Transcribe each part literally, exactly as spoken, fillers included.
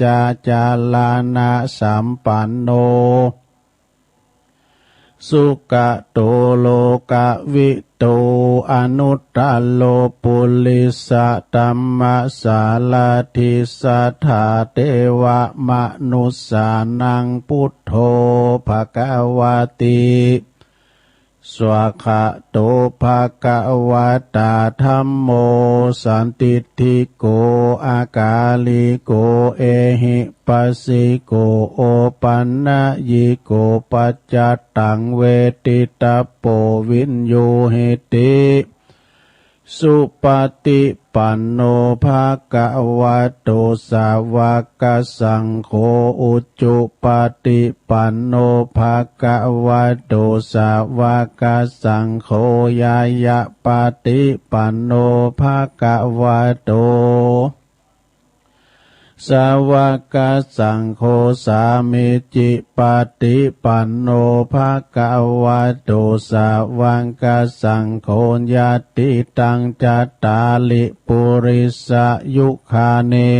จาจารณสัมปันโน สุกะโตโลกะวิ โต อนุตตโร ปุริสะธัมมะสารัฐิ สัทธาเตวะมะนุสสานัง ปุทโธ ภะคะวะติ สวากขาโต ภะคะวะตา ธัมโม สันทิฏฐิโก อะกาลิโก เอหิปัสสิโก โอปันนยิโก ปัจจัตตัง เวทิตัปโป วิญญูหิติ สุปะฏิปันโน ภะคะวะโต สาวกสังโฆ อุจุปะฏิปันโน ภะคะวะโต สาวกสังโฆ ญาณปะฏิปันโน ภะคะวะโต สาวกสังโฆ สามีจิปะฏิปันโน ภะคะวะโต สาวกสังโฆ ญาติตัง จัตตาริ ปุริสะยุคานิ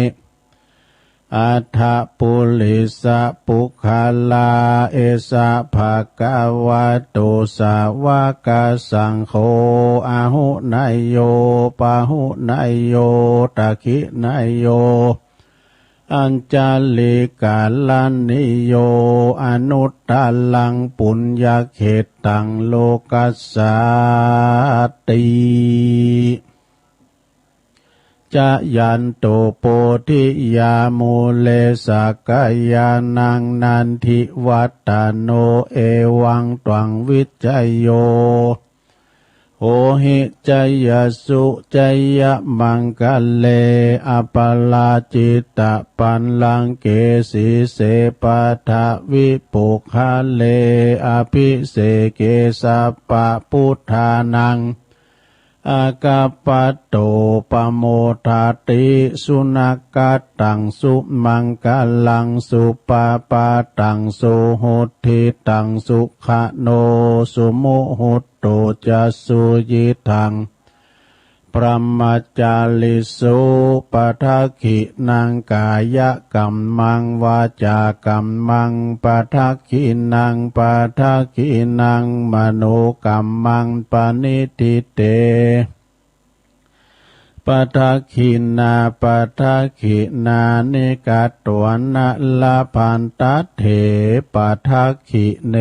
อัฏฐะปุริสะปุคคลา เอสะ ภะคะวะโต สาวกสังโฆ อาหุเนยโย ปาหุเนยโย ทักขิเนยโย อัญชลีกะรณีโย อนุตตรัง ปุญญะเขตตัง โลกัสสาติ จะยันโต โพธิยา มูเล สักกายานัง นันทิวัฏฏะโน เอวังตวัง วิจโย โหหิ จยสุ จยมังคะเล อะปะราจิตะปัลลังเก สีเส ปะทะวิปุคคเล อะภิเสเก สัพพะปุทธานัง อาคัปปะโต ปะโมทะติ สุนัคขัตตัง สุมังคะลัง สุปะปะทัง สุหุตถิตัง สุขะโน สุมุฮุตโต จะ สุยิทัง บรหมจาริสุ ปะทักขินัง กายะกัมมัง วาจากัมมัง ปะทักขินัง ปะทักขินัง มโนกัมมัง ปะณิฏฐิเต ปะทักขินา ปะทักขินานิ กัตตวานะ ละพันตัตเถ ปะทักขิเน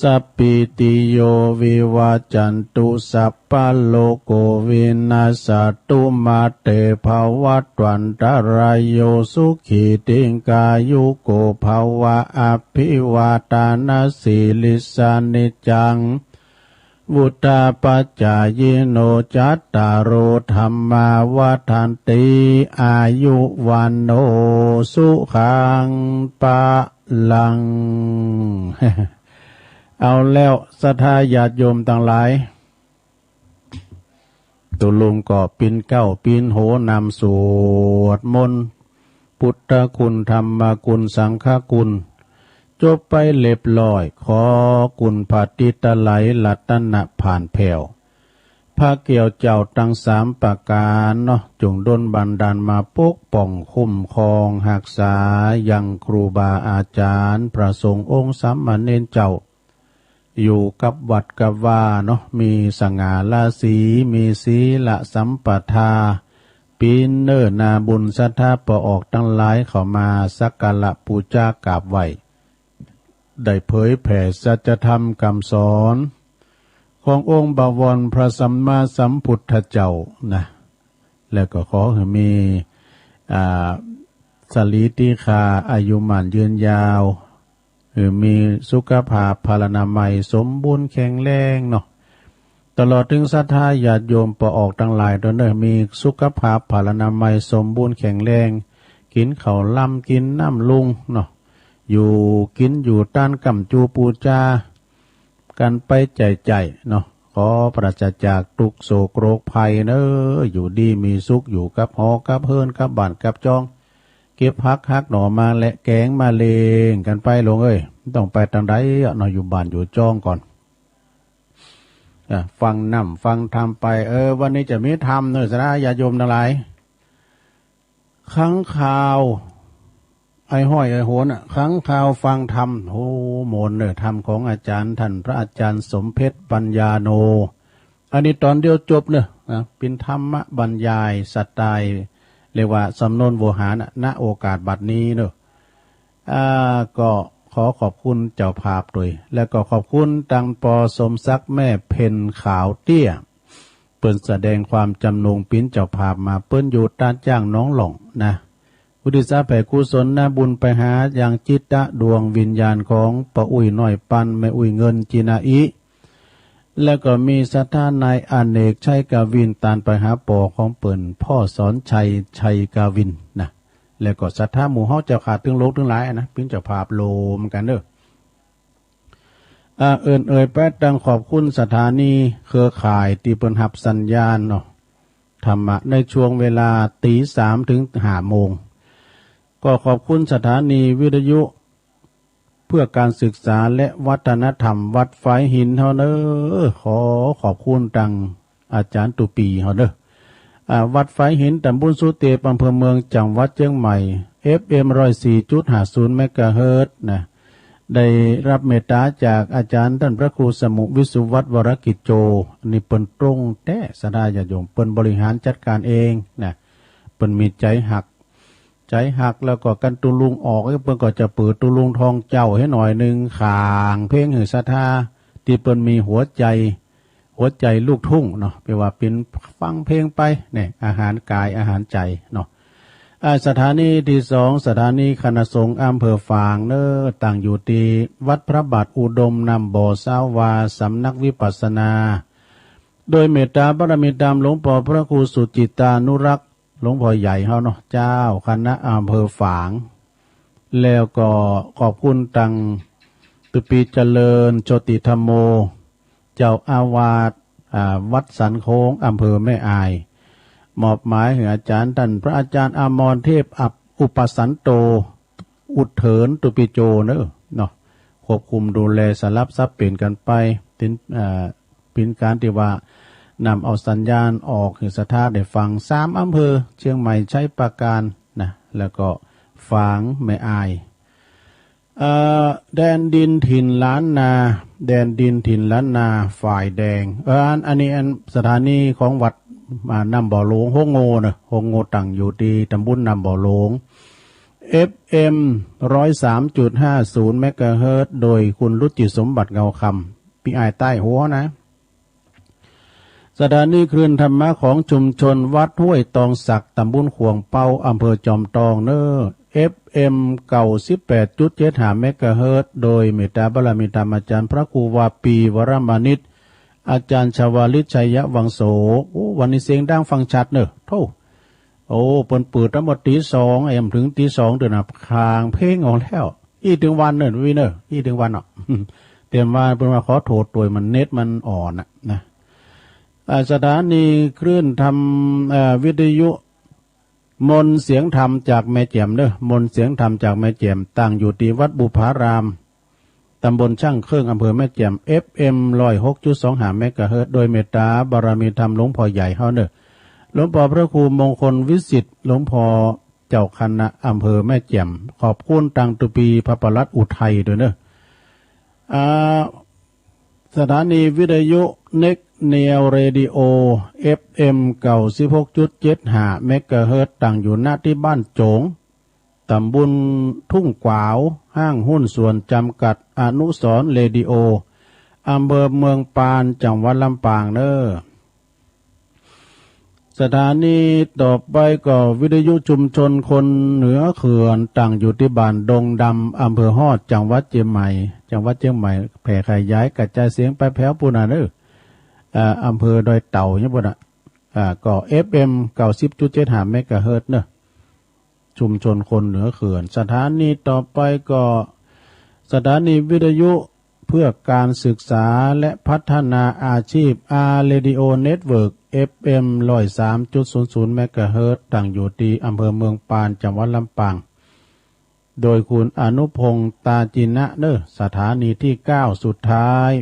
สัพพีติโย วิวัจจันตุ สัพพะโรโค วินัสสะตุ มาเต ภะวัตวันตะราโย สุขี ทีฆายุโก ภะวะ อะภิวาทะนะสีลิสสะ นิจจัง วุฑฒาปะจายิโน จัตตาโร ธัมมา วัฑฒันติ อายุ วัณโณ สุขัง พะลัง เอาแล้ว ศรัทธาญาติโยมตังหลาย ตุ๊ลุงก็ปิ๊นเกล้าปิ๊นโหนำสวดมนต์ พุทธคุณ ธรรมคุณ สังฆคุณ จบไปเรียบร้อย ขอคุณพระติตะไลยรัตนะผ่านแผ้ว พระแก้วเจ้าตังสามประก๋านเนาะ จงดลบันดาลมาปกป้องคุ้มครองฮักษายังครูบาอาจ๋ารย์ พระสงฆ์องค์สามเณรเจ้า อยู่กับวัดกับวาเนาะ มีสง่าราศี มีศีลสัมปทา ปิ๊นเน้อนาบุญศรัทธาป้อออกตังหลายเข้ามาสักการะปู๋จากราบไหว้ ได้เผยแผ่สัจธรรมกำสอนขององค์บวรพระสัมมาสัมพุทธเจ้านะ แล้วก็ขอหื้อมี อ่า สะหลีติฆา อายุหมั้นยืนยาว หื้อมีสุขภาพพลานามัยสมบูรณ์แข็งแรงเนาะ ตลอดเถิงศรัทธาญาติโยมป้อออกตังหลายเต้อเน้อ มีสุขภาพพลานามัยสมบูรณ์แข็งแรง กิ๋นข้าวลำกิ๋นน้ำลุงเนาะ อยู่กิ๋นอยู่ตานก้ำจูปู๋จากั๋นไปใจ๋ๆ เนาะ ขอปราศจากตุ๊กข์โศกโรคภัยเน้อ อยู่ดีมีสุข อยู่กับหอกับเฮือนกับบ้านกับจอง เก็บผักหักหน่อมาแหละแก๋งมาเล็งกั๋นไปลูกเอ้ย บ่ต้องไปตางใดอะเนาะ อยู่บ้านอยู่จองก่อน อ่ะ ฟังน้ำฟังธรรมไป เออ วันนี้จะมีธรรมเน้อศรัทธาญาติโยมตังหลาย ค้างคาว ไอ้ห้อยไอ้โหนน่ะ ค้างคาวฟังธรรม โอ้ มนต์เน่อ ธรรมของอาจ๋ารย์ต้านพระอาจ๋ารย์สมเพชรปัญญาโน อันนี้ต๋อนเดียวจบเน่อ นะ เป๋นธรรมบรรยายสไตล์ เรียกว่าสำนวนโวหารน่ะ ณ โอกาสบัดนี้เน่อ อ่า ก็ขอขอบคุณเจ้าภาพตวย แล้วก็ขอบคุณตัง ป.สมศักดิ์ แม่เพ็ญขาวเตี้ย เปิ้นแสดงความจำนงเป๋นเจ้าภาพมา เปิ้นอยู่ต้านจ้างหนองหล่องนะ อุทิศแผ่กุศลบุญไปหายังจิตดวงวิญญาณของป้ออุ๊ยน้อยปัน แม่อุ๊ยเงิน จินาอิ แล้วก็มีศรัทธานายอเนก ชัยกวิน ตานไปหาป้อของเปิ้น ป้อสอนชัย ชัยกวินนะ แล้วก็ศรัทธาหมู่เฮาเจ้าข้าตึงหลวงตึงหลายนะ เป๋นเจ้าภาพโลมกั๋นเน่อ อ่า เอิ้นเอ่ยไปตังขอบคุณสถานีเครือข่ายตี้เปิ้นฮับสัญญาณเนาะ ธรรมะในช่วงเวลาตี๋สามเถิงห้าโมง ก็ขอบคุณสถานีวิทยุเพื่อการศึกษาและวัฒนธรรมวัดฝายหินเฮาเน่อ ขอขอบคุณตัง อาจ๋ารย์ตุปีเฮาเน่อ อ่า วัดฝายหิน ต๋ำบลสุเตป อำเภอเมือง จังหวัดเจียงใหม่ เอฟเอ็ม ร้อยสี่จุดห้าศูนย์ เมกะเฮิรตซ์นะ ได้ฮับเมตต๋าจากอาจ๋ารย์ต้านพระครูสมุห์ วิสุวัฒน์ วรกิจโจ อันนี้เปิ้นตรงแต๊ ศรัทธาญาติโยม เปิ้นบริหารจัดก๋านเองนะ เปิ้นมีใจ๋ฮัก ใจ๋ฮัก แล้วก็กั๋นตุ๊ลุงออก เปิ้นก็จะเปิดตุ๊ลุงทองเจ้าหื้อหน่อยนึ่ง ข่างเพลงหื้อศรัทธา ตี้เปิ้นมีหัวใจ๋ หัวใจ๋ลูกทุ่งเนาะ แปลว่าเป๋นฟังเพลงไปเนี่ย อาหารก๋ายอาหารใจ๋เนาะ อ่า สถานีตี้สอง สถานีคณะสงฆ์อำเภอฝางเน่อ ตั้งอยู่ตี้วัดพระบาทอุดม น้ำบ่อซาวา สำนักวิปัสสนา โดยเมตต๋าบารมีธรรมหลวงป้อพระครูสุจิตตานุรักษ์ หลวงป้อใหญ่เฮาเนาะ เจ้าคณะอำเภอฝาง แล้วก็ขอบคุณตังตุปีเจริญ โชติธัมโม เจ้าอาวาส อ่า วัดสันโค้ง อำเภอแม่อาย มอบหมายหื้ออาจ๋ารย์ต้านพระอาจ๋ารย์อมรเทพ อับ อุปสันโต อุเถินตุปีโจเน่อเนาะ ควบคุมดูแลสลับสับเปลี่ยนกั๋นไป เป๋น อ่า เป๋นก๋านตี้ว่านำเอาสัญญาณออกหื้อศรัทธาได้ฟัง สามอำเภอ เจียงใหม่ ชัยปราการนะ แล้วก็ฝาง แม่อาย เอ่อ แดนดินถิ่นล้านนา แดนดินถิ่นล้านนา ฝ่ายแดง เอ่อ อัน อันนี้อันสถานีของวัด อ่า น้ำบ่อหลวง โฮงโง่เน่อ โฮงโง่ตั้งอยู่ตี้ตำบลน้ำบ่อหลวง เอฟเอ็ม ร้อยสามจุดห้าศูนย์ เมกะเฮิรตซ์ โดยคุณรุจิสมบัติ เงาคำ ปี้อ้ายใต้หัวนะ สถานีคลื่นธรรมะของชุมชนวัดห้วยตองสัก ตำบลขวงเปา อำเภอจอมตองเน่อ เอฟเอ็ม เก้าสิบแปดจุดเจ็ดห้า เมกะเฮิรตซ์ โดยเมตต๋าบารมีธรรมอาจ๋ารย์พระครูวาปี วรมานิต อาจ๋ารย์ชวาลิต ชัยวังโส โอ้ วันนี้เสียงดังฟังชัดเน่อ โธ่ โอ้ เปิ้นเปิดตั้งแต่ตี๋สอง แอม เถิงตี๋สองเตื้อน่ะ ข่างเพลงออกแล้ว อี้เถิงวันเน่อ วีเน่อ อี้เถิงวันเนาะ เตรียมว่าเปิ้นว่าขอโทษตวย มันเน็ตมันอ่อนน่ะนะ อ่า สถานีคลื่นธรรม เอ่อ วิทยุมนต์เสียงธรรมจากแม่แจ่มเน่อ มนต์เสียงธรรมจากแม่แจ่ม ตั้งอยู่ตี้วัดบุพาราม ตำบลช่างเครื่อง อำเภอแม่แจ่ม เอฟเอ็ม ร้อยหกจุดสองห้า เมกะเฮิรตซ์ โดยเมตต๋าบารมีธรรมหลวงป้อใหญ่เฮาเน่อ หลวงป้อพระครูมงคลวิสิทธิ์ หลวงป้อเจ้าคณะอำเภอแม่แจ่ม ขอบคุณตังตุปีพระปลัดอุทัยตวยเน่อ อ่า สถานีวิทยุ Next Neo Radio เอฟเอ็ม เก้าสิบหกจุดเจ็ดห้า เมกะเฮิรตซ์ ตั้งอยู่ ณ ตี้บ้านโจ๋ง ตำบลทุ่งกวาว ห้างหุ้นส่วนจำกัดอนุสรณ์เรดิโอ อำเภอเมืองปาน จังหวัดลำปางเน่อ สถานีต่อไปก็วิทยุชุมชนคนเหนือเขื่อน ตั้งอยู่ตี้บ้านดงดำ อำเภอฮอด จังหวัดเจียงใหม่ จังหวัดเจียงใหม่ แผ่ขยายกระจายเสียงไปแผวปู้นน่ะเน่อ อ่า อำเภอดอยเต่าเนี่ยปู้นน่ะ อ่า ก็ เอฟเอ็ม เก้าสิบจุดเจ็ดห้า เมกะเฮิรตซ์เน่อ ชุมชนคนเหนือเขื่อน สถานีต่อไปก็สถานีวิทยุเพื่อการศึกษาและพัฒนาอาชีพ อาร์ Radio Network เอฟเอ็ม ร้อยสามจุดศูนย์ศูนย์ เมกะเฮิรตซ์ ตั้งอยู่ตี้อำเภอเมืองปาน จังหวัดลำปาง โดยคุณอนุพงษ์ ตาจินะเน่อ สถานีตี้เก้าสุดท้าย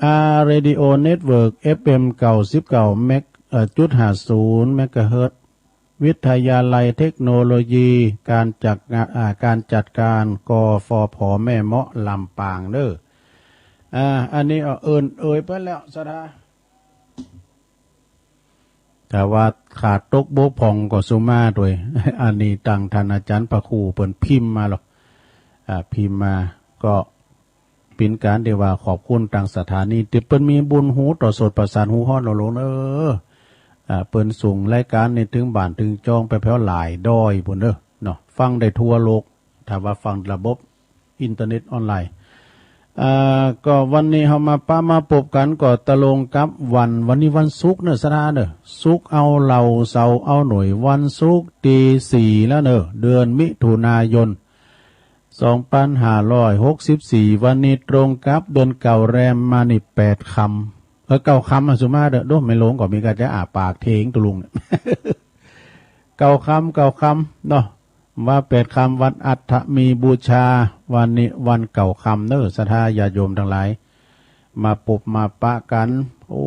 อาร์ Radio Network เอฟเอ็ม เก้าสิบเก้า เมก เอ่อ จุดห้าศูนย์ เมกะเฮิรตซ์ วิทยาลัยเทคโนโลยีการจัดงาน อ่า การจัดการ กฟผ แม่เมาะ ลำปางเน่อ อ่า อันนี้ เอ่อ เอิ้นเอ่ยไปแล้ว ศรัทธา ถ้าว่าขาดตกบกพร่องก็สุมาตวย อันนี้ตังต้านอาจ๋ารย์พระครูเปิ้นพิมพ์มาหรอก อ่า พิมพ์มา ก็เป๋นก๋านตี้ว่าขอบคุณตางสถานีตี้เปิ้นมีบุญหูต่อสดประสาทหูฮ้อนเฮาโลดเน่อ อ่า เปิ้นส่งรายก๋านนี้เถิงบ้านเถิงจองไปแผวหลายด้อยปู้นเน่อ เนาะ ฟังได้ทั่วโลก ถ้าว่าฟังระบบ อินเทอร์เน็ตออนไลน์ อ่า ก็วันนี้เฮามาปะมาปบกั๋นก็ตรงกับวัน วันนี้วันศุกร์เน่อ ศรัทธาเน่อ ศุกร์เอาเหล่า เสาร์เอาหน่วย วันศุกร์ตี้สี่แล้วเน่อ เดือนมิถุนายน สองปันห้าร้อยหกสิบสี่ วันนี้ตรงกับเดือนเก่าแรมมานี่แปดค่ำ เออ เก้าค่ำอะ สุมาเน่อ โด แม่หลวงก็มีกะจะอ้าปากเถงตุ๊ลุงเนี่ย เก้าค่ำ เก้าค่ำเนาะ ว่าแปดค่ำ วันอัฐมีบูชา วันนี้วันเก้าค่ำเน่อ ศรัทธาญาติโยมตังหลาย มาปบมาปะกั๋น โอ้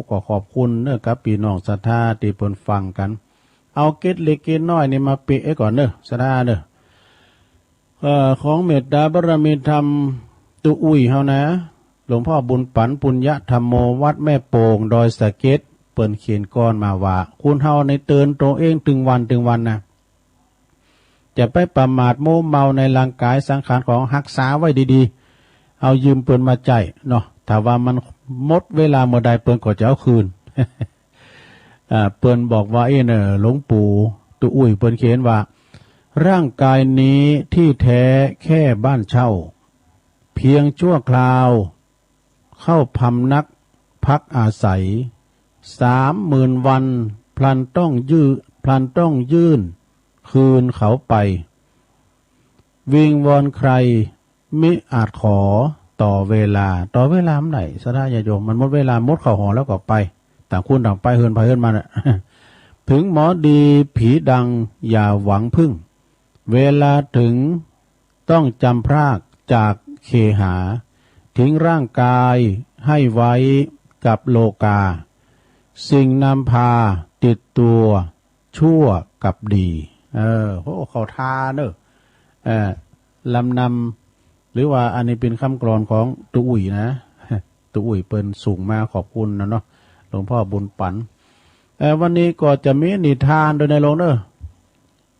ก็ขอบคุณเน่อกับปี้น้องศรัทธาตี้เปิ้นฟังกั๋น เอาเกร็ดเล็กเกร็ดน้อยนี่มาเปะไว้ก่อนเน่อ ศรัทธาเน่อ เอ่อ ของเมตตาบารมีธรรมตุ๊อุ้ยเฮานะ หลวงพ่อบุญปั๋น ปุญญธรรมโม วัดแม่โป่ง ดอยสะเก็ด เปิ้นเขียนกลอนมาว่า คนเฮานี่เตือนตั๋วเองตึงวันตึงวันนะ จะไปประมาทมัวเมาในร่างก๋ายสังขารของ ฮักษาไว้ดีๆ เอายืมเปิ้นมาใจ๊เนาะ ถ้าว่ามันหมดเวลาเมื่อใดเปิ้นก็จะเอาคืน อ่า เปิ้นบอกว่าอี้เน่อ หลวงปู่ตุ๊อุ้ยเปิ้นเขียนว่า ร่างกายนี้ที่แท้แค่บ้านเช่า เพียงชั่วคราว เข้าพำนักพักอาศัย สามหมื่นวัน พลันต้องยื้อ พลันต้องยื่นคืนเขาไป วิงวอนใคร มิอาจขอต่อเวลา ต่อเวลาเมื่อใด ศรัทธาญาติโยม มันหมดเวลา หมดเข้าหอแล้วก็ไป ต่างคนต่างไป เฮือนไผเฮือนมันน่ะ ถึงหมอดีผีดังอย่าหวังพึ่ง เวลาถึงต้องจำพรากจากเคหา ทิ้งร่างกายให้ไว้กับโลกา สิ่งนำพาติดตัว ชั่วกับดี เออ โห เข้าท่าเน่อ เออ ลำนำ หรือว่าอันนี้เป๋นกำกลอนของตุ๊อุ้ยนะ ตุ๊อุ้ยเปิ้นส่งมา ขอบคุณนะเนาะ หลวงพ่อบุญปั๋น เออ วันนี้ก็จะมีนิทานตวยนะหลวงเน่อ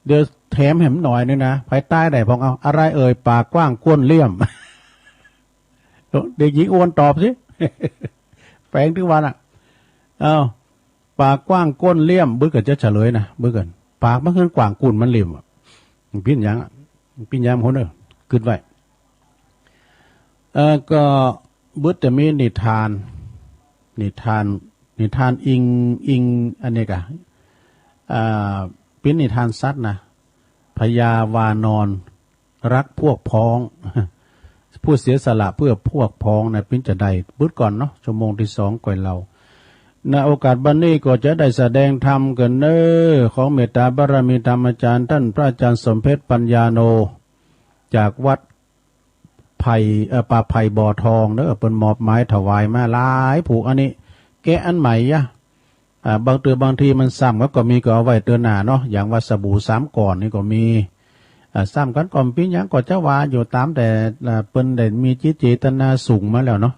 เดี๋ยวแถมแหมหน่อยนึ่งนะ ภายใต้ได้พองเอา อะไรเอ่ย ปากกว้างก้นเลี่ยม เด็กหญิงอวนตอบสิ แฝงตึงวันอะ เอ้า ปากกว้างก้นเลี่ยม บึกก็จะเฉลยนะ บึกกั๋น ปากมันกว้างก้นมันเลี่ยมอะ มันเป๋นหยังอะ มันเป๋นหยังคนเน่อ กึ๊ดไว้ เอ่อ ก็บึกจะมีนิทาน นิทาน นิทานอิง อิงอันนี้ก่ะ อ่า เป๋นนิทานสัตว์นะ พญาวานอน รักพวกพ้อง ผู้เสียสละเพื่อพวกพ้องนะ เป๋นจาใด บึกก่อนเนาะ ชั่วโมงตี้สองก่อยเล่า ณ โอกาสบัดนี้ก็จะได้แสดงธรรมกั๋นเน่อ ของเมตตาบารมีธรรมอาจ๋ารย์ ต้านพระอาจ๋ารย์สมเพชรปัญญาโน จากวัดไผ่ เอ่อ ป่าไผ่บ่อทองเน่อ เปิ้นมอบหมายถวายมาหลายผูก อันนี้แกะอันใหม่ยะ อ่า บางเตื้อบางทีมันซ้ำกั๋นก็มี ก็เอาไว้เตื้อหน้าเนาะ อย่างว่าสบู่สามก้อนนี่ก็มี อ่า ซ้ำกั๋นก็บ่เป๋นหยัง ก็จะว่าอยู่ต๋ามแต่ อ่า เปิ้นได้มีจิตเจตนาสูงมาแล้วเนาะ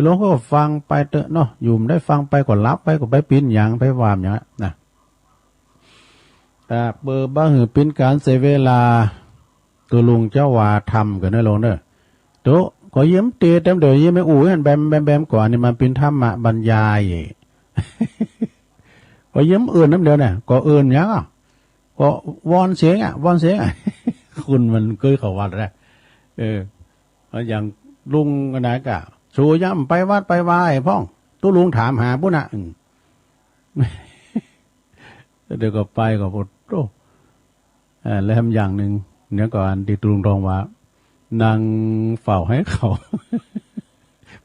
หลวงก็ฟังไปเต๊อะเนาะ อยู่บ่ได้ฟังไปก็หลับไป ก็บ่เป๋นหยัง ไปว่าหยังนะ อ่า เปื้อบ่หื้อเป๋นก๋านเสียเวลา ตุ๊ลุงจะว่าธรรมกั๋นเน่อหลวงเน่อ ตุ๊ ก็เยียะเตรียมเดี๋ยวนี้ไม่อู้หั้นแบมแบมแบมก่อน นี่มันเป๋นธรรมบรรยาย ก็เยียะเอิ้นนำเดียวเนี่ย ก็เอิ้นหยังอะ ก็วอนเสียงอะ วอนเสียงอะ คนมันเกยเข้าวัดแล้ว เออ อย่างลุงอันนั้นก็ สูอย่ำไปวัดไปวาพ่อง ตุ๊ลุงถามหาปุ้นน่ะ อืม เดี๋ยวก็ไปก็ปวดโอ้ เอ่อ แล้วแถมอย่างนึ่ง เดี๋ยวก่อนตี้ตุ๊ลุงทองว่า นั่งเฝ้าหื้อเขา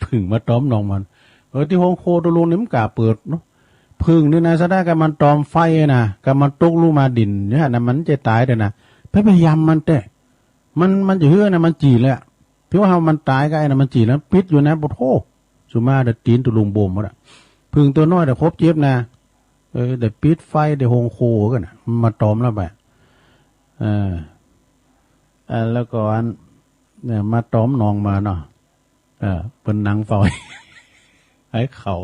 ผึ้งมาตอมน้องมัน เออ ตี้ห้องโครัวตุ๊ลุงนี่มันก้าเปิดเนาะ ผึ้งนี่นะ สะดากับมันตอมไฟนะ กับมันตกลงมาดินเนี่ยนะ มันจะต๋ายเด้อนะ ไป ไปยำมันแต๊ มัน มันจะหื้อนะ มันจี่เลยอะ เพียงว่ามันต๋ายก็ไอ้นะ มันจี่แล้ว ปิดอยู่นะ ปะโถ สุมาเดี๋ยวตี๋นตุ๊ลุงบวมหมดอะ ผึ้งตั๋วน้อยเดี๋ยวครบเจ็บนะ เออ ได้ปิดไฟ ได้โฮงครัวกั๋นน่ะ มาต๋อมแล้วไป เออ อ่า แล้วก็อัน เนี่ย มาต๋อมหนองมาเนาะ เออ เปิ้นนั่งเฝ้า ไอ้เขา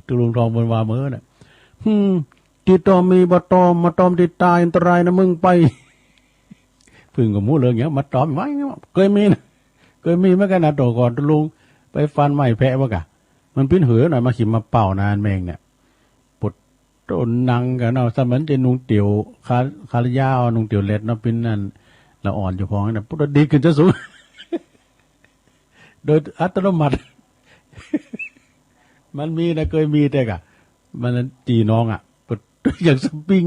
ตุ๊ลุงทองเปิ้นว่าเมินน่ะ "หืม ตี้ตอมมีบ่ตอม มาตอมตี้ต๋ายอันตรายนะมึงไป" เปิ้นก็บ่ฮู้เรื่องหยัง มาต๋อมไว้ เกยมีนะ เกยมีเหมือนกั๋นนะ แต่ก่อนตุ๊ลุงไปฟันไม้แพะบ่าก่ะ มันปิ้นหือหน่อย มาขีดมาเป่านะ อันแมงเนี่ย ปวด โตนั่งกั๋นเนาะ สมัยนั้นจะนุ่งเตี๋ยวขา ขายาว นุ่งเตี๋ยวเล็ดเนาะ ปิ้นอันละอ่อนอยู่พองนะ ปุ๊บ ดีดขึ้นจะสูง โดยอัตโนมัติ มันมีนะ เกยมีแต่ก่ะ มันตี้นองอ่ะ ปุ๊บ อย่างสปริง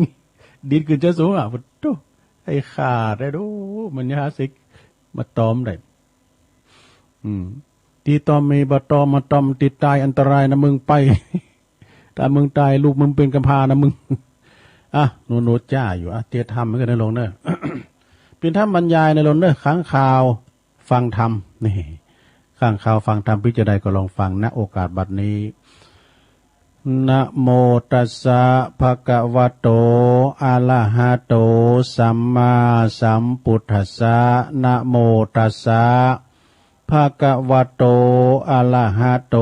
ดีดขึ้นจะสูงอ่ะ ปุ๊บ ไอ้ขาดได้ดู มันยังหาสิกมาตอมได้ อืม ตี้ตอมมีบ่ตอม มาตอมตี้ต๋ายอันตรายนะมึงไป ถ้ามึงต๋ายลูกมึงเป๋นกำพร้านะมึง อ่ะ หนูๆ จ้าอยู่ อ่ะ เตรียมธรรมไว้กั๋นนะโลมเน่อ เป๋นธรรมบรรยายนะโลมเน่อ ข้างข่าวฟังธรรม นี่ ข้างข่าวฟังธรรม เป๋นจาใดก็ลองฟัง ณ โอกาสบัดนี้ นะโมตัสสะ ภะคะวะโต อะระหะโต สัมมาสัมพุทธัสสะ นะโมตัสสะ ภะคะวะโต อะระหะโต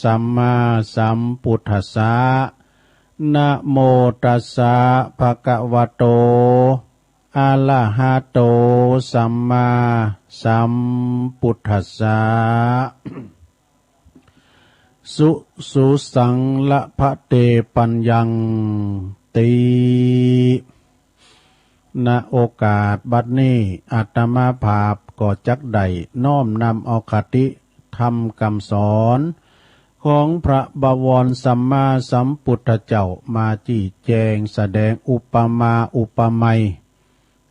สัมมาสัมพุทธัสสะ นะโมตัสสะ ภะคะวะโต อะระหะโต สัมมาสัมพุทธัสสะ สุ สุสัง ละพะเต ปัญญัง ติ ณ โอกาสบัดนี้ อาตมาภาพก็จักได้น้อมนำเอาคติธรรมกำสอนของพระบวรสัมมาสัมพุทธเจ้ามาจี้แจงแสดงอุปมาอุปไมย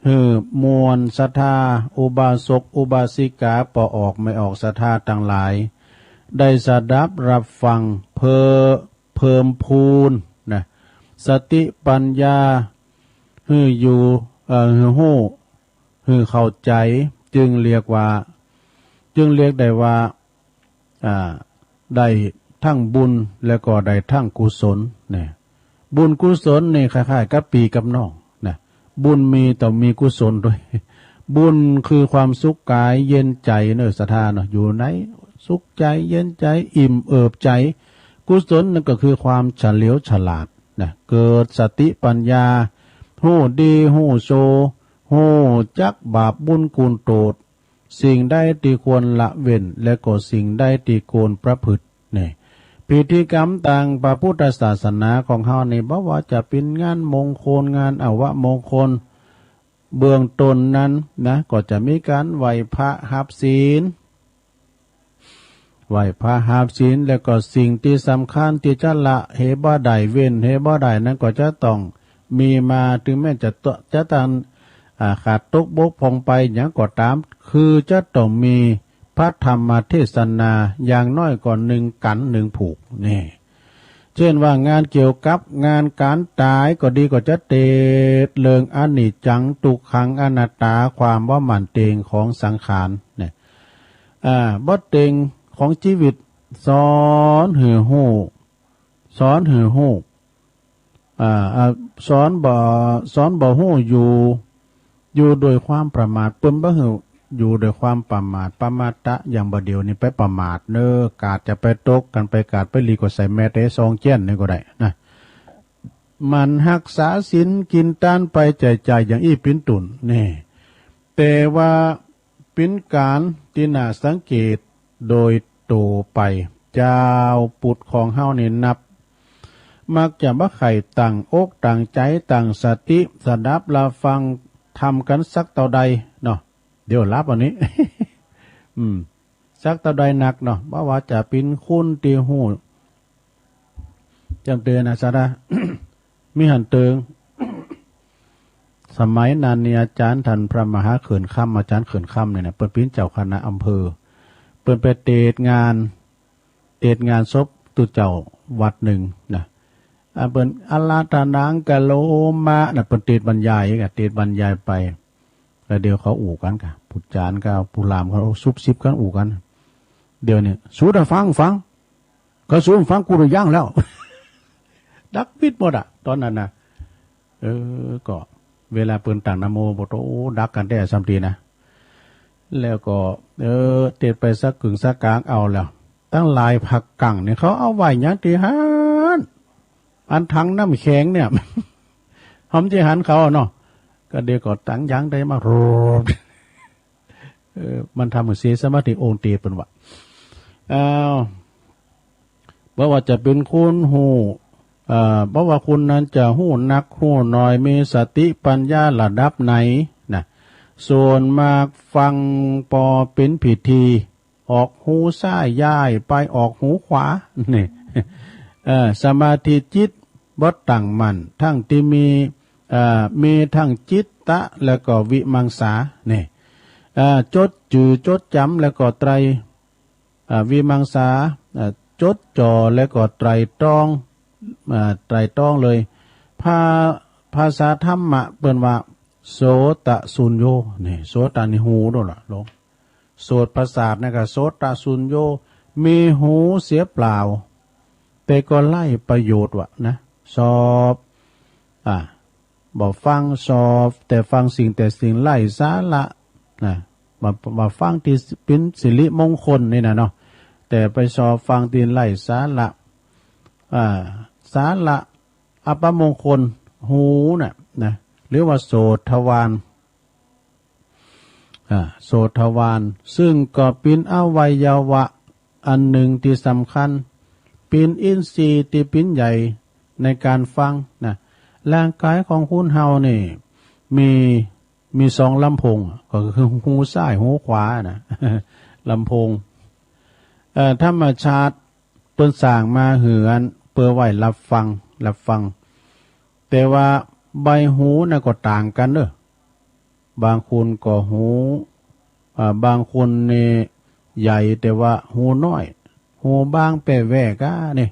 หื้อมวลศรัทธาอุบาสกอุบาสิกา ป้อออกไม่ออกศรัทธาตังหลาย ได้สดับรับฟัง เพื่อเพิ่มพูนนะ สติปัญญา หื้ออยู่ เอ่อ หื้อฮู้ หื้อเข้าใจ๋ จึงเรียกว่า จึงเรียกได้ว่า อ่า ได้ทั้งบุญและก็ได้ทั้งกุศลเนี่ย บุญกุศลนี่คล้ายๆ กับปี้กับน้องนะ บุญมีต้องมีกุศลด้วย บุญคือความสุขก๋ายเย็นใจ๋เน่อศรัทธาเนาะ อยู่ในสุขใจ๋เย็นใจ๋ อิ่มเอิบใจ๋ กุศลนั่นก็คือความเฉลียวฉลาดนะ เกิดสติปัญญา ฮู้ดีฮู้ชั่ว ฮู้จักบาปบุญคุณโทษ สิ่งใดตี้ควรละเว้น และก็สิ่งใดตี้ควรประพฤติ นี่ พิธีกรรมตางพระพุทธศาสนาของเฮานี่ บ่ว่าจะเป๋นงานมงคล งานอวมงคล เบื้องต้นนั้นนะ ก็จะมีก๋านไหว้พระฮับศีล ไหว้พระฮับศีล แล้วก็สิ่งตี้สำคัญตี้จะละเหบ่ได้ เว้นเหบ่ได้นั้นก็จะต้องมีมา เถิงแม้จะ จะต้อง อ่า ขาดตกบกพร่องไปหยังก็ต๋าม คือจะต้องมีพระธรรมเทศนาอย่างน้อยก็นึ่งกัณฑ์นึ่งผูก นี่ เจ้นว่างานเกี่ยวกับงานก๋านต๋ายก็ดี ก็จะเตสน์เรื่องอนิจจัง ตุ๊กขัง อนัตตา ความบ่หมั่นเต็งของสังขาร นี่ อ่า บ่เต็งของจีวิต สอนหื้อฮู้ สอนหื้อฮู้ อ่า อ่า สอนบ่ สอนบ่ฮู้อยู่ อยู่โดยความประมาท เปิ้นบ่หื้ออยู่โดยความประมาท ปมาทะ อย่างบ่าเดี่ยวนี้ไปประมาทเน่อ ก๋าดจะไปตกกั๋นไป ก๋าดไปหลีกก็ใส่แมสเตะซองเจี้ยนนี่ก็ได้นะ หมั่นฮักษาศีล กิ๋นตานไป ใจ๊จ่ายอย่างอี้เป๋นต้น นี่ แต่ว่าเป๋นก๋านตี้น่าสังเกตโดยตั๋วไป จาวพุทธของเฮานี่นับ มักจะบ่ใค่ตั้งอกตั้งใจ๋ ตั้งสติ สดับรับฟังธรรมกั๋นสักเต้าใดเนาะ เดี๋ยวหลับอันนี้ อืม สักเต้าใดนักเนาะ บ่ว่าจะเป๋นคนตี้ฮู้ จำเตือนนะ สาระ มีหันเติง สมัยนั้นนี่อาจ๋ารย์ต้านพระมหาเขื่อนคำ อาจ๋ารย์เขื่อนคำเนี่ยนะ เปิ้นเป๋นเจ้าคณะอำเภอ เปิ้นไปเตสน์งาน เตสน์งานศพตุ๊เจ้าวัดนึ่งนะ อ่า เปิ้นอาราธนากัลโลมะนะ เปิ้นเตสน์บรรยายอะ เตสน์บรรยายไป แล้วเดี๋ยวเขาอู้กั๋นก่ะ ผู้จ๋ารย์กับผู้หลามเขาซุบซิบกั๋นอู้กั๋น เดี๋ยวนี้ สูต้าฟัง ฟัง เขาสูฟังกูได้ยังแล้ว ตั๊กปิ๊ดหมดอะ ต๋อนนั้นนะ เออ ก็เวลาเปิ้นตั้งนะโม ปะโธ่ ดักกั๋นแต๊ซ้ำตี้นะ แล้วก็ เออ เตศน์ไปสักกึ่งสักกางเอาแล้ว ตังหลายผักกั๋งเนี่ย เขาเอาไว้หยังตี้หั้น อันถังน้ำแข็งเนี่ย เฮาบ่ใจ้หันเขาเนาะ ก็เดี๋ยวก็ตังยังได้มา โรด เออ มันทำหื้อเสียสมาธิองค์เต๋เปิ้นว่า อ้าว บ่ว่าจะเป๋นคนฮู้ เอ่อ บ่ว่าคนนั้นจะฮู้นักฮู้น้อย มีสติปัญญาระดับไหนนะ ส่วนมากฟังปอเป๋นพิธี ออกหูซ้ายย้ายไปออกหูขวา นี่ เอ่อ สมาธิจิตบ่ตั้งมั่น ทั้งตี้มี เอ่อ มีทั้งจิตตะ แล้วก็วิมังสา นี่ เอ่อ จดจื่อจดจ๋ำ แล้วก็ไตร่ อ่า วิมังสา อ่า จดจ่อ แล้วก็ไตร่ตรอง อ่า ไตร่ตรองเลย ภา ภาษาธรรมะเปิ้นว่า โสตะสุญโญ นี่ โสตะนี่ฮู้โดดล่ะ ลง โสตประสาทนี่ก็ โสตะสุญโญ มีฮู้เสียเปล่า แต่ก็ไร้ประโยชน์วะนะ สอบ อ่า บ่ฟังสอบ แต่ฟังสิ่งแต่สิ่งไร้สาระนะ บ่ บ่ฟังตี้เป๋นสิริมงคลนี่นะเนาะ แต่ไปสอบฟังตี้ไร้สาระ อ่า สาระอัปมงคล หูน่ะนะ หรือว่าโสตทวาร อ่า โสตทวาร ซึ่งก็เป๋นอวัยวะอันนึ่งตี้สำคัญ เป๋นอินทรีย์ตี้เป๋นใหญ่ในก๋านฟังนะ ร่างก๋ายของคนเฮานี่ มี มีสองลำโพง ก็คือฮูซ้ายฮูขวานะ ลำโพง เอ่อ ธรรมชาติเปิ้นสร้างมาหื้ออันเปื้อไว้ฮับฟัง ฮับฟัง แต่ว่าใบหูน่ะก็ต่างกั๋นเน่อ บางคนก็หู อ่า บางคนนี่ใหญ่แต่ว่าหูน้อย หูบางแป้แว่ก้านี่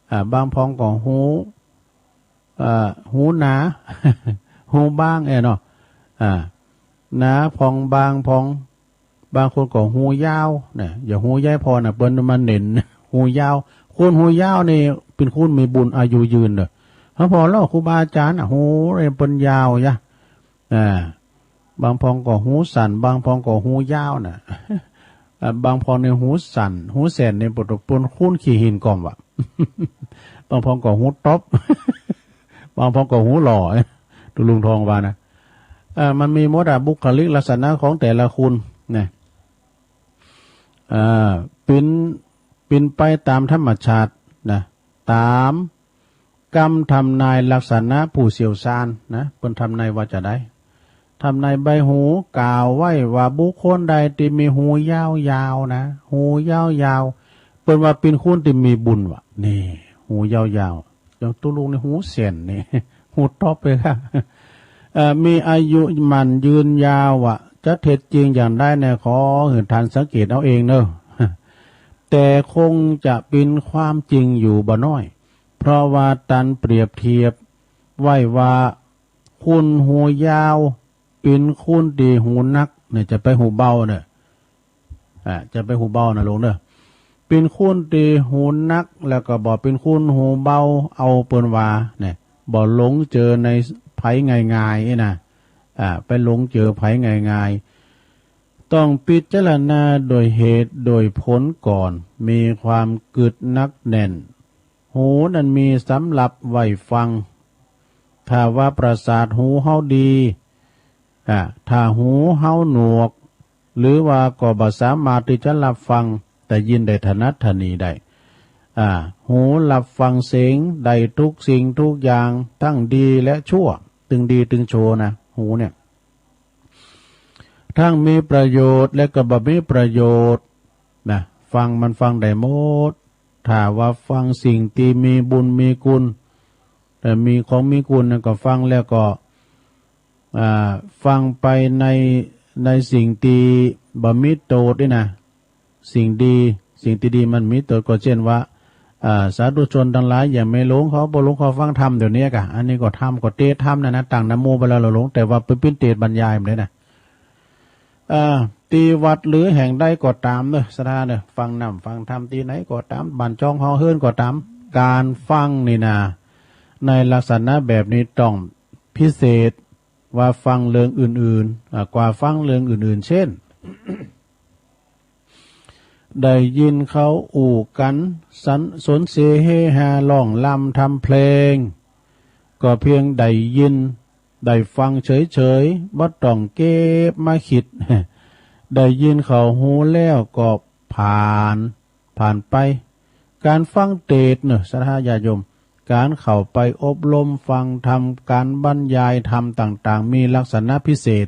อ่า บางพ่องก็หู อ่า หูหนา หูบางแอ้เนาะ อ่า หนาพ่องบางพ่อง บางคนก็หูยาวนะ อย่าหูใหญ่ผ่อนะ เปิ้นมาเน้น หูยาว คนหูยาวนี่เป๋นคนมีบุญอายุยืนเน่อ เฮาผ่อเล่าครูบาอาจ๋ารย์น่ะ หูเปิ้นยาวยะ อ่า บางพ่องก็หูสั้น บางพ่องก็หูยาวน่ะ อ่า บางพ่องนี่หูสั้น หูแสนนี่เป๋นคนขี้หินก่อมวะ บางพ่องก็หูต๊อบ บางพ่องก็หูหล่อ ตุ๊ลุงทองว่านะ เอ่อ มันมีหมดอะ บุคลิกลักษณะของแต่ละคนนะ เอ่อ เป๋น เป๋นไปต๋ามธรรมชาตินะ ต๋าม กำทำนายลักษณะผู้เชี่ยวชาญนะ เปิ้นทำนายว่าจาใด ทำนายใบหู กล่าวไว้ว่าบุคคลใดตี้มีหูยาวๆ นะ หูยาวๆ เปิ้นว่าเป๋นคนตี้มีบุญวะ นี่ หูยาวๆ อย่างตุ๊ลุงนี่หูแสนนี่ หูต๊อบเลยค่ะ เอ่อ มีอายุมั่นยืนยาวอะ จะเท็จจริงอย่างใดเนี่ย ขอหื้อต้านสังเกตเอาเองเน่อ แต่คงจะเป๋นความจริงอยู่บ่น้อย เพราะว่าต้านเปรียบเทียบไว้ว่า คนหูยาวเป๋นคนตี้หูหนักเนี่ย จะไปหูเบาเนี่ย อ่า จะไปหูเบานะลุงเน่อ เป๋นคนตี้หูหนัก แล้วก็บ่เป๋นคนหูเบา เอาเปิ้นว่าเนี่ย บ่หลงเจอในภัยง่ายๆ นี่นะ อ่า ไปหลงเจอภัยง่ายๆ ต้องพิจารณาโดยเหตุโดยผลก่อน มีความกึ๊ดหนักแน่น หูนั้นมีสำหรับไว้ฟัง ถ้าว่าประสาทหูเฮาดี อ่า ถ้าหูเฮาหนวก หรือว่าก็บ่สามารถตี้จะฮับฟัง ได้ยินได้ถนัดถนีได้ อ่า หูฮับฟังเสียงได้ทุกสิ่งทุกอย่าง ตึงดีและชั่ว ตึงดีตึงชั่วนะ หูเนี่ย ตึงมีประโยชน์และก็บ่มีประโยชน์นะ ฟังมันฟังได้หมด ถ้าว่าฟังสิ่งตี้มีบุญมีคุณ เอ่อ มีของมีคุณนั่นก็ฟังแล้วก็ อ่า ฟังไปใน ในสิ่งตี้บ่มีโต้ษนี่นะ สิ่งดี สิ่งตี้ดีมันมีโต้ษ ก็เจ้นว่า อ่า สาธุชนตังหลาย อย่าไปหลงเขา บ่หลงเขาฟังธรรมเดี๋ยวนี้กะ อันนี้ก็ธรรม ก็เตสน์ธรรมนั่นนะ ตั้งนะโมไปแล้วหลง แต่ว่าไปปิ้นเตสน์บรรยายมันได้นะ อ่า ตี้วัดหรือแห่งใดก็ต๋ามเน่อ ศรัทธาเน่อ ฟังน้ำฟังธรรมตี้ไหนก็ต๋าม บ้านจองหอเฮือนก็ต๋าม ก๋านฟังนี่นะ ในลักษณะแบบนี้ต้องพิเศษว่าฟังเรื่องอื่นๆ อ่า กว่าฟังเรื่องอื่นๆ เช่น ได้ยินเขาอู้กั๋นสรร สนเสเฮฮาร้องรำทำเพลง ก็เพียงได้ยิน ได้ฟังเฉยๆ บ่ต้องเก็บมาคิด ได้ยินเข้าหูแล้วก็ผ่าน ผ่านไป ก๋านฟังเตสน์เน่อ ศรัทธาญาติโยม ก๋านเข้าไปอบรมฟังธรรม ก๋านบรรยายธรรมต่างๆ มีลักษณะพิเศษ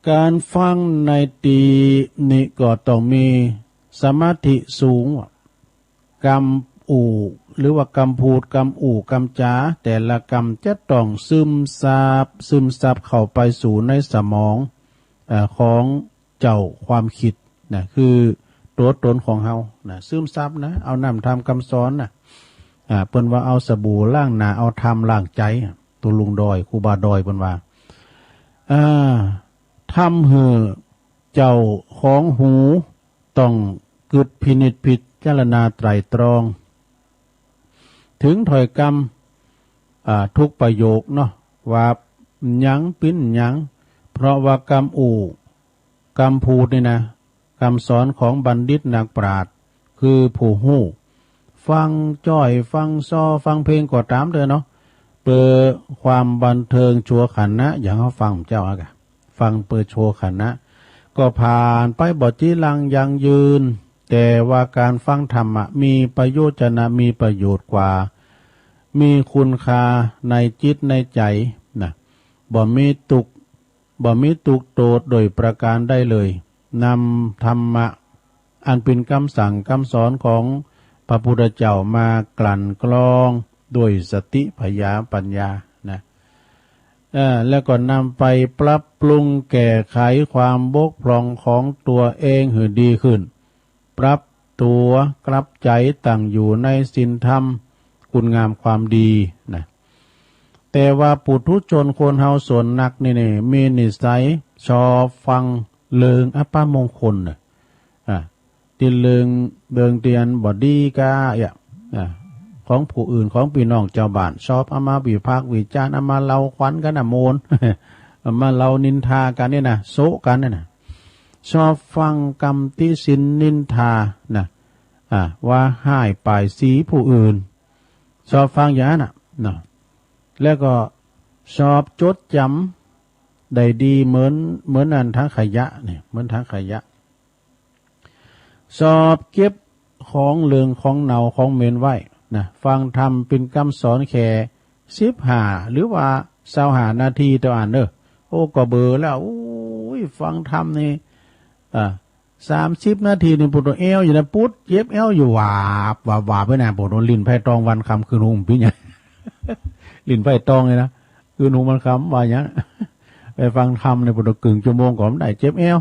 ก๋านฟังในตี้นี้ก็ต้องมีสมาธิสูง กำอู้ หรือว่ากำพูด กำอู้ กำจ๋า แต่ละกำจะต้องซึมซาบ ซึมซับเข้าไปสู่ในสมอง เอ่อ ของเจ้าความคิดนะ คือตั๋วตนของเฮานะ ซึมซับนะ เอาน้ำธรรมกำสอนนะ อ่า เปิ้นว่าเอาสบู่ล้างหน้า เอาธรรมล้างใจ๋อะ ตุ๊ลุงดอย ครูบาดอย เปิ้นว่า อ่า ทำหื้อเจ้าของหู ต้องกึ๊ดพินิจพิจารณาไตร่ตรอง เถิงถ้อยกำ อ่า ทุกประโยคเนาะ ว่าหยังเป๋นหยัง เพราะว่ากำอู้ กำพูดนี่นะ กำสอนของบัณฑิตนักปราชญ์ คือผู้ฮู้ ฟังจ้อย ฟังซอ ฟังเพลงก็ต๋ามเต๊อะเนาะ เปื้อความบันเทิงชั่วขณะ อย่างเฮาฟังเจ้าอะกะ ฟังเปื้อชั่วขณะ ก็ผ่านไปบ่จีรังยั่งยืน แต่ว่าก๋านฟังธรรมะมีประโยชน์นะ มีประโยชน์กว่า มีคุณค่าในจิตในใจ๋นะ บ่มีตุ๊ก บ่มีตุ๊กโตดโดยประก๋านใดเลย นำธรรมะอันเป๋นกำสั่งกำสอนของพระพุทธเจ้ามากลั่นกรองด้วยสติผญาปัญญานะ เอ่อ แล้วก็นำไปปรับปรุงแก้ไขความบกพร่องของตั๋วเองหื้อดีขึ้น ปรับตั๋ว กลับใจ๋ตั้งอยู่ในศีลธรรม คุณงามความดีนะ แต่ว่าปุถุชนคนเฮาส่วนนักนี่ นี่ มีนิสัยชอบฟังเรื่องอัปมงคลน่ะ อ่ะ ตี้เรื่อง เรื่องตี้อันบ่ดีก้า อ่ะ อ่ะ ของผู้อื่น ของปี้น้องจาวบ้าน ชอบเอามาวิพากษ์วิจารณ์ เอามาเล่าขวัญกั๋นนะ โมน เอามาเล่านินทากั๋นนี่นะ โซะกั๋นนี่นะ ชอบฟังกำติฉินนินทานะ อ่า ว่าฮ้ายป้ายสีผู้อื่น ชอบฟังอย่างนั้นน่ะเนาะ แล้วก็ชอบจดจ๋ำได้ดีเหมือน เหมือนอันถังขยะเนี่ย เหมือนถังขยะ ชอบเก็บของเหลืองของเน่าของเหม็นไว้นะ ฟังธรรมเป๋นกำสอนแค่สิบห้า หรือว่าซาวห้านาทีเต้าอั้นเน่อ โอ้ ก็เบอแล้ว โอ้ย ฟังธรรมนี่ อ่า สามสิบนาทีนี่ ปุ๊ดแอวอยู่นะ ปุ๊ดเจ็บแอวอยู่ หวาบ หวาบ หวาบไปนะ ปุ๊ด ลิ้นไผ่ตองวันค่ำคืนหุงปี้เนี่ย ลิ้นไผ่ตองเลยนะ คืนหุงวันค่ำว่าอย่างนั้น ไปฟังธรรมนี่ ปุ๊ด กึ่งชั่วโมงก็บ่ได้ เจ็บแอว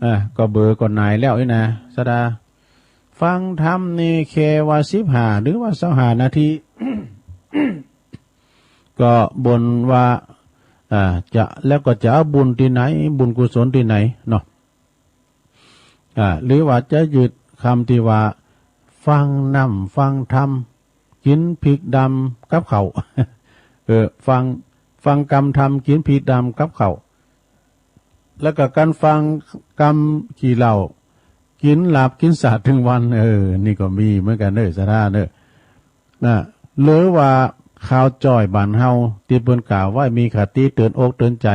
อ่ะ ก็เบอก็หนายแล้วนี่นะ ศรัทธา ฟังธรรมนี่แค่ว่าสิบห้า หรือว่าซาวห้านาที ก็บ่นว่า อ่า จะ แล้วก็จะเอาบุญตี้ไหน บุญกุศลตี้ไหนเนาะ อ่า หรือว่าจะยึดกำตี้ว่า ฟังน้ำฟังธรรม กิ๋นพริกดำกับข้าว เออ ฟัง ฟังกำธรรม กิ๋นพริกดำกับข้าว แล้วก็ก๋านฟังกำขี้เหล้า กิ๋นลาบกิ๋นสาดตึงวัน เออ นี่ก็มีเหมือนกั๋นเน่อ ศรัทธาเน่อ นะ หรือว่าข่าวจ้อยบ้านเฮาตี้เปิ้นกล่าวไว้ มีคติเตื๋อนอกเตื๋อนใจ๋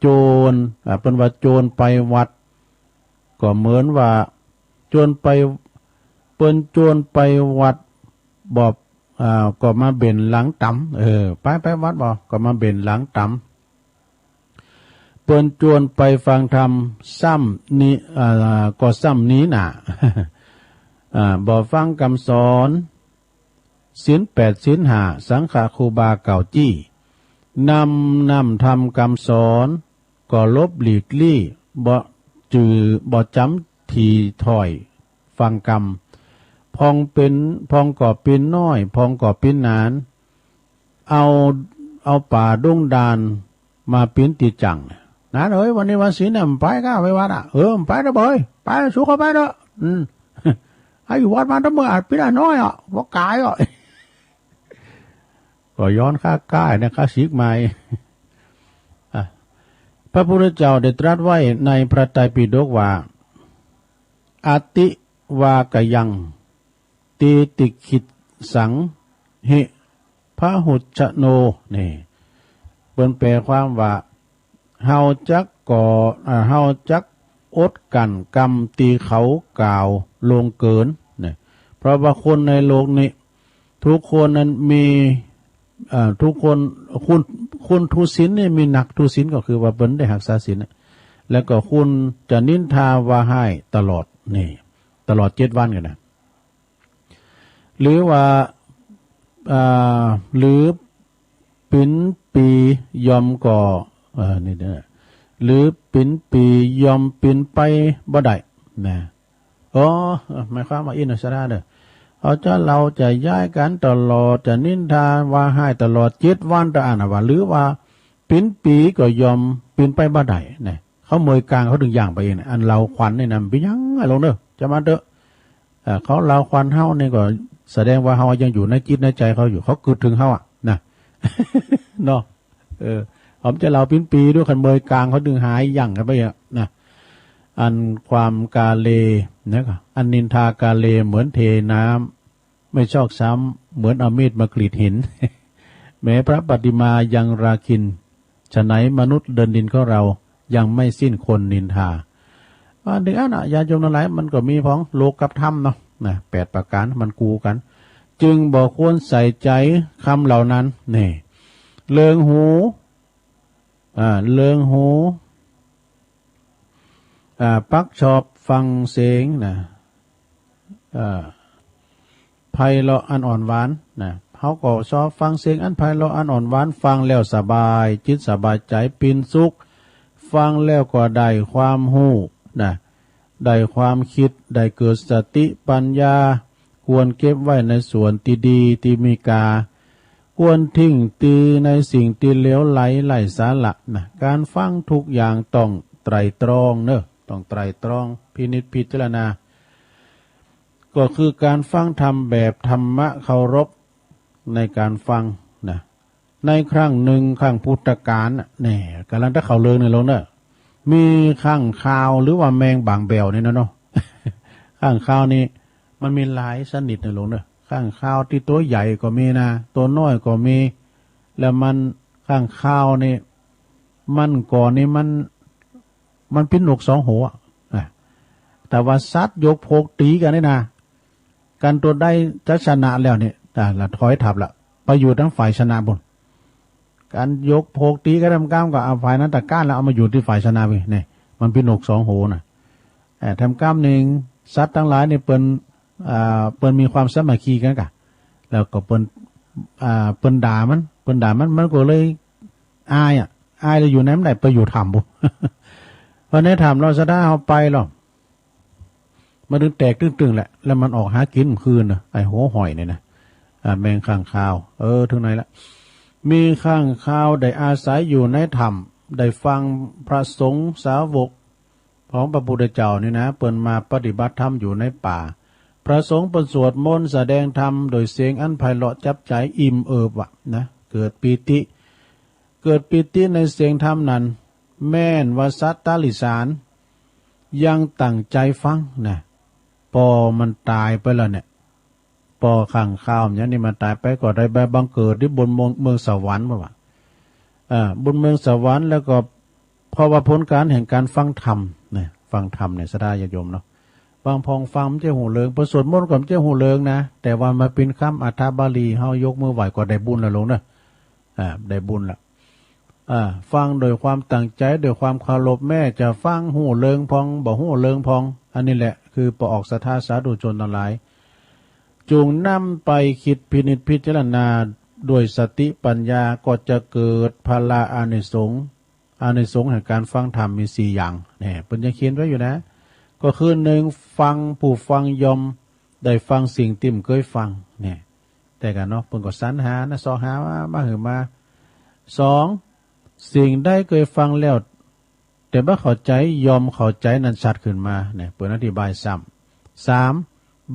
โจร อ่า เปิ้นว่าโจรไปวัด ก็เหมือนว่าโจรไป เปิ้นโจรไปวัดบ่ อ่า ก็มาเบ่นหลังต๋ำ เออ ไป ไปวัดบ่ ก็มาเบ่นหลังต๋ำ เปิ้นจวนไปฟังธรรม ซ้ำนี้ อ่า ก็ซ้ำนี้หน้า อ่า บ่ฟังกำสอน ศีลแปด ศีลห้า สังฆะครูบาเก้าจี้ นำ นำธรรมกำสอน ก็หลบหลีกลี้ บ่จื้อ บ่จ๋ำถี่ถ้อย ฟังกำ พ่องเป๋น พ่องก็เป๋นน้อย พ่องก็เป๋นหนาน เอา เอาป่าดงด่านมาเป๋นตี้จั่ง หนานเอ๋ย วันนี้วันศีลน่ะ บ่ไปก้าไปวัดอ่ะ เออ บ่ไปเต๊อะเบย ไป สูเข้าไปเต๊อะ อืม ไอ้อยู่วัดมาตั้งเมื่ออาจเป๋นน้อยอ่ะ บ่ก๋ายอ่ะ ก็ย้อนข้าก้ายนะ ข้าฉีกใหม่ อ่ะ พระพุทธเจ้าได้ตรัสไว้ในพระไตรปิฎกว่า อติวากยัง ตีติขิสสัง หิ พหุชโน นี่ เปิ้นแปลความว่า เฮาจักก่อ อ่า เฮาจักอดกั้นกำตี้เขากล่าวล่วงเกิน นะ เพราะว่าคนในโลกนี้ ทุกคนนั้นมี เอ่อ ทุกคน คน คนทุศีลนี่มีนักทุศีล ก็คือว่าเปิ้นได้ฮักษาศีลน่ะ แล้วก็คนจะนินทาว่าฮ้ายตลอด นี่ ตลอดเจ็ดวันกั๋นนะ หรือว่า อ่า หรือปิ๋นปียอมก็ เอ่อ นี่นะ หรือปิ๋นปียอมปิ๋นไปบ่ได้ นะ อ๋อ หมายความว่าอี้นะ สาระเน่อ เขาจะ เฮาจะย้ายกั๋นตลอด จะนินทาว่าฮ้ายตลอดเจ็ดวัน ตะอั้นน่ะว่า หรือว่าปิ๋นปีก็ยอมปิ๋นไปบ่ได้ นะ เขาเมยกางเขาตึงย่างไปเองนะ อันเหล่าขวัญนี่นะ มันเป๋นหยังอะโลมเน่อ จะมาเต๊อะ เอ่อ เขาเหล่าขวัญเฮานี่ก็แสดงว่าเฮายังอยู่ในจิตในใจ๋เขาอยู่ เขากึ๊ดเถิงเฮาอะ นะ เนาะ เออ เขาจะเหล่าปิ๋นปีด้วย คันเมยกางเขาตึงหายย่างกั๋นไปอะ นะ อันความกาเล นะ อันนินทากาเลเหมือนเทน้ำ ไม่ชอกช้ำเหมือนเอามีดมากรีดหิน แม้พระปฏิมายังราคิณ ฉะไหนมนุษย์เดินดินของเรา ยังไม่สิ้นคนนินทา อ่า เดี๋ยวนะ ญาติโยมตังหลาย มันก็มีของโลกัปธรรมเนาะ นะ แปดประก๋าน มันกู่กั๋น จึงบ่ควรใส่ใจ๋กำเหล่านั้น นี่ เลิงหู อ่า เลิงหู อ่า ปักชอบฟังเสียงนะ อ่า ไพเราะอันอ่อนหวานนะ เฮาก็ชอบฟังเสียงอันไพเราะอันอ่อนหวาน ฟังแล้วสบายจิตสบายใจ๋ เป๋นสุข ฟังแล้วก็ได้ความฮู้นะ ได้ความกึ๊ด ได้เกิดสติปัญญา ควรเก็บไว้ในส่วนตี้ดีตี้มีค่า ควรทิ้งตี้ในสิ่งตี้เหลวไหลไร้สาระนะ ก๋านฟังทุกอย่างต้องไตร่ตรองเน่อ ต้องไตร่ตรองพินิจพิจารณา ก็คือก๋านฟังธรรมแบบธรรมะเคารพในก๋านฟังนะ ในครั้งนึ่ง ครั้งพุทธกาลน่ะ แน่ ก่ำลังจะเข้าเรื่องนี่โลมเน่อ มีค้างคาวหรือว่าแมงบางแบวนี่นะเนาะ ค้างคาวนี่มันมีหลายชนิดนะโลมเน่อ ค้างคาวตี้ตั๋วใหญ่ก็มีนะ ตั๋วน้อยก็มี แล้วมัน ค้างคาวนี่ มันก่อนนี่มัน มันเป๋นนกสองหัวอะ นะ แต่ว่าสัตว์ยกพกตี๋กั๋นนี่นะ กั๋นตั๋วใดจะชนะแล้วนี่ อ่า ละถอยทัพละ ไปอยู่ตางฝ่ายชนะปู๊น ก๋านยกพกตี๋กั๋นแถมก้ำก็เอาฝ่ายนั้นตะก้านแล้วเอามาอยู่ตี้ฝ่ายชนะไป นี่ มันเป๋นนกสองหัวนะ เอ่อ แถมก้ำนึ่ง สัตว์ตังหลายนี่เปิ้น อ่า เปิ้นมีความสามัคคีกั๋นก่ะ แล้วก็เปิ้น อ่า เปิ้นด่ามัน เปิ้นด่ามัน มันก็เลยอายอะ อายแล้วอยู่ไหนบ่ได้ ไปอยู่ถ้ำปู๊น พอในถ้ำลาวสะท้าเฮาไปลอ มันตึงแตกตึงๆ แหละ แล้วมันออกหากิ๋นคืนนะ ไอ้หัวหอยนี่นะ อ่า แมงค้างคาว เออ เถิงไหนละ มีค้างคาวได้อาศัยอยู่ในถ้ำ ได้ฟังพระสงฆ์สาวกของพระพุทธเจ้านี่นะ เปิ้นมาปฏิบัติธรรมอยู่ในป่า พระสงฆ์เปิ้นสวดมนต์แสดงธรรมโดยเสียงอันไพเราะจับใจ๋ อิ่มเอิบว่ะนะ เกิดปีติ เกิดปีติในเสียงธรรมนั้น แม้นว่าสัตว์ตะหลิสารยังตั้งใจ๋ฟังนะ ปอมันต๋ายไปแล้วเนี่ย ปอค้างคาวอย่างนี้มันต๋ายไปก็ได้ไปบังเกิดตี้บนเมือง เมืองสวรรค์บ่า อ่า บนเมืองสวรรค์แล้วก็ เพราะว่าผลก๋านแห่งก๋านฟังธรรมนะ ฟังธรรมเนี่ย ศรัทธาญาติโยมเนาะ บางพ่องฟังมันจะฮู้เลิง พอสวดมนต์ก็มันจะฮู้เลิงนะ แต่ว่ามาเป๋นกำอรรถบาลี เฮายกมือไหว้ก็ได้บุญแล้วโลมเน่อ อ่า ได้บุญละ อ่า ฟังโดยความตั้งใจ๋ โดยความเคารพ แม้จะฟังฮู้เลิงพ่อง บ่ฮู้เลิงพ่อง อันนี้แหละคือปอออกศรัทธาสาธุชนตังหลาย จงนำไปกึ๊ดพินิจพิจารณาด้วยสติปัญญา ก็จะเกิดผลาอานิสงส์ อานิสงส์แห่งก๋านฟังธรรมมีสี่อย่าง แน่ เปิ้นยังเขียนไว้อยู่นะ ก็คือนึ่ง ฟัง ผู้ฟังย่อมได้ฟังสิ่งตี้บ่เกยฟัง แน่ แต่ก่อนเนาะ เปิ้นก็สรรหานะ เซาะหามา มาหื้อมา สอง สิ่งใดเกยฟังแล้ว แต่บ่เข้าใจ๋ ย่อมเข้าใจ๋นั้นชัดขึ้นมา แน่ เปิ้นอธิบายซ้ำ สาม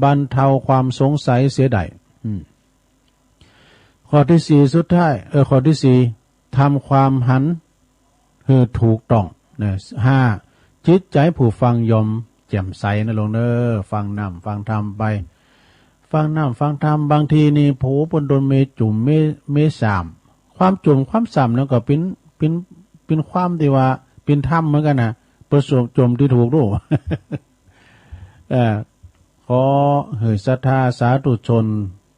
บรรเทาความสงสัยเสียได้ อืม ข้อตี้สี่สุดท้าย เออ ข้อตี้สี่ ทำความหันหื้อถูกต้องนะ ห้า จิตใจ๋ผู้ฟังย่อมแจ่มใสนะโลมเนอ ฟังน้ำฟังธรรมไป ฟังน้ำฟังธรรม บางทีนี่ โผ เปิ้นโดนเมจุ่มเม เมส่ำ ความจุ่มความส่ำนั้นก็เป๋น เป๋น เป๋นความตี้ว่าเป๋นธรรมเหมือนกั๋นนะ เปิ้นจุ่มตี้ถูกดู เออ ขอหื้อศรัทธาสาธุชน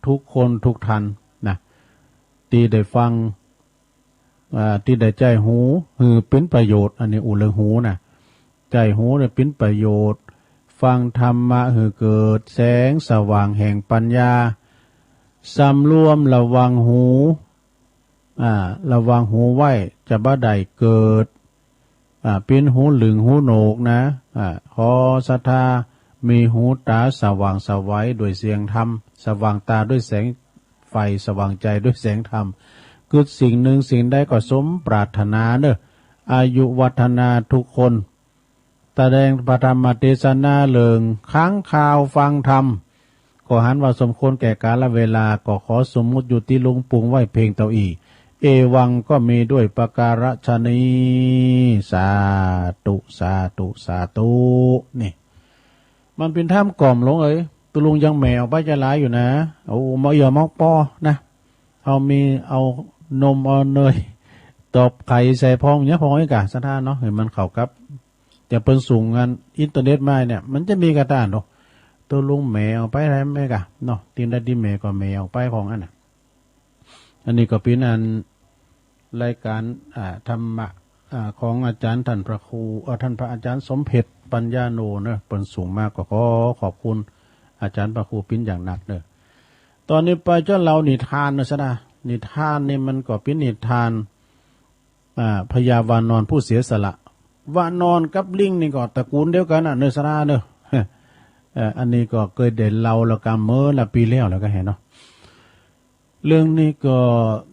กู้คนกู้ต้านนะ ตี้ได้ฟัง อ่า ตี้ได้ใจ๊หูหื้อเป๋นประโยชน์ อันนี้อู้เถิงหูนะ ใจ๊หูหื้อเป๋นประโยชน์ ฟังธรรมะหื้อเกิดแสงสว่างแห่งปัญญา สำรวมระวังหู อ่า ระวังหูไว้ จะบ่ได้เกิด อ่า เป๋นหูหลึงหูโหนกนะ อ่า ขอศรัทธามีหูต๋าสว่างไสวด้วยเสียงธรรม สว่างต๋าด้วยแสงไฟ สว่างใจ๋ด้วยแสงธรรม กึ๊ดสิ่งนึ่งสิ่งใดก็สมปรารถนาเนอ อายุวัฒนากู้คน แสดงพระธรรมเตสนาเถิงค้างคาวฟังธรรม ก็หันว่าสมควรแก่กาลเวลา ก็ขอสมมุติยุติลงปรุงไว้เพียงเต้าอี้ เอวัง ก็มีด้วยประการฉะนี้ สาธุ สาธุ สาธุ นี่ มันเป๋นธรรมกล่อมโลมเอ๋ย ตุ๊ลุงยังแหมออกไปจะหลายอยู่นะ โอ้ มาเอี่ยวมอกปอนะ เอามี เอานม เอาเนย ตอกไข่ใส่พ่อง เยียะพ่องไอ้ก่า ศรัทธาเนาะ หื้อมันเข้ากับ แต่เปิ้นส่งงานอินเทอร์เน็ตมาเนี่ย มันจะมีกระต้านเนาะ ตุ๊ลุงแหมออกไปได้ไหมก่าเนาะ ตี้ได้ตี้แหมก็แหมออกไปพ่องอั้นน่ะ อันนี้ก็เป๋นอันรายก๋าน อ่า ธรรมะ อ่า ของอาจ๋ารย์ต้านพระครู เอ่อ ต้านพระอาจ๋ารย์สมเภช ปัญญาโนเนอะ เปิ้นส่งมา ก็ขอขอบคุณอาจ๋ารย์พระครูปิ๊นอย่างนักเนอะ ต่อนี้ไปจะเล่านิทานเนอะ ศรัทธา นิทานนี่มันก็เป๋นนิทาน อ่า พญาวานรผู้เสียสละ วานรกับลิงนี่ก็ตระกูลเดียวกั๋นน่ะเนอะ ศรัทธาเนอะ เอ่อ อันนี้ก็เกยได้เล่าแล้วก่าเมื่อละปี๋แล้ว แล้วก็หันเนาะ เรื่องนี้ก็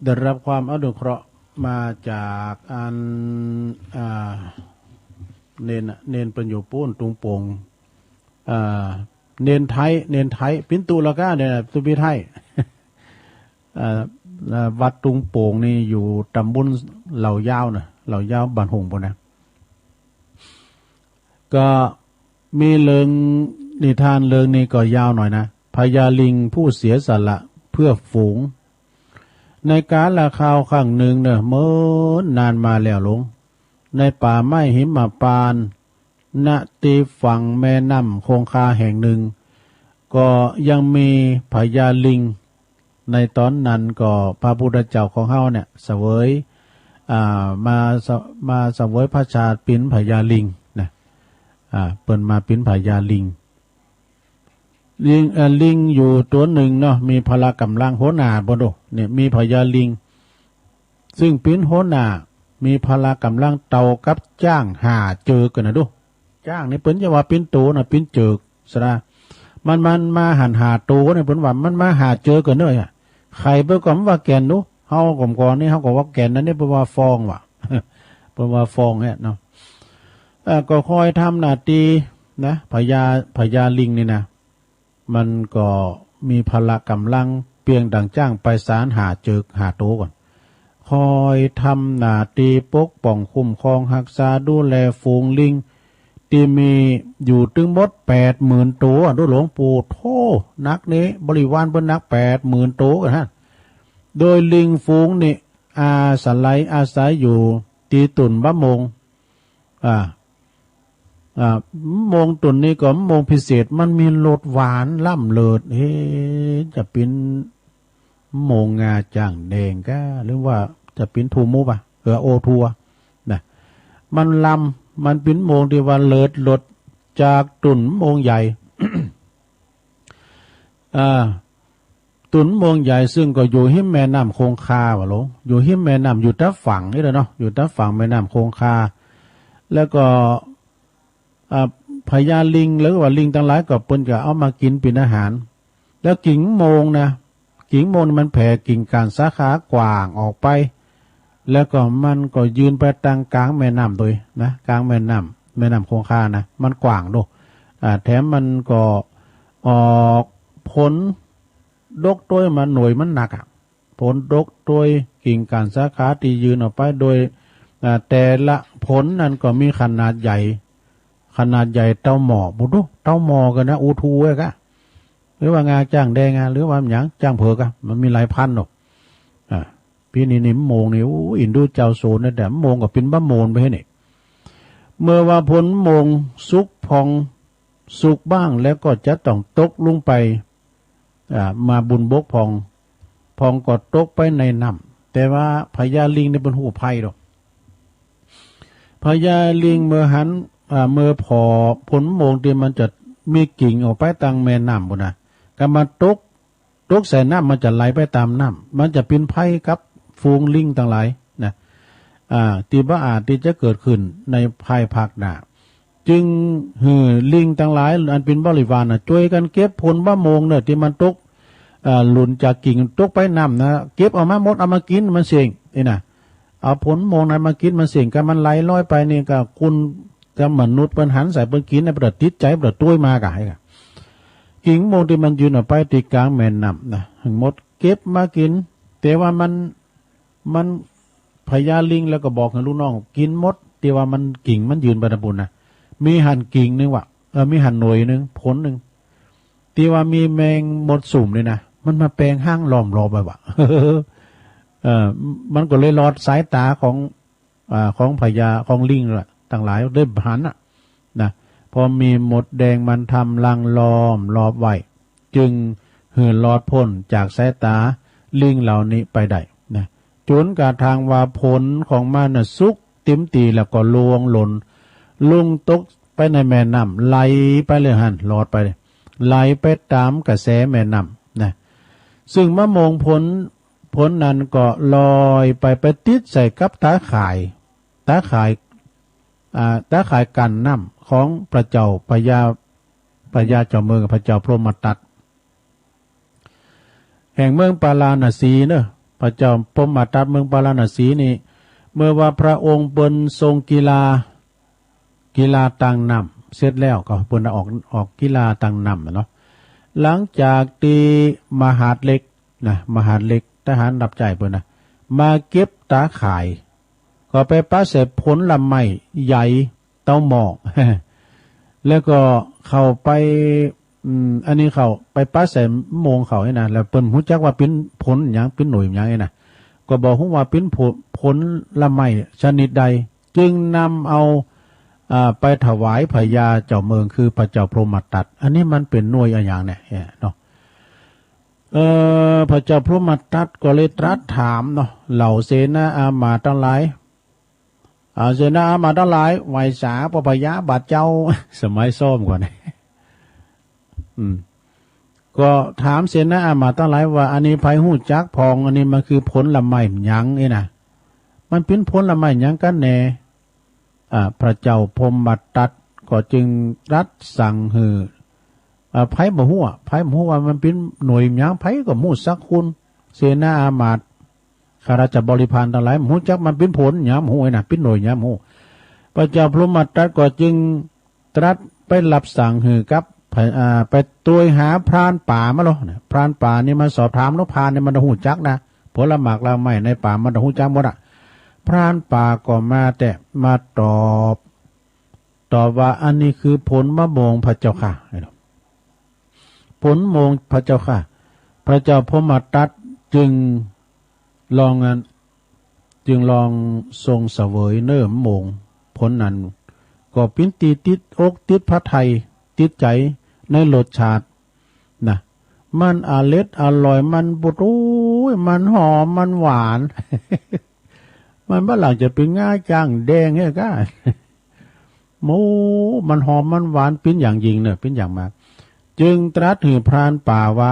ได้รับความอนุเคราะห์มาจากอัน อ่า เณรน่ะ เณรเปิ้นอยู่ปู๊นตุงโป่ง อ่า เณรไท้ เณรไท้ เป๋นตุ๊ละก้าเนี่ย ตุ๊ปีไท้ อ่า อ่า วัดตุงโป่งนี่อยู่ตำบลเหล่ายาวน่ะ เหล่ายาวบ้านหงส์ปู๊นนะ ก็มีเรื่องนิทานเรื่องนี้ก็ยาวหน่อยนะ พญาลิงผู้เสียสละเพื่อฝูง ในกาลคราวครั้งนึ่งเนอะ เมินนานมาแล้วหลวง ในป่าไม้หิมพานต์ ณ ตี้ฝั่งแม่น้ำคงคาแห่งนึ่ง ก็ยังมีพญาลิง ในต๋อนนั้นก็พระพุทธเจ้าของเฮาเนี่ยเสวย อ่า มาเส- มาเสวยพระชาติเป๋นพญาลิงนะ อ่า เปิ้นมาเป๋นพญาลิง ลิง เอ่อ ลิงอยู่ตั๋วนึ่งเนาะ มีพละก๋ำลัง หัวหน้าบ่ดู เนี่ย มีพญาลิง ซึ่งเป๋นหัวหน้า มีพละก๋ำลังเต้ากับจ๊างห้าเจิกกั๋นนะดู จ๊างนี่เปิ้นจะว่าเป๋นโตนะ เป๋นเจิก ศรัทธา มัน มันมาหั้นห้าโตเนี่ย เปิ้นว่ามันมาห้าเจิกกั๋นเน่ออะ ใค่เปิ้นก็ว่าแก่นดู เฮาก่อมก่อนนี่ เฮาก็ว่าแก่น อันนี้เปิ้นว่าฟองว่ะ เปิ้นว่าฟองเนี่ยเนาะ เอ่อ ก็คอยทำหน้าตี้นะ พญา พญาลิงนี่นะ มันก็มีพละก๋ำลังเปรียบดั่งจ๊างไปสานห้าเจิกห้าโตก่อน คอยทำหน้าตี้ปกป้องคุ้มครองฮักษาดูแลฝูงลิงตี้มีอยู่ตึงหมดแปดหมื่นโตอะ ดูหลวงปู่ โธ่ นักเน่ บริวารเปิ้นนักแปดหมื่นโตกั๋นฮะ โดยลิงฝูงนี้อาศัย อาศัยอยู่ตี้ต้นมะม่วง อ่า อ่า มะม่วงต้นนี้ก็มะม่วงพิเศษ มันมีรสหวานล้ำเลิศ เอ๊ะ จะเป๋นมะม่วงงาจ๊างแดงก้า หรือว่าจะเป๋นทูมูปะ เออ โอทูอะนะ มันล้ำ มันเป๋นมะม่วงตี้ว่าเลิศรสจากต้นมะม่วงใหญ่ อ่า ต้นมะม่วงใหญ่ซึ่งก็อยู่ฮิมแม่น้ำคงคาว่ะหลวง อยู่ฮิมแม่น้ำ อยู่ตะฝั่งนี่แหละเนาะ อยู่ตะฝั่งแม่น้ำคงคา แล้วก็ อ่า พญาลิงหรือว่าลิงตังหลายก็เปิ้นก็เอามากิ๋นเป๋นอาหาร แล้วกิ่งมะม่วงนะ กิ่งมะม่วงนี่มันแผ่กิ่งก้านสาขากว้างออกไป แล้วก็มันก็ยืนไปตังก๋างแม่น้ำโตยนะ ก๋างแม่น้ำ แม่น้ำคงคานะ มันกว้างโด อ่า แถมมันก็ออกผลดกโตย มันหน่วยมันหนักอะ ผลตกโตย กิ่งก้านสาขาตี้ยื่นออกไปโดย อ่า แต่ละผลนั้นก็มีขนาดใหญ่ ขนาดใหญ่เต้าหม้อ บุดู เต้าหม้อกั๋นนะ อูทูเว้ยกะ หรือว่างาจ้างแดงอะ หรือว่าหยัง จ้างเผิกอะ มันมีหลายพันดอก อ่า ปี๋นี้นี่มะโมงนี่ โอ้ อินดูเจ้าโสนนะ แต่มะโมงก็ปิ๋นบะโมนไปนี่ เมื่อว่าผลมะโมงสุกผ่อง สุกบ้างแล้วก็จะต้องตกลงไป อ่า มาบุนบกผ่อง ผ่องก็ตกไปในน้ำ แต่ว่าพญาลิงนี่เปิ้นฮู้ภัยดอก พญาลิงเมื่อหัน อ่า เมื่อผ่อผลมะโมงตี้มันจะมีกิ่งออกไปตางแม่น้ำปู้นนะ ก็มาตก ตกใส่น้ำ มันจะไหลไปต๋ามน้ำ มันจะเป๋นภัยกับฝูงลิงตังหลายนะ อ่า ตี้บ่อาจตี้จะเกิดขึ้นในภายภาคหน้า จึงหื้อลิงตังหลายอันเป๋นบริวารน่ะ จ้วยกั๋นเก็บผลมะโมงเน่อ ตี้มันตก อ่า หล่นจากกิ่งตกไปน้ำนะ เก็บเอามาหมด เอามากิ๋นมันเสี้ยง นี่นะ เอาผลมะโมงนั้นมากิ๋นมันเสี้ยง ก็มันไหลลอยไปนี่ ก็คนกับมนุษย์เปิ้นหันใส่เปิ้นกิ๋นนะ เปิ้นติดใจ๋ เปิ้นตวยมากะ กิ่งมะโมงตี้มันยื่นออกไปตี้ก๋างแม่น้ำนะ ทั้งหมดเก็บมากิ๋น แต่ว่ามัน มัน พญาลิงแล้วก็บอกหื้อลูกน้องกิ๋นหมด ตี้ว่ามันกิ่งมันยื่นไปตางปู้นนะ มีหั้นกิ่งนึ่งว่ะ เออ มีหั้นหน่วยนึ่ง ผลนึ่ง ตี้ว่ามีแมงมดสุมนี่นะ มันมาแป๋งฮ่างล้อมรอบไว้ว่ะ เออ มันก็เลยลอดสายต๋าของ อ่า ของพญา ของลิงละ ตังหลายได้หันน่ะ นะ พอมีมดแดงมันทำรังล้อมรอบไว้ จึงหื้อลอดป๊นจากสายต๋าลิงเหล่านี้ไปได้นะ จ๋นกระทั่งว่าผลของมันน่ะสุกเต๋มตี้แล้วก็ล่วงหล่น ลงตกไปในแม่น้ำ ไหลไปเลยหั้น ลอดไปเลย ไหลไปต๋ามกระแสแม่น้ำนะ ซึ่งมะโมงผล ผลนั้นก็ลอยไป ไปติดใส่กับต๋าข่าย ต๋าข่าย อ่า ต๋าข่ายกั้นน้ำของพระเจ้าพญา พญาเจ้าเมือง พระเจ้าพรหมทัต แห่งเมืองปาราณสีเนอะ พระเจ้าพรหมทัตเมืองปาราณสีนี่ เมื่อว่าพระองค์เปิ้นทรงกีฬา กีฬาตางน้ำเสร็จแล้ว ก็เปิ้นออก ออกกีฬาตางน้ำอะเนาะ หลังจากตี้มหาดเล็กนะ มหาดเล็ก ทหารรับใจ๊เปิ้นนะ มาเก็บต๋าข่าย ก็ไปปะใส่ผลไม้ใหญ่ เต้าหม้อ แล้วก็เข้าไป อืม อันนี้เข้าไปปะใส่มะโมงเข้านี่นะ แล้วเปิ้นฮู้จักว่าเป๋นผลหยัง เป๋นหน่วยหยังนี่นะ ก็บ่ฮู้ว่าเป๋นผล ผลไม้ชนิดใด จึงนำเอา อ่า ไปถวายพญาเจ้าเมือง คือพระเจ้าพรหมทัต อันนี้มันเป๋นหน่วยอะหยังเนี่ย เนี่ยเนาะ เอ่อ พระเจ้าพรหมทัตก็เลยตรัสถามเนาะ เหล่าเสนาอามาตย์ตังหลาย อ่า เสนาอามาตย์ตังหลาย ไหว้สาพระพญาบาดเจ้า สมัยซ้อมก่อน อืม ก็ถามเสนาอามาตย์ตังหลายว่า อันนี้ใผฮู้จักพ่อง อันนี้มันคือผลไม้หยังนี่นะ มันเป๋นผลไม้หยังกั๋นแน่ อ่า พระเจ้าพรหมทัตก็จึงตรัสสั่งหื้อ อ่า ใผบ่ฮู้อะ ใผบ่ฮู้ว่ามันเป๋นหน่วยหยัง ใผก็บ่ฮู้สักคน เสนาอามาตย์ ข้าราชบริพารตังหลาย บ่ฮู้จักมันเป๋นผลหยัง บ่ฮู้นะ เป๋นหน่วยหยัง บ่ฮู้ พระเจ้าพรหมทัตก็จึงตรัสไปรับสั่งหื้อกับ อ่า ไปตวยหาพรานป่ามาโลดนะ พรานป่านี่มาสอบถามโลด พรานนี่มันต้องฮู้จักนะ ผลหมากรากไม้ในป่ามันต้องฮู้จักหมดอะ พรานป่าก็มาแต่ มาตอบ ตอบว่า อันนี้คือผลมะโมงพระเจ้าข้า ผลมะโมงพระเจ้าข้า พระเจ้าพรหมทัตจึงลองอัน จึงลองทรงเสวยเน้อมะโมงผลนั้น ก็เป๋นตี้ติดอกติดพระทัย ติดใจ๋ในรสชาตินะ มันอเล็ดอร่อย มันบุด โอ้ย มันหอม มันหวาน มันบ่หลังจะเป๋นงาจ้างแดงเนี่ยก้า โอ้ มันหอม มันหวาน เป๋นอย่างยิ่งเน่อ เป๋นอย่างมาก จึงตรัสหื้อพรานป่าว่า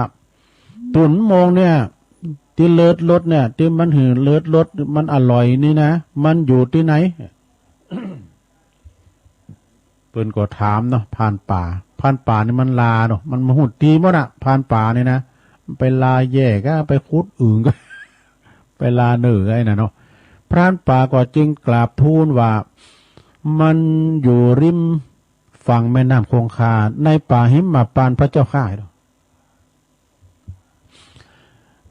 ตุ๊นมะโมงเนี่ย ตี้เลิศรสเนี่ย ตี้มันหื้อเลิศรส มันอร่อยนี่นะ มันอยู่ตี้ไหน เปิ้นก็ถามเนาะ พรานป่า พรานป่านี่มันลาเนาะ มันบ่ฮู้ตี้หมดอะ พรานป่านี่นะ ไปลาแย่ก้า ไปขุดอึ่งก้า ไปลาเน่อไอ้น่ะเนาะ พรานป่าก็จึงกราบทูลว่า มันอยู่ริมฝั่งแม่น้ำคงคา ในป่าหิมพานต์พระเจ้าข้า เนาะ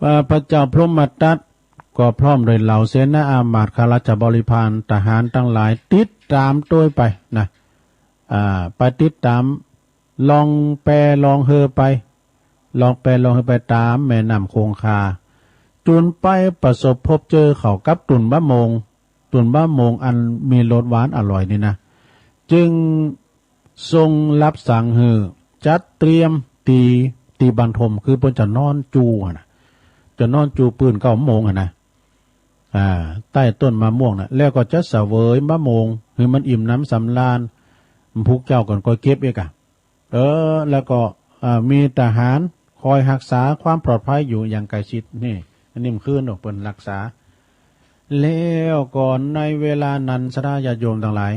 ว่าพระเจ้าพรหมทัตก็พร้อมด้วยเหล่าเสนาอามาตย์ข้าราชบริพารทหารตังหลายติดต๋ามตวยไปนะ อ่า ไปติดต๋ามล่องแปล่องเฮือไป ล่องแปล่องเฮือไปต๋ามแม่น้ำคงคา จุ่นไปประสบพบเจอเข้ากับตุ่นมะโมง ตุ่นมะโมงอันมีรสหวานอร่อยนี่นะ จึงทรงรับสั่งหื้อจัดเตรียมตี้ ตี้บรรทม คือเปิ้นจะนอนจู่หั้นนะ จะนอนจู่ปื้นเก๊ามะโมงหั้นนะ อ่า ใต้ต้นมะม่วงนะ แล้วก็จะเสวยมะโมงหื้อมันอิ่มหนำสำราญ พุกเจ๊าก่อนก็เก็บอีกอะ เออ แล้วก็ อ่า มีทหารคอยฮักษาความปลอดภัยอยู่อย่างใกล้ชิด นี่ อันนี้มันคืนเนาะ เปิ้นฮักษา แล้วก็ในเวลานั้น ศรัทธาญาติโยมตังหลาย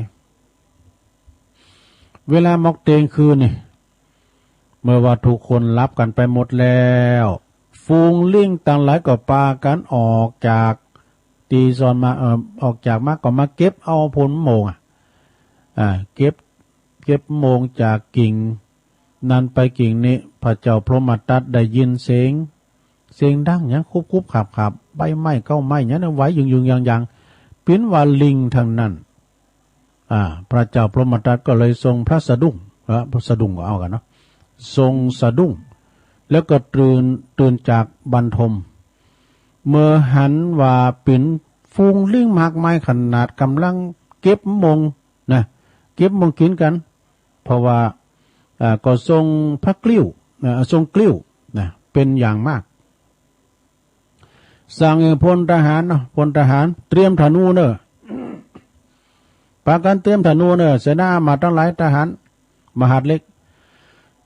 เวลาหมอกเต็งคืนนี่ เมื่อว่าทุกคนหลับกั๋นไปหมดแล้ว ฝูงลิงตังหลายก็ปากั๋นออกจากตี้ซ่อนมา เอ่อ ออกจากมาก็มาเก็บเอาผลมะโมงอะ อ่า เก็บ เก็บมะโมงจากกิ่งนั้นไปกิ่งนี้ พระเจ้าพรหมทัตได้ยินเสียง เสียงดังหยังคุบๆขับๆ ใบไม้เก๊าไม้หยังไหวยึงๆยังๆ ปิ้นว่าลิงตังนั้น อ่า พระเจ้าพรหมทัตก็เลยทรงพระสะดุ้ง เอ่อ พระสะดุ้งก็เอากั๋นเนาะ ทรงสะดุ้ง แล้วก็ตื่น ตื่นจากบรรทม เมื่อหันว่าเป๋นฝูงลิงมากมายขนาดก่ำลังเก็บมะโมงนะ เก็บมะโมงกิ๋นกั๋น เพราะว่า อ่า ก็ทรงพระกริ้ว อ่า ทรงกริ้วนะ เป๋นอย่างมาก สั่งหื้อพลทหารเนาะ พลทหารเตรียมธนูเน่อ ปากั๋นเตรียมธนูเน่อ เสนาอามาตย์ตังหลาย ทหารมหาดเล็ก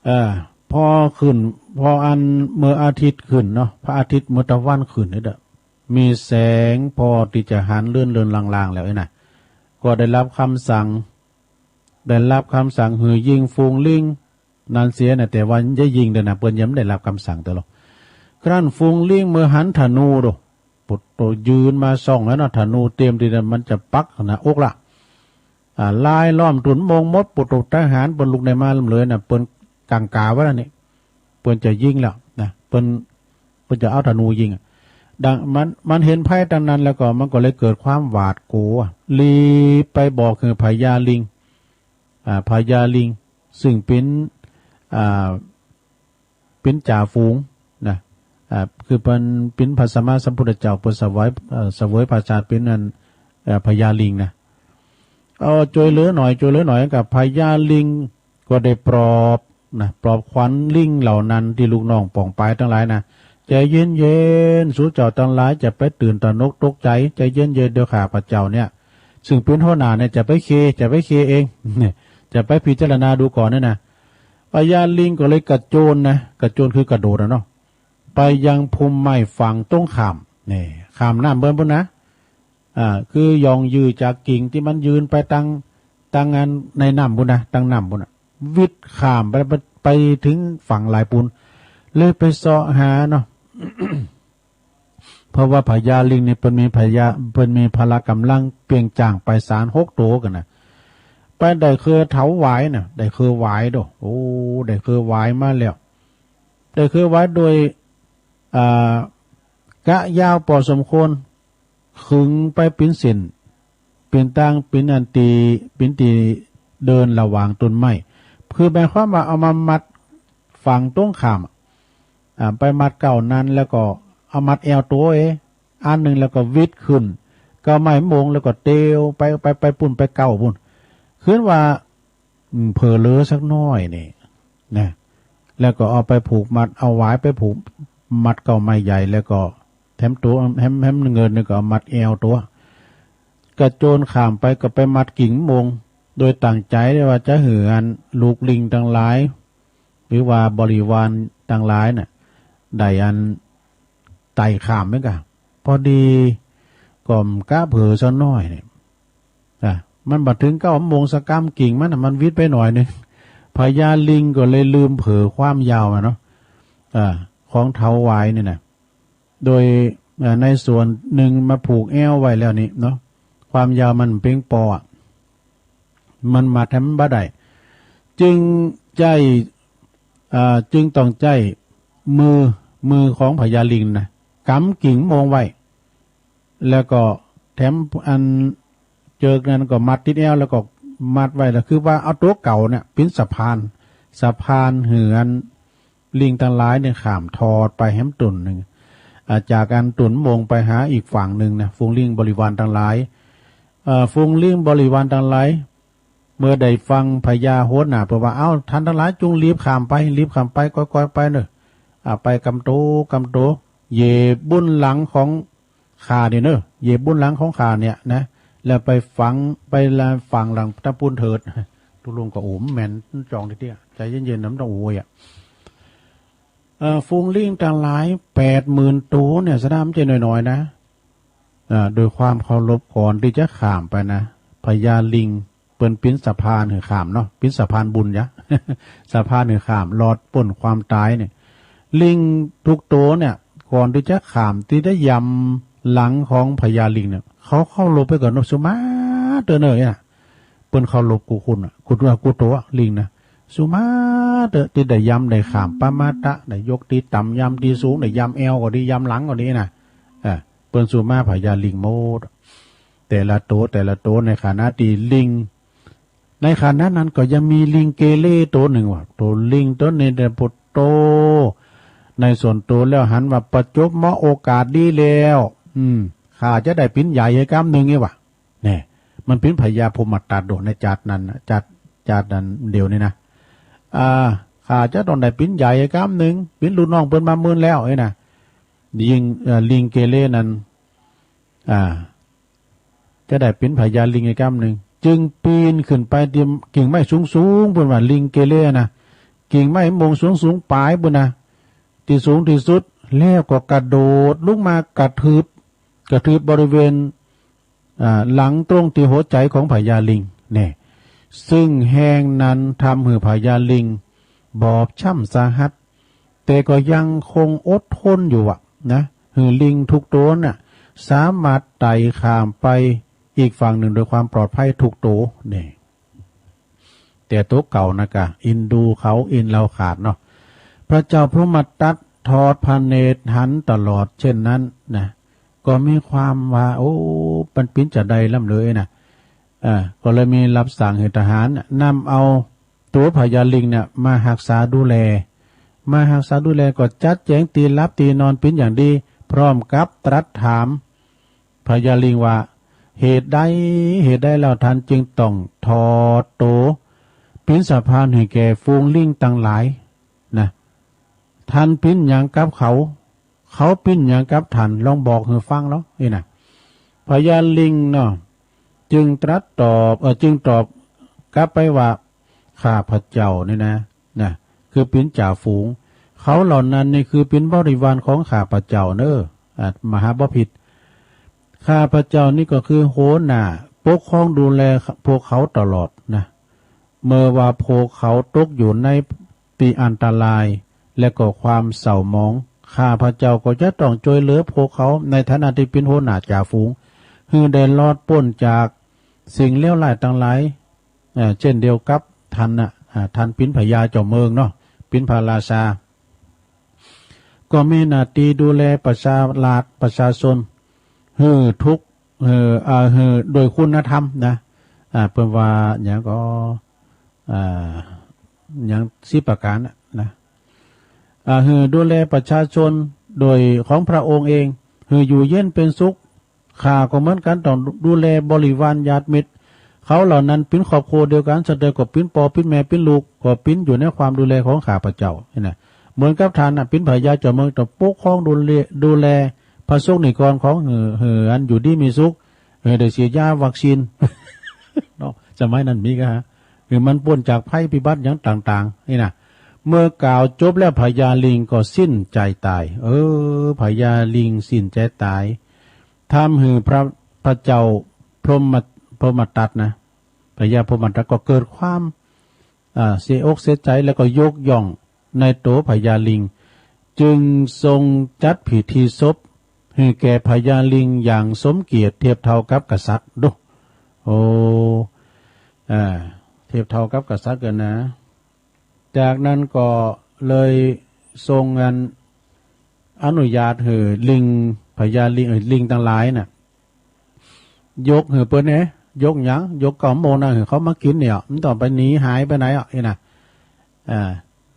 เอ่อ พอขึ้น พออันเมื่ออาทิตย์ขึ้นเนาะ พระอาทิตย์เมื่อตะวันขึ้นนี่เด้อ มีแสงพอตี้จะหันเลือนๆลางๆแล้วนี่นะ ก็ได้รับกำสั่ง ได้รับกำสั่งหื้อยิงฝูงลิงนั้นเสียนะ แต่ว่าจะยิงเด้อนะ เปิ้นยังบ่ได้รับกำสั่งเตื้อหรอก ครั้นฝูงลิงเมื่อหันธนูโด ปุตโตยืนมาส่องแล้วเนาะ ธนูเตรียมตี้มันจะปักหน้าอกละ อ่า ลายล้อมตุ่นมะโมงหมด ปุตโตทหารเปิ้นลุกได้มาเลยนะ เปิ้นกังขาไว้แล้วนี่ เปิ้นจะยิงแล้วนะ เปิ้น เปิ้นจะเอาธนูยิงอะ ดังมัน มันเห็นภัยตังนั้นแล้วก็มันก็เลยเกิดความหวาดกลัว รีบไปบอกหื้อพญาลิง อ่า พญาลิง ซึ่งเป๋น อ่า เป๋นจ่าฝูงนะ อ่า คือเปิ้นเป๋นพระสัมมาสัมพุทธเจ้า เปิ้นเสวย เอ่อ เสวยพระชาติเป๋นอัน เอ่อ พญาลิงนะ เอา จ้วยเหลือหน่อย จ้วยเหลือหน่อย กับพญาลิงก็ได้ปลอบนะ ปลอบขวัญลิงเหล่านั้นตี้ลูกน้องป๋องปายตังหลายนะ ใจเย็นๆ สูเจ้าตังหลายจะไปตื่นตระหนกตกใจ๋ ใจเย็นๆ เดี๋ยวข้าพเจ้าเนี่ย ซึ่งเป๋นหัวหน้าเนี่ยจะไปเคลียร์ จะไปเคลียร์เอง เนี่ย จะไปพิจารณาดูก่อนเนี่ยนะ พญาลิงก็เลยกระโจนนะ กระโจนคือกระโดดอะเนาะ ไปยังพุ่มไม้ฝั่งตรงข้าม นี่ ข้ามน้ำเปิ้นปุ้นนะ อ่า คือย่องยื่อจากกิ่งตี้มันยืนไปตัง ตังอันในน้ำปุ้นนะ ตังน้ำปุ้นนะ วิดข้ามไป ไป ไปเถิงฝั่งหลายปูน เลยไปเซาะหาเนาะ เพราะว่าพญาลิงนี่เปิ้นมีพญา เปิ้นมีพละก๋ำลังเปียงจ่างไพศาลหกโตกั๋นนะ ไปได้คือเถาหวายนะ ได้คือหวายโด โอ้ ได้คือหวายมาแล้ว ได้คือหวายโดย อ่า กะยาวปอสมควร ขึงไปเป๋นเส้น เป๋นตาง เป๋นอันตี้ เป๋นตี้เดินระหว่างต้นไม้ คือหมายความว่าเอามามัดฝั่งตรงข้าม อ่า ไปมัดเก๊านั้น แล้วก็เอามัดแอวโตเอง อันนึ่ง แล้วก็วิดขึ้นเก๊าไม้มะโมง แล้วก็เตียวไป ไป ไปปุ้น ไปเก๊าปุ้น ขึ้นว่า อืม เผลอเลอสักหน้อยนี่นะ แล้วก็เอาไปผูกมัด เอาหวายไปผูกมัดเก๊าไม้ใหญ่ แล้วก็แถมโต แถม แถมเงินนี่ก็เอามัดแอวโต กระโจนข้ามไปก็ไปมัดกิ่งมะโมง โดยตั้งใจ๋ได้ว่าจะหื้ออันลูกลิงตังหลาย หรือว่าบริวารตังหลายน่ะ ได้อันไต่ข้ามเหมือนกั๋น พอดีก็กะเผลอสักหน้อยนี่ อ่ะ มันบ่เถิงเก๊ามะโมงสักกำ กิ่งมันน่ะ มันวิดไปหน้อยนึ่ง พญาลิงก็เลยลืมเผลอความยาวอะเนาะ อ่า ของเถาหวายนี่นะ โดย อ่า ในส่วนนึ่งมาผูกแอวไว้แล้วนี่เนาะ ความยาวมันเปียงปออะ มันมัดหื้อมันบ่ได้ จึงใจ๊ อ่า จึงต้องใจ๊มือ มือของพญาลิงนะ ก๋ำกิ่งมงไว้ แล้วก็แถมอันเจิกนั้นก็มัดติดแอว แล้วก็มัดไว้ แล้วคือว่าเอาตั๋วเก่าเนี่ยเป๋นสะพาน สะพานหื้ออันลิงตังหลายเนี่ยข้ามทอดไปแหมตุ๊นนึ่ง อ่า จากอันตุ๊นมงไปหาอีกฝั่งนึ่งนะ ฝูงลิงบริวารตังหลาย เอ่อ ฝูงลิงบริวารตังหลาย เมื่อได้ฟังพญาหัวหน้าเปิ้นว่า เอ้า ท่านตังหลายจุ่งรีบข้ามไป รีบข้ามไป ก้อยๆ ไปเน่อ อ่า ไปกำโต กำโต เหยียบบุ้นหลังของข้านี่เน่อ เหยียบบุ้นหลังของข้าเนี่ยนะ แล้วไปฝัง ไปละฝังหลังตะปูนเถิด ตุ๊ลุงก็ โอ้ แม่นจ่องทีเดียว ใจเย็นๆ นะ มันต้องโอ้ยอะ เอ่อ ฝูงลิงตังหลายแปดหมื่นตั๋วเนี่ย สะดามจะน้อยๆ นะ อ่า โดยความเคารพก่อนตี้จะข้ามไปนะ พญาลิงเปิ้นเป๋นสะพานหื้อข้ามเนาะ เป๋นสะพานบุญยะ สะพานหื้อข้าม รอดป๊นความต๋ายเนี่ย ลิงทุกตั๋วเนี่ย ก่อนตี้จะข้าม ตี้จะยำหลังของพญาลิงเนี่ย เขาเคารพไปก่อนเนาะ สุมาเตอร์เน่อเนี่ย เปิ้นเคารพกู้คนอะ กู้ตั๋ว กู้ตั๋วลิงนะ สุมาเตอร์ ตี้ได้ยำได้ข้าม ปะมาตะ ได้ยกตี้ต่ำ ยำตี้สูง ได้ยำแอวก็ดี ยำหลังก็ดีนะ เออ เปิ้นสุมาพญาลิงหมด แต่ละตั๋ว แต่ละตั๋ว ในขณะตี้ลิง ในขณะนั้นก็ยังมีลิงเกเรตั๋วนึ่งว่า ตั๋วลิงตั๋วนี้เนี่ย โผโต ในส่วนตั๋วแล้วหันว่า ประจวบเหมาะโอกาสดีแล้ว อืม ข้าจะได้เป๋นใหญ่หื้อก้ำนึ่งนี่ว่า แน่ มันเป๋นพญาพรหมตัดโดดในจาตินั้นนะ จาติ จาตินั้นเดียวนี่นะ อ่า ข้าจะต้องได้เป๋นใหญ่ก้ำนึ่ง เป๋นลูกน้องเปิ้นมาเมินแล้วนี่นะ ยิ่ง เอ่อ ลิงเกเรนั้น อ่า จะได้เป๋นพญาลิงอีกก้ำนึ่ง จึงปีนขึ้นไปตี้กิ่งไม้สูงๆ ปู้นว่า ลิงเกเรนะ กิ่งไม้มงสูงๆ ป๋ายปู้นนะ ตี้สูงตี้สุด แล้วก็กระโดดลงมากระทืบ กระทืบบริเวณ อ่า หลังตรงตี้หัวใจ๋ของพญาลิง แน่ ซึ่งแฮงนั้นทำหื้อพญาลิงบอบช้ำสาหัส แต่ก็ยังคงอดทนอยู่อะนะ หื้อลิงทุกตั๋วน่ะ สามารถไต่ข้ามไปอีกฝั่งนึ่งโดยความปลอดภัยทุกตั๋ว แน่ แต่ตั๋วเก่านะกะ อินดูเขาอินเฮาขาดเนาะ พระเจ้าพรหมทัตถอดพระเนตรหันตลอดเช่นนั้นนะ ก็มีความว่า โอ้ มันเป๋นจาใดลำเลยนะ อ่า ก็เลยมีรับสั่งหื้อทหารน่ะ นำเอาตั๋วพญาลิงเนี่ยมาฮักษาดูแล มาฮักษาดูแล ก็จัดแจงตี้หลับตี้นอนเป๋นอย่างดี พร้อมกับตรัสถามพญาลิงว่า เหตุใด เหตุใดแล้วท่านจึงต้องถอดตั๋วเป๋นสะพานหื้อแก่ฝูงลิงตังหลายนะ ท่านเป๋นหยังกับเขา เขาเป๋นหยังกับท่าน ลองบอกหื้อฟังเนาะ นี่นะ พญาลิงเนาะ จึงตรัสตอบ เอ่อ จึงตอบกลับไปว่า ข้าพเจ้านี่นะ นะ คือเป๋นจ่าฝูง เขาเหล่านั้นนี่คือเป๋นบริวารของข้าพเจ้าเน่อ อ่ะ มหาบพิตร ข้าพเจ้านี่ก็คือหัวหน้าปกครองดูแลพวกเขาตลอดนะ เมื่อว่าพวกเขาตกอยู่ในตี้อันตราย และก็ความเศร้าหมอง ข้าพเจ้าก็จะต้องจ้วยเหลือพวกเขาในฐานะตี้เป๋นหัวหน้าจ่าฝูง หื้อได้รอดป๊นจากสิ่งเลวร้ายตังหลาย เอ่อ เช่นเดียวกับท่านน่ะ อ่า ท่านเป๋นพญาเจ้าเมืองเนาะ เป๋นพระราชา ก็มีหน้าตี้ดูแลประชาราษฎร์ ประชาชน หื้อถูก หื้อ อ่า หื้อโดยคุณธรรมนะ อ่า เปิ้นว่าหยังก็ อ่า หยังสี่ประก๋านน่ะนะ อ่า หื้อดูแลประชาชนโดยของพระองค์เอง หื้ออยู่เย็นเป๋นสุข ข้าก็เหมือนกั๋น ต้องดูแลบริวารญาติมิตร เขาเหล่านั้นเป๋นครอบครัวเดียวกั๋น สะใดก็เป๋นป้อเป๋นแม่เป๋นลูก ก็เป๋นอยู่ในความดูแลของข้าพเจ้า นี่นะ เหมือนกับท่านน่ะเป๋นพญาเจ้าเมือง ต้องปกครองดูแล ดูแลพระสงฆ์นิกรของหื้อ หื้ออันอยู่ดีมีสุข หื้อได้ฉีดยาวัคซีน เนาะ สมัยนั้นมีกา หื้อมันป๊นจากภัยพิบัติหยังต่างๆ นี่นะ เมื่อกล่าวจบแล้วพญาลิงก็สิ้นใจต๋าย เออ พญาลิงสิ้นใจต๋าย ทำหื้อพระ พระเจ้าพรหม พรหมทัตนะ พญาพรหมทัตก็เกิดความ อ่า เสียอกเสียใจ๋ แล้วก็ยกย่องในตั๋วพญาลิง จึงทรงจัดพิธีศพหื้อแก่พญาลิงอย่างสมเกียรติเทียบเท่ากับกษัตริย์ ดู โอ้ อ่า เทียบเท่ากับกษัตริย์กั๋นนะ จากนั้นก็เลยทรงอัน อนุญาตหื้อลิง พญาลิง เอ่อ ลิงตังหลายน่ะ ยกหื้อเปิ้นเนี่ย ยกหยัง ยกเก๊าโมงน่ะ หื้อเขามากิ๋นเนี่ย มันต้องไปหนีหายไปไหนอ่ะ อี้น่ะ อ่า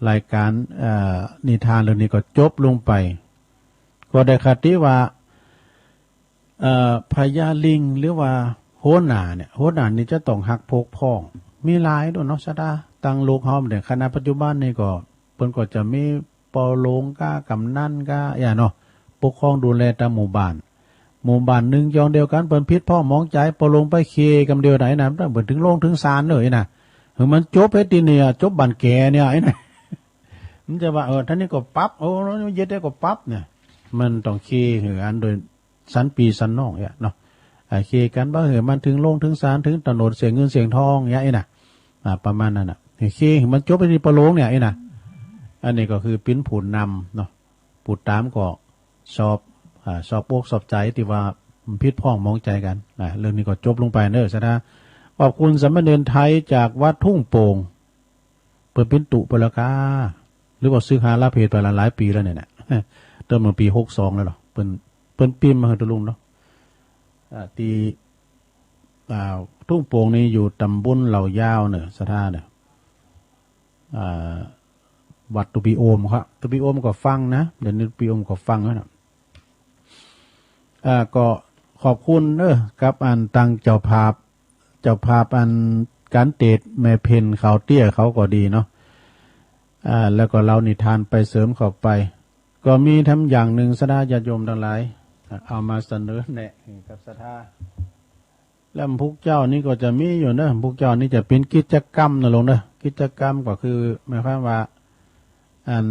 รายก๋าน เอ่อ นิทานเรื่องนี้ก็จบลงไป ก็ได้คติว่า เอ่อ พญาลิงหรือว่าหัวหน้าเนี่ย หัวหน้านี่จะต้องฮักปกป้อง มีหลายโดยเนาะ ศรัทธา ตังลูกเฮาเนี่ย ขณะปัจจุบันนี่ก็ เปิ้นก็จะมีป้อโรงก้า ก๋ำนันก้า อี้เนาะ ปกครองดูแลตามหมู่บ้าน หมู่บ้านนึ่งจองเดียวกั๋น เปิ้นผิดพ้องหมองใจ๋ ป้อโรงไปเคกำเดียวไหนนะ เปิ้นเถิงโรงเถิงศาลเลยนะ หื้อมันจบไอ้ตี้เนี่ย จบบ้านแกเนี่ย อี้นะ มันจะว่า เออ ต้านนี้ก็ปรับ โอ้ เย็ดได้ก็ปรับเนี่ย มันต้องเคหื้ออันโดย สันปี้สันน้องเนี่ยเนาะ อ่า เคกั๋นบ่หื้อมันเถิงโรงเถิงศาล เถิงตะโหนดเสียเงินเสียทองเนี่ย อี้น่ะ อ่า ประมาณนั้นน่ะ เคหื้อมันจบไปตี้ป้อโรงเนี่ย อี้น่ะ อันนี้ก็คือเป๋นผู้นำเนาะ ผู้ต๋ามก็สอบ อ่า สอบอกสอบใจ๋ตี้ว่ามันผิดพ้องหมองใจ๋กั๋น อ่า เรื่องนี้ก็จบลงไปเนาะ ศรัทธา ขอบคุณสามเณรไทยจากวัดทุ่งโป่ง เปิ้นเป๋นตุ๊ไปแล้วก้า หรือว่าสึกหาลาเพศไปหลายๆ ปี๋แล้วเนี่ยนะ ตั้งเมื่อปี๋หกสองแล้วเหรอ เปิ้น เปิ้นปิมพ์มาหื้อตะลุงเนาะ อ่า ตี้ อ่า ทุ่งโป่งนี่อยู่ตำบลเหล่ายาวเนาะ ศรัทธาเนาะ อ่า วัดตุ๊ปี้โอมครับ ตุ๊ปี้โอมก็ฟังนะ เดี๋ยวนี้ตุ๊ปี้โอมก็ฟังแล้วนะ อ่า ก็ขอบคุณเนาะ กับอันตังเจ้าภาพ เจ้าภาพอันก๋านเตศน์แม่เพ็ญเขาเตี้ยเขาก็ดีเนาะ อ่า แล้วก็เล่านิทานไปเสริมเข้าไป ก็มีแถมอย่างนึ่ง ศรัทธาญาติโยมตังหลาย อ่า เอามาเสนอแนะกับศรัทธา แล้วพุกเจ้านี่ก็จะมีอยู่เนาะ พุกเจ้านี่จะเป๋นกิจกรรมนะโยมเนาะ กิจกรรมก็คือหมายความว่า อัน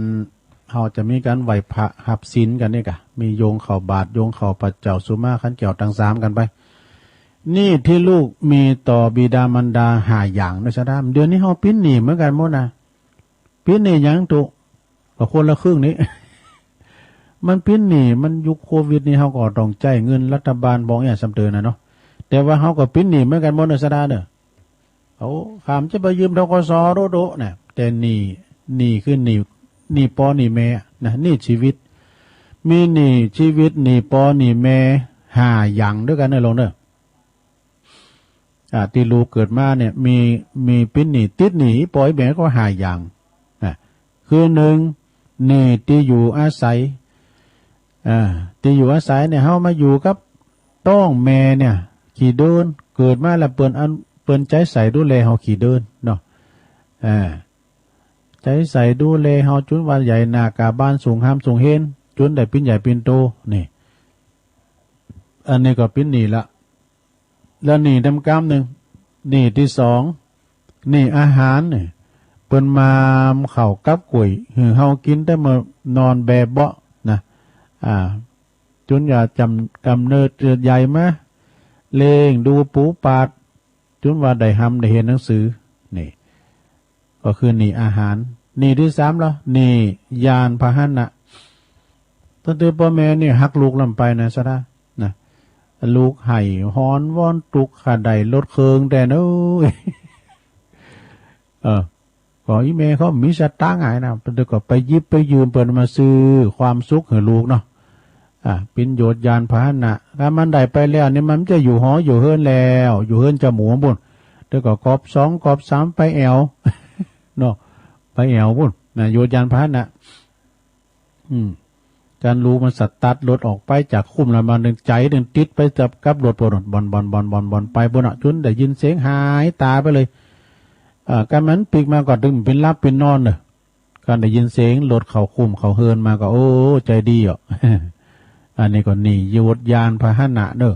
เฮาจะมีก๋านไหว้พระฮับศีลกั๋นนี่ก่ะ มีโยงเข้าบาตร โยงเข้าปัจเจ้าสุมาขันแก้วตังสามกั๋นไป หนี้ตี้ลูกมีต่อบิดามารดาห้าอย่างเนาะ ศรัทธา เดี๋ยวนี้เฮาเป๋นหนี้เหมือนกั๋นหมดนะ เป๋นหนี้หยังตุ๊ ก็คนละครึ่งนี่ มันเป๋นหนี้ มันยุคโควิดนี่เฮาก็ต้องใจ๊เงินรัฐบาลบ่อี้ซ้ำเติมน่ะเนาะ แต่ว่าเฮาก็เป๋นหนี้เหมือนกั๋นหมดเนาะ ศรัทธาเนาะ เอา ข้าพเจ้าไปยืม ธ.ก.ส. โดะๆ นะ แต่หนี้ หนี้คือหนี้ หนี้ป้อหนี้แม่นะ หนี้จีวิต มีหนี้จีวิต หนี้ป้อหนี้แม่ ห้าอย่างตวยกั๋นเนาะโยมเนาะ อ่า ตี้ลูกเกิดมาเนี่ย มี มีเป๋นหนี้ ติดหนี้ป้อแม่ก็ห้าอย่างนะ คือนึ่ง หนี้ตี้อยู่อาศัย อ่า ตี้อยู่อาศัยเนี่ย เฮามาอยู่กับต๊องแม่เนี่ย กี่เดือน เกิดมาแล้วเปิ้นอัน เปิ้นใจ๊ใส่ดูแลเฮากี่เดือนเนาะ อ่า ใจ๊ใส่ดูแลเฮาจุนว่าใหญ่หน้ากาบานสูงฮามสูงเฮน จุนได้เป๋นใหญ่เป๋นโต นี่ อันนี้ก็เป๋นหนี้ละ แล้วหนี้แถมกำนึ่ง หนี้ตี้สอง หนี้อาหารเนี่ย เปิ้นหม่ามข้าวกับก๋วยหื้อเฮากิ๋นแต่เมื่อนอนแบเบาะนะ อ่า จุนว่าจ๋ำ ก๋ำเนิดเกิดใหญ่มา เลี้ยงดูปู๋ปาด จุนว่าได้ฮ่ำได้เฮียนหนังสือ นี่ ก็คือหนี้อาหาร หนี้ตี้สามละ หนี้ยานพาหนะ ตั้งแต่ป้อแม่นี่ฮักลูกล้ำไปนะ ศรัทธา นะ ลูกไห้ฮ้อนวอนตุ๊กข์ ข้าได้รถเคิงแต่เน้อ เออ ก็อีแม่เขามีสตางค์หลายนะ เปิ้นก็ไปหยิบไปยืมเปิ้นมาซื้อความสุขหื้อลูกเนาะ อ่า เป๋นโยชน์ยานพาหนะ ถ้ามันได้ไปแล้วนี่มันจะอยู่หออยู่เฮือนแล้ว อยู่เฮือนจาหมูปู้น เดี๋ยวก็กอบสองกอบสามไปแอ่ว เนาะ ไปแอ่วปู้นนะ โยชน์ยานพาหนะ อืม ก๋านลูกมันสตาร์ทรถออกไปจากคุ้มละ มันนึ่งใจ๋นึ่งติดไปกับรถปู้น บ่อนๆๆๆๆ ไปปู้นน่ะ จุนได้ยินเสียงหายต๋าไปเลย เอ่อ ก๋านมันปิ๊กมาก็ตึงเป๋นหลับเป๋นนอนเนาะ ก๋านได้ยินเสียงรถเข้าคุ้มเข้าเฮือนมาก็ โอ้ ใจ๋ดีอ่ะ อันนี้ก็หนี้โยชน์ยานพาหนะเนาะ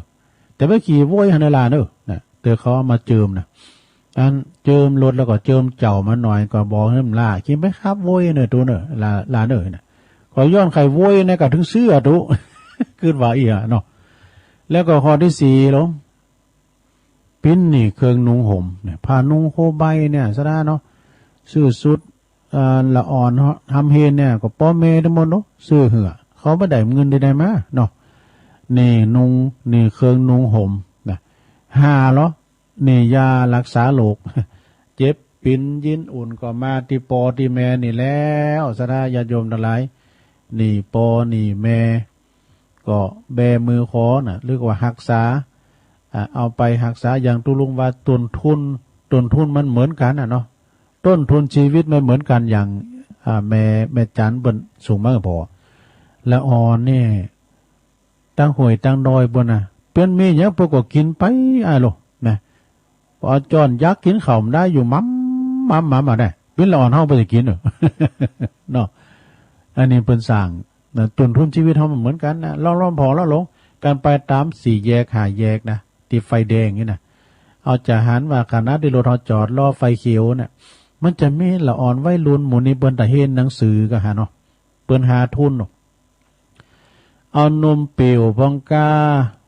แต่ไปขี่โว้ยหั้นน่ะหลานเอ้อ นะ เตื้อเขาเอามาเจิมนะ อันเจิมรถแล้วก็เจิมเจ้ามาหน่อย ก็บอกหื้อมันลา เขียนไปขับโว้ยเน่อตุ๊เน่อ หลา หลานเอ้อนะ ก็ย้อนใค่โว้ยนะ ก็เถิงซื้ออะตุ๊ กึ๊ดว่าอี้อะเนาะ แล้วก็ข้อตี้สี่ลง เป๋นหนี้เครื่องนุ่งห่มเนี่ย ผ้านุ่งโคใบเนี่ย ศรัทธาเนาะ ซื้อสุด เอ่อ ละอ่อนฮำเฮนเนี่ย ก็ป้อแม่ตังหมดเนาะ ซื้อหื้อ เขาบ่ได้เงินตี้ใดมาเนาะ หนี้นุ่ง หนี้เครื่องนุ่งห่มนะ ห้าละ หนี้ยาฮักษาโรค เจ็บปิ๋นยินอุ่นก็มาตี้ป้อตี้แม่นี่แล้ว ศรัทธาญาติโยมตังหลาย หนี้ปอหนี้แม่ ก็แบมือขอน่ะ เรียกว่าฮักษา อ่า เอาไปฮักษา อย่างตุ๊ลุงว่าต้นทุน ต้นทุนมันเหมือนกั๋นน่ะเนาะ ต้นทุนชีวิตมันเหมือนกั๋น อย่าง อ่า แม่ แม่จันเปิ้นส่งมาให้ป้อ ละอ่อนนี่ ตังห้วยตังดอยเปิ้นน่ะ เปิ้นมีหยังเปิ้นก็กิ๋นไป อ้ายโล นะ ปอจ้อนอยากกิ๋นข้าวบ่ได้ อยู่หม่ำ หม่ำ หม่ำ บ่ได้ เปิ้นละอ่อนเฮาบ่ได้กิ๋น เนาะ อันนี้เปิ้นสร้าง นะ ต้นทุนชีวิตเฮามันเหมือนกั๋นนะ ลอง ลองผ่อ ลองหลง การไปต๋ามสี่แยกห้าแยกนะ ตี้ไฟแดงนี่นะ เฮาจะหันว่าขณะตี้รถเฮาจอดรอไฟเขียวน่ะ มันจะมีละอ่อนวัยรุ่นหมู่นี้เปิ้นตะเฮนหนังสือก่าหั้นเนาะ เปิ้นหาทุนเนาะ เอานมเปรี้ยวพ่องก้า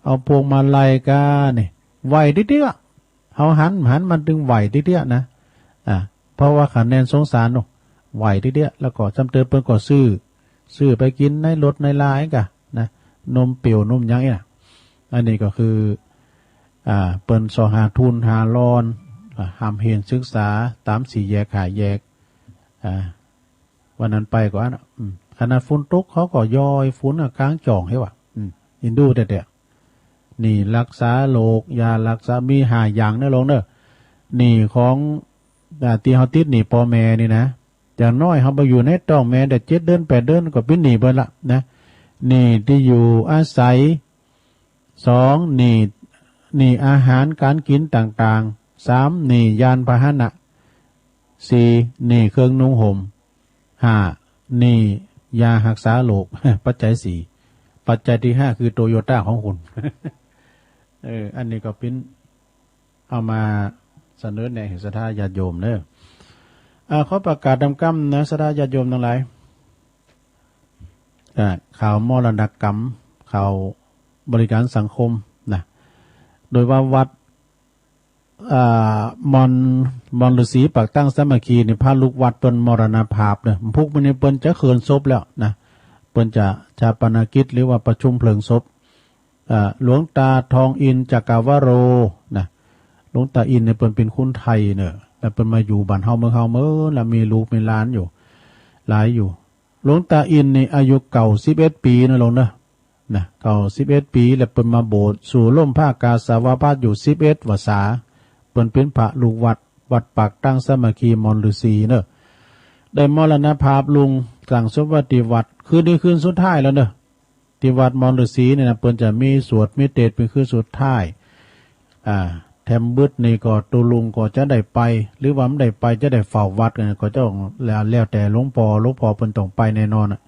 เอาพวงมาลัยก้านี่ ไหว้เตี้ยๆ เฮาหัน หันมันตึงไหว้เตี้ยๆ นะ อ่า เพราะว่าคะแนนสงสารเนาะ ไหว้เตี้ยๆ แล้วก็ซ้ำเติมเปิ้นก็ซื้อ ซื้อไปกิ๋นในรถในลาก่านะ นมเปรี้ยวนมหยังเนี่ย อันนี้ก็คือ อ่า เปิ้นส่อหาทุนหาลอน อ่า ฮ่ำเฮนศึกษาต๋ามสี่แยกห้าแยก อ่า วันนั้นไปก่ออั้นน่ะ อืม ขนาดฝนตกเขาก็ยอยฝนอะ ก๋างจ่องเหียว่ะ อืม เอ็นดูแต๊ๆ นี่ฮักษาโรค ยาฮักษา มีห้าอย่างเน่อลงเน่อ หนี้ของ อ่า ตี้เฮาติดหนี้ป้อแม่นี่นะ อย่างน้อยเฮาไปอยู่ในต๊องแม่ได้เจ็ดเดือนแปดเดือนก็เป๋นหนี้เปิ้นละนะ หนี้ตี้อยู่อาศัย สอง หนี้ หนี้อาหารก๋านกิ๋นต่างๆ สาม หนี้ยานพาหนะ สี่ หนี้เครื่องนุ่งห่ม ห้า หนี้ยาฮักษาโรค ปัจจัยสี่ ปัจจัยตี้ห้าคือโตโยต้าของคุณ เออ อันนี้ก็เป๋น เอามาเสนอแนะหื้อศรัทธาญาติโยมเน่อ อ่า ขอประกาศต๋ามกำนะ ศรัทธาญาติโยมตังหลาย อ่า ข่าวมรณกรรม ข่าวบริการสังคมนะ โดยว่าวัด อ่า มอน มอนฤาษีปากตั้งสามัคคีนี่ พระลูกวัดเปิ้นมรณภาพเน่อ พุกมื้อนี้เปิ้นจะเคินศพแล้วนะ เปิ้นจะฌาปนกิจหรือว่าประชุมเพลิงศพ อ่า หลวงตาทองอินทร์จักรวโรนะ หลวงตาอินทร์นี่เปิ้นเป๋นคนไทยเน่อ แล้วเปิ้นมาอยู่บ้านเฮาเมืองเฮาเมิน แล้วมีลูกมีหลานอยู่ หลายอยู่ หลวงตาอินทร์นี่อายุเก้าสิบเอ็ดปี๋เน่อลงเน่อ นะ เก้าสิบเอ็ดปี๋ แล้วเปิ้นมาบวชสู่ร่มผ้ากาสาวพัสตร์อยู่สิบเอ็ดพรรษา เปิ้นเป๋นพระลูกวัด วัดปากตั้งสามัคคีมอนฤาษีเน่อ ได้มรณภาพลง ตั้งศพไว้ตี้วัด คืนนี้คืนสุดท้ายแล้วเน่อ ตี้วัดมอนฤาษีเนี่ยนะ เปิ้นจะมีสวดมีเตสน์เป๋นคืนสุดท้าย อ่า แถมบึดนี่ก็ตุ๊ลุงก็จะได้ไป หรือว่าบ่ได้ไปจะได้เฝ้าวัดกัน ก็จะแล้ว แล้วแต่หลวงป้อ หลวงป้อเปิ้นต้องไปแน่นอนน่ะ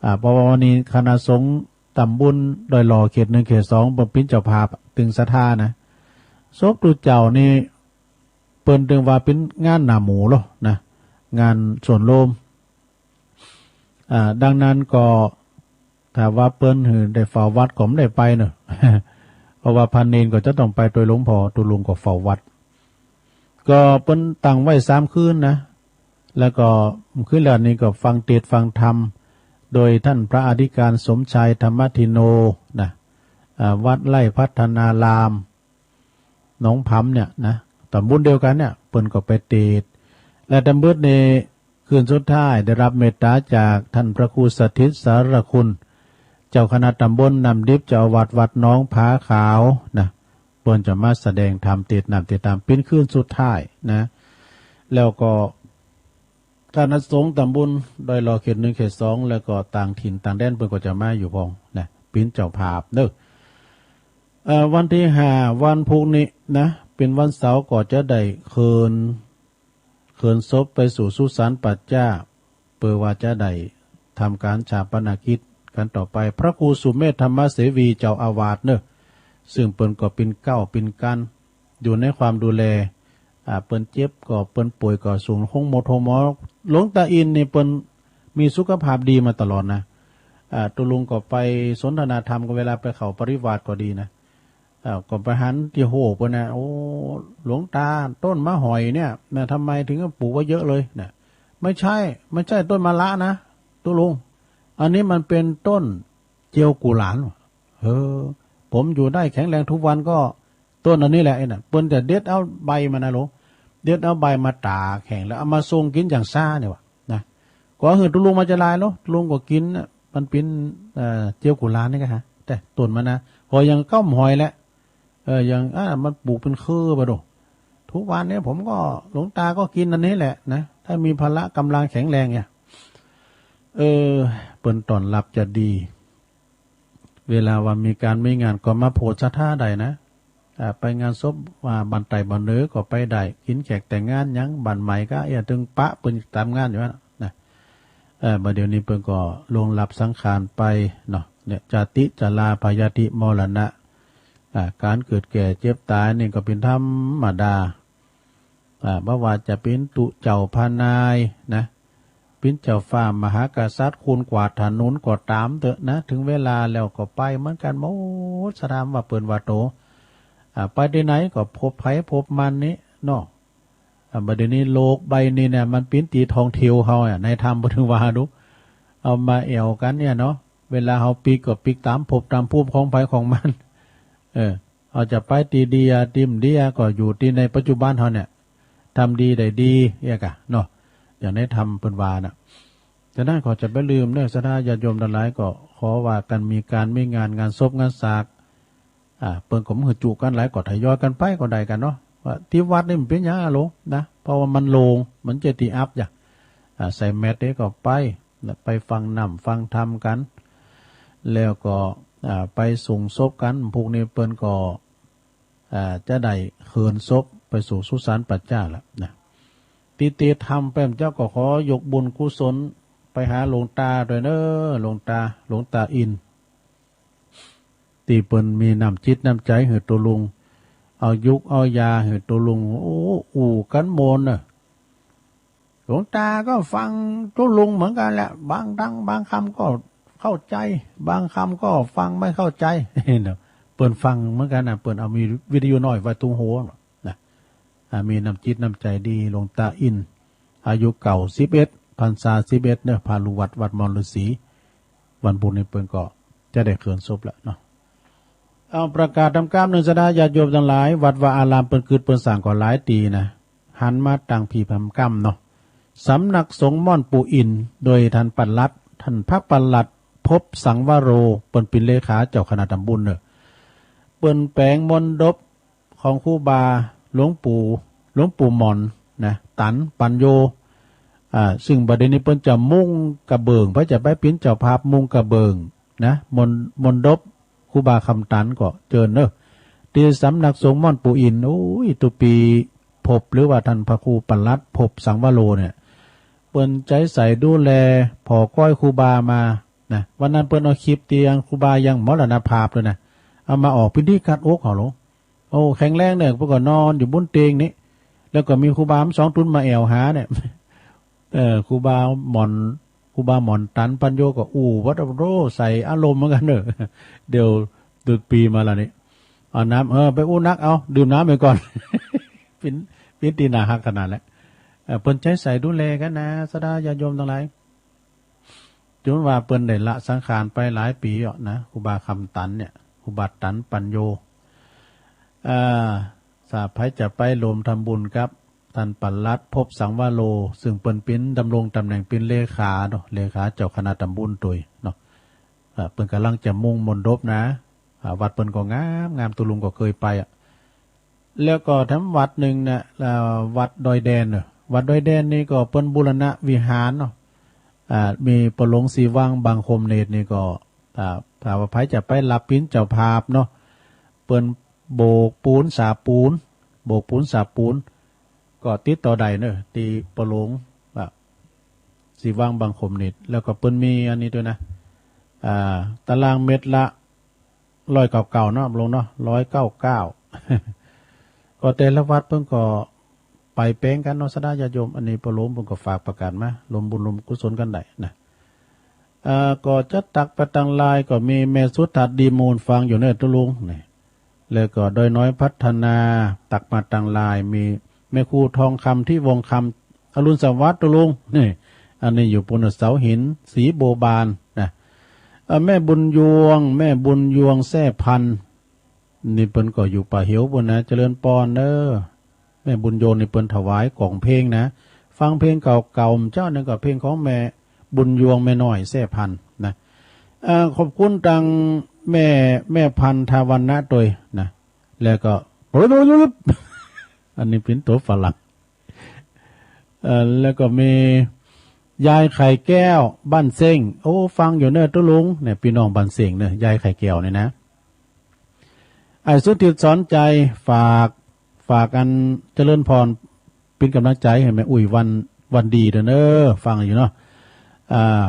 อ่า เพราะว่าวันนี้คณะสงฆ์ต๋ำบลดอยหล่อเขตหนึ่งเขตสองเปิ้นเป๋นเจ้าภาพ ตึงศรัทธานะ ศพตุ๊เจ้านี่เปิ้นตึงว่าเป๋นงานหน้าหมู่ลอนะ งานส่วนรวม อ่า ดังนั้นก็ ถ้าว่าเปิ้นหื้อได้เฝ้าวัดก็บ่ได้ไปเน่อ เพราะว่าพระเณรก็จะต้องไปตวยหลวงป้อ ตุ๊ลุงก็เฝ้าวัด ก็เปิ้นตั้งไว้สามคืนนะ แล้วก็คืนแรกนี่ก็ฟังเตสน์ฟังธรรม โดยต้านพระอธิการสมชายธรรมทินโนนะ อ่า วัดไร่พัฒนาราม หนองผำเนี่ยนะ ต๋ำบลเดียวกั๋นเนี่ย เปิ้นก็ไปเตสน์ และต๋ำบลนี้คืนสุดท้ายได้รับเมตต๋าจากต้านพระครูสถิตสารคุณ เจ้าคณะต๋ำบลน้ำดิบ เจ้าอาวาสวัดหนองผาขาวนะ เปิ้นจะมาแสดงธรรมเตสน์น้ำเตสน์ธรรมเป๋นคืนสุดท้ายนะ แล้วก็ คณะสงฆ์ต๋ำบลดอยหล่อเขตหนึ่งเขตสอง แล้วก็ต่างถิ่นต่างแดนเปิ้นก็จะมาอยู่พ่องนะ เป๋นเจ้าภาพเน่อ เอ่อ วันตี้ห้า วันพุธนี้นะ เป๋นวันเสาร์ก็จะได้เคิน เคินศพไปสู่สุสานป่าจ๊า เปื้อว่าจะได้ทำก๋านฌาปนกิจกั๋นต่อไป พระครูสุเมธธรรมเสวีเจ้าอาวาสเน่อ ซึ่งเปิ้นก็เป๋นเก๊าเป๋นกั๋น อยู่ในความดูแล อ่า เปิ้นเจ็บก็เปิ้นป่วยก็ส่งโฮงหมอ โฮงหมอ หลวงตาอินทร์นี่เปิ้นมีสุขภาพดีมาตลอดนะ อ่า ตุ๊ลุงก็ไปสนทนาธรรมก็เวลาไปเข้าปริวาสก็ดีนะ อ่า ก็ไปหันตี้โฮเปิ้นนะ โอ้ หลวงตา ต้นมะหอยเนี่ยนะ ทำไมถึงปลูกไว้เยอะเลยนะ ไม่ใช่ ไม่ใช่ต้นมะละนะ ตุ๊ลุง อันนี้มันเป็นต้นเจียวกุหลาบ เออ ผมอยู่ได้แข็งแรงทุกวันก็ต้นอันนี้แหละ ไอ้น่ะ เปิ้นจะเด็ดเอาใบมันนะหลวง เด็ดเอาใบมาต๋ากแข็งแล้วเอามาส่งกิ๋นอย่างซ้าเนี่ยว่ะนะ ก็หื้อตุ๊ลุงมาจะลายเนาะ ตุ๊ลุงก็กิ๋นน่ะ มันเป๋น เอ่อ เจียวกุหลาบนี่กาฮะ แต่ต้นมันนะ พอยังก้ำหอยแหละ เออ ยัง อ่า มันปลูกเป๋นเครือบ่ดู ทุกวันนี้ผมก็ หลวงตาก็กิ๋นอันนี้แหละนะ ถ้ามีพละก๋ำลังแข็งแรงเนี่ย เออ เปิ้นต้อนฮับจะดี เวลาว่ามีก๋านมีงานก็มาโผดศรัทธาได้นะ อ่า ไปงานศพ อ่า บ้านใต้บ้านเหนือก็ไปได้ กิ๋นแขกแต่งงานหยัง บ้านใหม่ก็เอี้ย ตึงปะเปิ้นต๋ามงานอยู่หั้นนะ เออ บ่าเดี่ยวนี้เปิ้นก็ล่วงลับสังขารไปเนาะ เนี่ย จาติ จรา พยาธิ มรณะ อ่า ก๋านเกิดแก่เจ็บต๋ายนี่ก็เป๋นธรรมดา อ่า บ่ว่าจะเป๋นตุ๊เจ้าพระนายนะ เป๋นเจ้าฟ้ามหากษัตริย์ คูนกวาดถนนก็ต๋ามเต๊อะนะ เถิงเวลาแล้วก็ไปเหมือนกั๋นหมด สถานว่าเปิ้นว่าโต อ่า ไปตี้ไหนก็พบใผพบมันนี่เนาะ อ่า บ่าเดี่ยวนี้โลกใบนี้เนี่ย มันเป๋นตี้ท่องเที่ยวเฮาอะ ในธรรมเปิ้นถึงว่าดู เอามาแอ่วกั๋นเนี่ยเนาะ เวลาเฮาปิ๊กก็ปิ๊กต๋ามภพต๋ามภูมิของใผของมัน เออ เฮาจะไปตี้ดีอะตี้บ่ดีอะ ก็อยู่ตี้ในปัจจุบันเฮาเนี่ย ทำดีได้ดีเอี้ยกาเนาะ อย่างในธรรมเปิ้นว่าน่ะ ฉะนั้นก็จะบ่าลืมเน่อ ศรัทธาญาติโยมตังหลาย ก็ขอว่ากั๋นมีก๋านมีงาน งานศพงานสาก อ่า เปิ้นก็บ่หื้อจุกั๋นหลาย ก็ทยอยกั๋นไปก็ได้กาเนาะ ว่าตี้วัดนี่มันเป๋นหยังอะโหลนะ เพราะว่ามันโล่ง มันจะตี้อับจ้ะ อ่า ใส่แมตเด้ก็ไปนะ ไปฟังน้ำฟังธรรมกั๋น แล้วก็ อ่า ไปส่งศพกั๋น พวกนี้เปิ้นก็ อ่า จะได้เขินศพไปสู่สุสานป่าจ๊าละนะ ตี้เตธรรมแปมเจ้าก็ขอยกบุญกุศลไปหาหลวงตาตวยเน่อ หลวงตา หลวงตาอิน ตี้เปิ้นมีน้ำจิตน้ำใจ๋หื้อตุ๊ลุง เอายุกเอายาหื้อตุ๊ลุง โอ้ อู้กั๋นม่วนเน่อ หลวงตาก็ฟังตุ๊ลุงเหมือนกั๋นแหละ บางตัง บางกำก็เข้าใจ๋ บางกำก็ฟังบ่เข้าใจ๋ เนาะ เปิ้นฟังเหมือนกั๋นน่ะ เปิ้นเอามีวิทยุน้อยไว้ตุ๊งหัวนะ อ่า มีน้ำจิตน้ำใจ๋ดี หลวงตาอิน อายุเก้าสิบเอ็ด พรรษาสิบเอ็ดเน่อ พระลูกวัดวัดมอนฤๅษี วันพุธนี้เปิ้นก็จะได้เขินศพแล้วเนาะ เอาประกาศตามกำเน่อ ศรัทธาญาติโยมตังหลาย วัดวาอารามเปิ้นกึ๊ดเปิ้นสร้างก็หลายตี้นะ หันมาตังผีผำกำเนาะ สำนักสงฆ์ม่อนปู่อิน โดยต้านปลัด ต้านพระปลัด ภพสังวโร เปิ้นเป๋นเลขาเจ้าคณะต๋ำบลเน่อ เปิ้นแป๋งมณฑป ของครูบาหลวงปู่ หลวงปู่หม่อนนะ ตันปัญโญ อ่า ซึ่งบ่าเดี่ยวนี้เปิ้นจะมุงกระเบื้อง เปิ้นจะไปเป๋นเจ้าภาพมุงกระเบื้องนะ มณ มณฑปครูบาคำตันก็เจิญเน่อ ตี้สำนักสงฆ์ม่อนปู่อิน โอ้ย ตุ๊ปีภพหรือว่าต้านพระครูปลัดภพสังวโรเนี่ย เปิ้นใจ๋ใส่ดูแลผ่อก้อยครูบามานะ วันนั้นเปิ้นเอาคลิปตี้อันครูบายังมรณภาพตวยนะ เอามาออกเป๋นตี้กัดอกเฮาโหล โอ้ แข็งแรงเน่อ เปิ้นก็นอนอยู่บนเตียงนี้ แล้วก็มีครูบาสองตุ๊นมาแอ่วหาเนี่ย เออ ครูบาหม่อน ครูบาหม่อนตันปัญโญก็อู้วัดโรใส่อารมณ์เหมือนกั๋นเน่อ เดี๋ยวตุ๊ปีมาละนี่ เอาน้ำ เออ ไปอู้นัก เอา ดื่มน้ำไปก่อน เป๋น เป๋นตี้น่าฮักขนาดแหละ เออ เปิ้นใจ๋ใส่ดูแลกั๋นนะ ศรัทธาญาติโยมตังหลาย จ๋นว่าเปิ้นได้ละสังขารไปหลายปี๋แล้วนะ ครูบาคำตันเนี่ย ครูบาตันปัญโญ อ่า ถ้าใผจะไปรวมทำบุญกับต้านปลัดภพสังวโร ซึ่งเปิ้นเป๋นดำรงต๋ำแหน่งเป๋นเลขาเนาะ เลขาเจ้าคณะต๋ำบลตวยเนาะ อ่า เปิ้นก่ำลังจะมุงมณฑปนะ อ่า วัดเปิ้นก็งามงาม ตุ๊ลุงก็เกยไปอะ แล้วก็แถมวัดนึ่งเนี่ย อ่า วัดดอยแดนเนาะ วัดดอยแดนนี่ก็เปิ้นบูรณะวิหารเนาะ อ่า มีปอหลวงศรีวังค์บังคมเนตรนี่ก็ อ่า ถ้าว่าใผจะไปฮับเป๋นเจ้าภาพเนาะ เปิ้นโบกปูนสาปูน โบกปูนสาปูน ก็ติดต่อได้เนาะ ตี้ปอหลวง อ่า ศรีวังค์บังคมเนตร แล้วก็เปิ้นมีอันนี้ตวยนะ อ่า ตารางเมตรละ ร้อยเก้าเก้าเนาะ ลงเนาะ ร้อยเก้าเก้า ก็แต่ละวัดเปิ้นก็ไปแป๋งกั๋นเนาะ ศรัทธาญาติโยม อันนี้ปอหลวงเปิ้นก็ฝากประกาศมา รวมบุญรวมกุศลกั๋นได้นะ เอ่อ ก็จะตักไปตางลายก็มีแม่สุทัศน์ ดีมูล ฟังอยู่เน่อตุ๊ลุง นี่ แล้วก็ดอยน้อยพัฒนา ตักมาตางลาย มีแม่ครูทองคำ ทิวงศ์คำ อรุณสวัสดิ์ตุ๊ลุง นี่ อันนี้อยู่ปูนเสาหิน ศรีบัวบานนะ เอ่อ แม่บุญยวง แม่บุญยวง แซ่พันธุ์ นี่เปิ้นก็อยู่ป่าเหวปู้นนะ เจริญปอนเน่อ แม่บุญยวงนี่เปิ้นถวายก๋องเพลงนะ ฟังเพลงเก่าๆ เจ้าหนึ่งก็เพลงของแม่บุญยวง แม่น้อย แซ่พันธุ์นะ เอ่อ ขอบคุณตังแม่ แม่พันธวรรณะตวยนะ แล้วก็ อันนี้เป๋นตั๋วฝรั่ง เอ่อ แล้วก็มียายไข่แก้วบ้านเส้ง โอ้ ฟังอยู่เน่อตุ๊ลุง เนี่ย ปี้น้องบ้านเส้งเน่อ ยายไข่แก้วเนี่ยนะ ไอ้สุทิตสอนใจ ฝาก ฝากอันเจริญพร เป๋นก๋ำลังใจ๋หื้อแม่อุ๊ยวัน วันดีตวยเน่อ ฟังอยู่เนาะ อ่า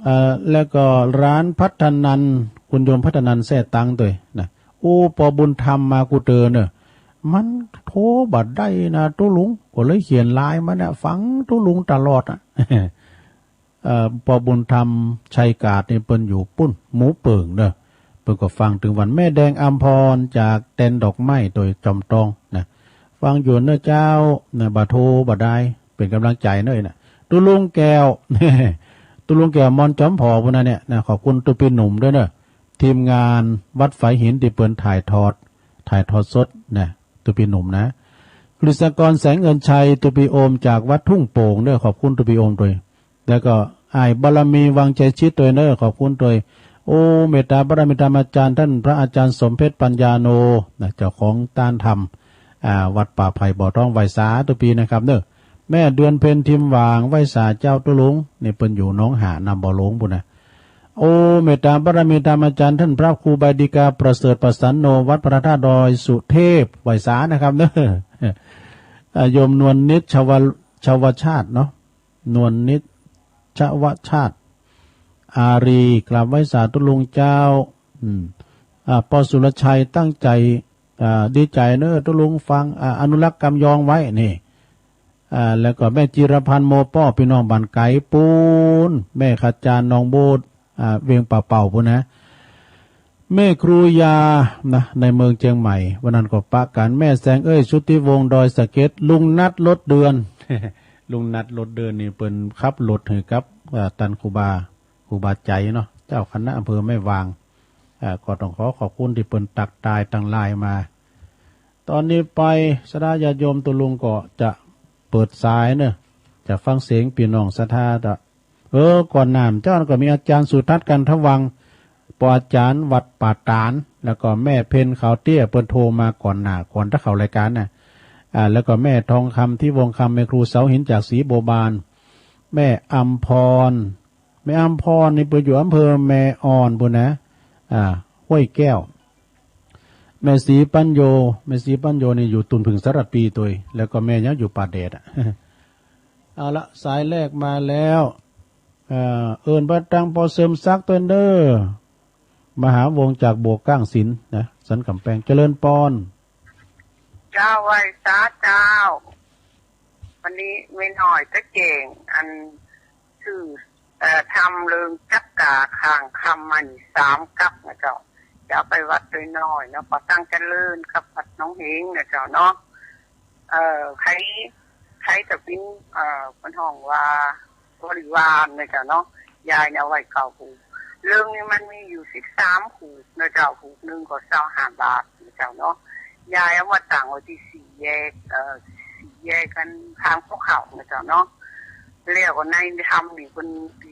เอ่อ แล้วก็หลานพัฒนันท์ คุณโยมพัฒนันท์แซ่ตังตวยนะ โอ้ ปอบุญธรรมมากู้เตอเน่อ มันโทรบ่ได้นะตุ๊ลุง ก็เลยเขียนไลน์มาเนี่ย ฟังตุ๊ลุงตลอดอะ เอ่อ ปอบุญธรรมชัยกาดนี่เปิ้นอยู่ปุ้น หมู่เปิ่งเน่อ เปิ้นก็ฟังเถิงวัน แม่แดงอำพรจากแตนดอกไม้ตวยจอมตองนะ ฟังอยู่เน่อเจ้านะ บ่โทรบ่ได้ เป๋นก๋ำลังใจ๋เน่อนะ ตุ๊ลุงแก้ว ตุ๊ลุงแก้วมอนจอมผอปุ้นนะเนี่ยนะ ขอบคุณตุ๊ปี้หนุ่มตวยเน่อ ทีมงานวัดฝายหินตี้เปิ้นถ่ายทอด ถ่ายทอดสดนะ ตุ๊ปี้หนุ่มนะ กฤษกรแสงเอิญชัย ตุ๊ปี้โอมจากวัดทุ่งโป่งเน่อ ขอบคุณตุ๊ปี้โอมตวย แล้วก็อ้ายบารมีวังชัยชิตตวยเน่อ ขอบคุณตวย โอ้ เมตตาบารมีธรรมอาจ๋ารย์ ต้านพระอาจ๋ารย์สมเพชรปัญญาโนนะ เจ้าของต้านธรรม อ่า วัดป่าไผ่บ่อทอง ไหว้สาตุ๊ปี้นะครับเน่อ แม่เดือนเพ็ญทิมหว่าง ไหว้สาเจ้าตุ๊ลุง นี่เปิ้นอยู่หนองหาดน้ำบ่อหลวงปุ้นนะ โอ้ เมตตาบารมีธรรมอาจ๋ารย์ ต้านพระครูใบดิกาประเสริฐประสันโน วัดพระธาตุดอยสุเทพ ไหว้สานะครับเน่อ อ่า โยมนวลนิจชว ชวชาติเนาะ นวลนิจชวชาติ อารี กราบไหว้สาตุ๊ลุงเจ้า อืม อ่า ปอสุรชัยตั้งใจ๋ อ่า ดีใจ๋เน่อตุ๊ลุงฟัง อ่า อนุรักษ์กำยองไว้นี่ อ่า แล้วก็แม่จิรพันธ์โมป้อ ปี้น้องบ้านไก๋ปู๊น แม่ขจารย์หนองโบสถ์ อ่า เวียงป่าเป้าปุ้นนะ แม่ครูยานะ ในเมืองเจียงใหม่ วันนั้นก็ปะกั๋น แม่แสงเอ้ย ชุติวงศ์ ดอยสะเก็ด ลุงนัดรถเดิน ลุงนัดรถเดินนี่เปิ้นขับรถหื้อกับ อ่า ต้านครูบา ครูบาใจ๋เนาะ เจ้าคณะอำเภอแม่วาง อ่า ก็ต้องขอขอบคุณตี้เปิ้นตั๊กทายตางไลน์มา ต๋อนนี้ไปศรัทธาญาติโยมตุ๊ลุงก็จะเปิดสายเน่อ จะฟังเสียงปี้น้องศรัทธาเต๊อะ เออ ก่อนหน้าเจ้าก็มีอาจ๋ารย์สุทัศน์ กันทวังค์ ปออาจ๋ารย์วัดป่าต๋าน แล้วก็แม่เพ็ญขาวเตี้ย เปิ้นโทรมาก่อนหน้า ก่อนจะเข้ารายก๋านน่ะ อ่า แล้วก็แม่ทองคำ ทิวงศ์คำ แม่ครูเสาหินจากศรีบัวบาน แม่อำพร แม่อำพรนี่เปิ้นอยู่อำเภอแม่อ่อนปุ้นนะ อ่า ห้วยแก้ว แม่ศรีปัญโญ แม่ศรีปัญโญนี่อยู่ตุ่นผึ้งสารภีตวย แล้วก็แม่ยังอยู่ป่าแดดอะ เอาละ สายแรกมาแล้ว เอ่อ เอิ้นไปตังปอเสริมศักดิ์ตวยเน่อ มหาวงศ์จากบ่วก้างสินนะ สันก๋ำแปง เจริญปอน เจ้า ไหว้สาเจ้า วันนี้แม่น้อยตะแจ้ง อัน ซื่อ เอ่อ ธรรมเริงจักกาข้างค่ำมานี่สามกั๊บนะเจ้า จะเอาไปวัดตวยน้อยเนาะ ปอตั้งเจริญกับวัดหนองเหงนะเจ้าเนาะ เอ่อ ใผ ใผจะเป๋น เอ่อ เปิ้นฮ้องว่าบริวารนะเจ้าเนาะ ยายเนี่ยเอาไว้เก้าผูก เริงนี่มันมีอยู่สิบสามผูกนะเจ้า ผูกนึ่งก็ซาวห้าบาทนะเจ้าเนาะ ยายเอามาตั้งไว้ตี้สี่แยก เอ่อ สี่แยกกันทางภูเขานะเจ้าเนาะ แล้วก็ในธรรมนี่เปิ้น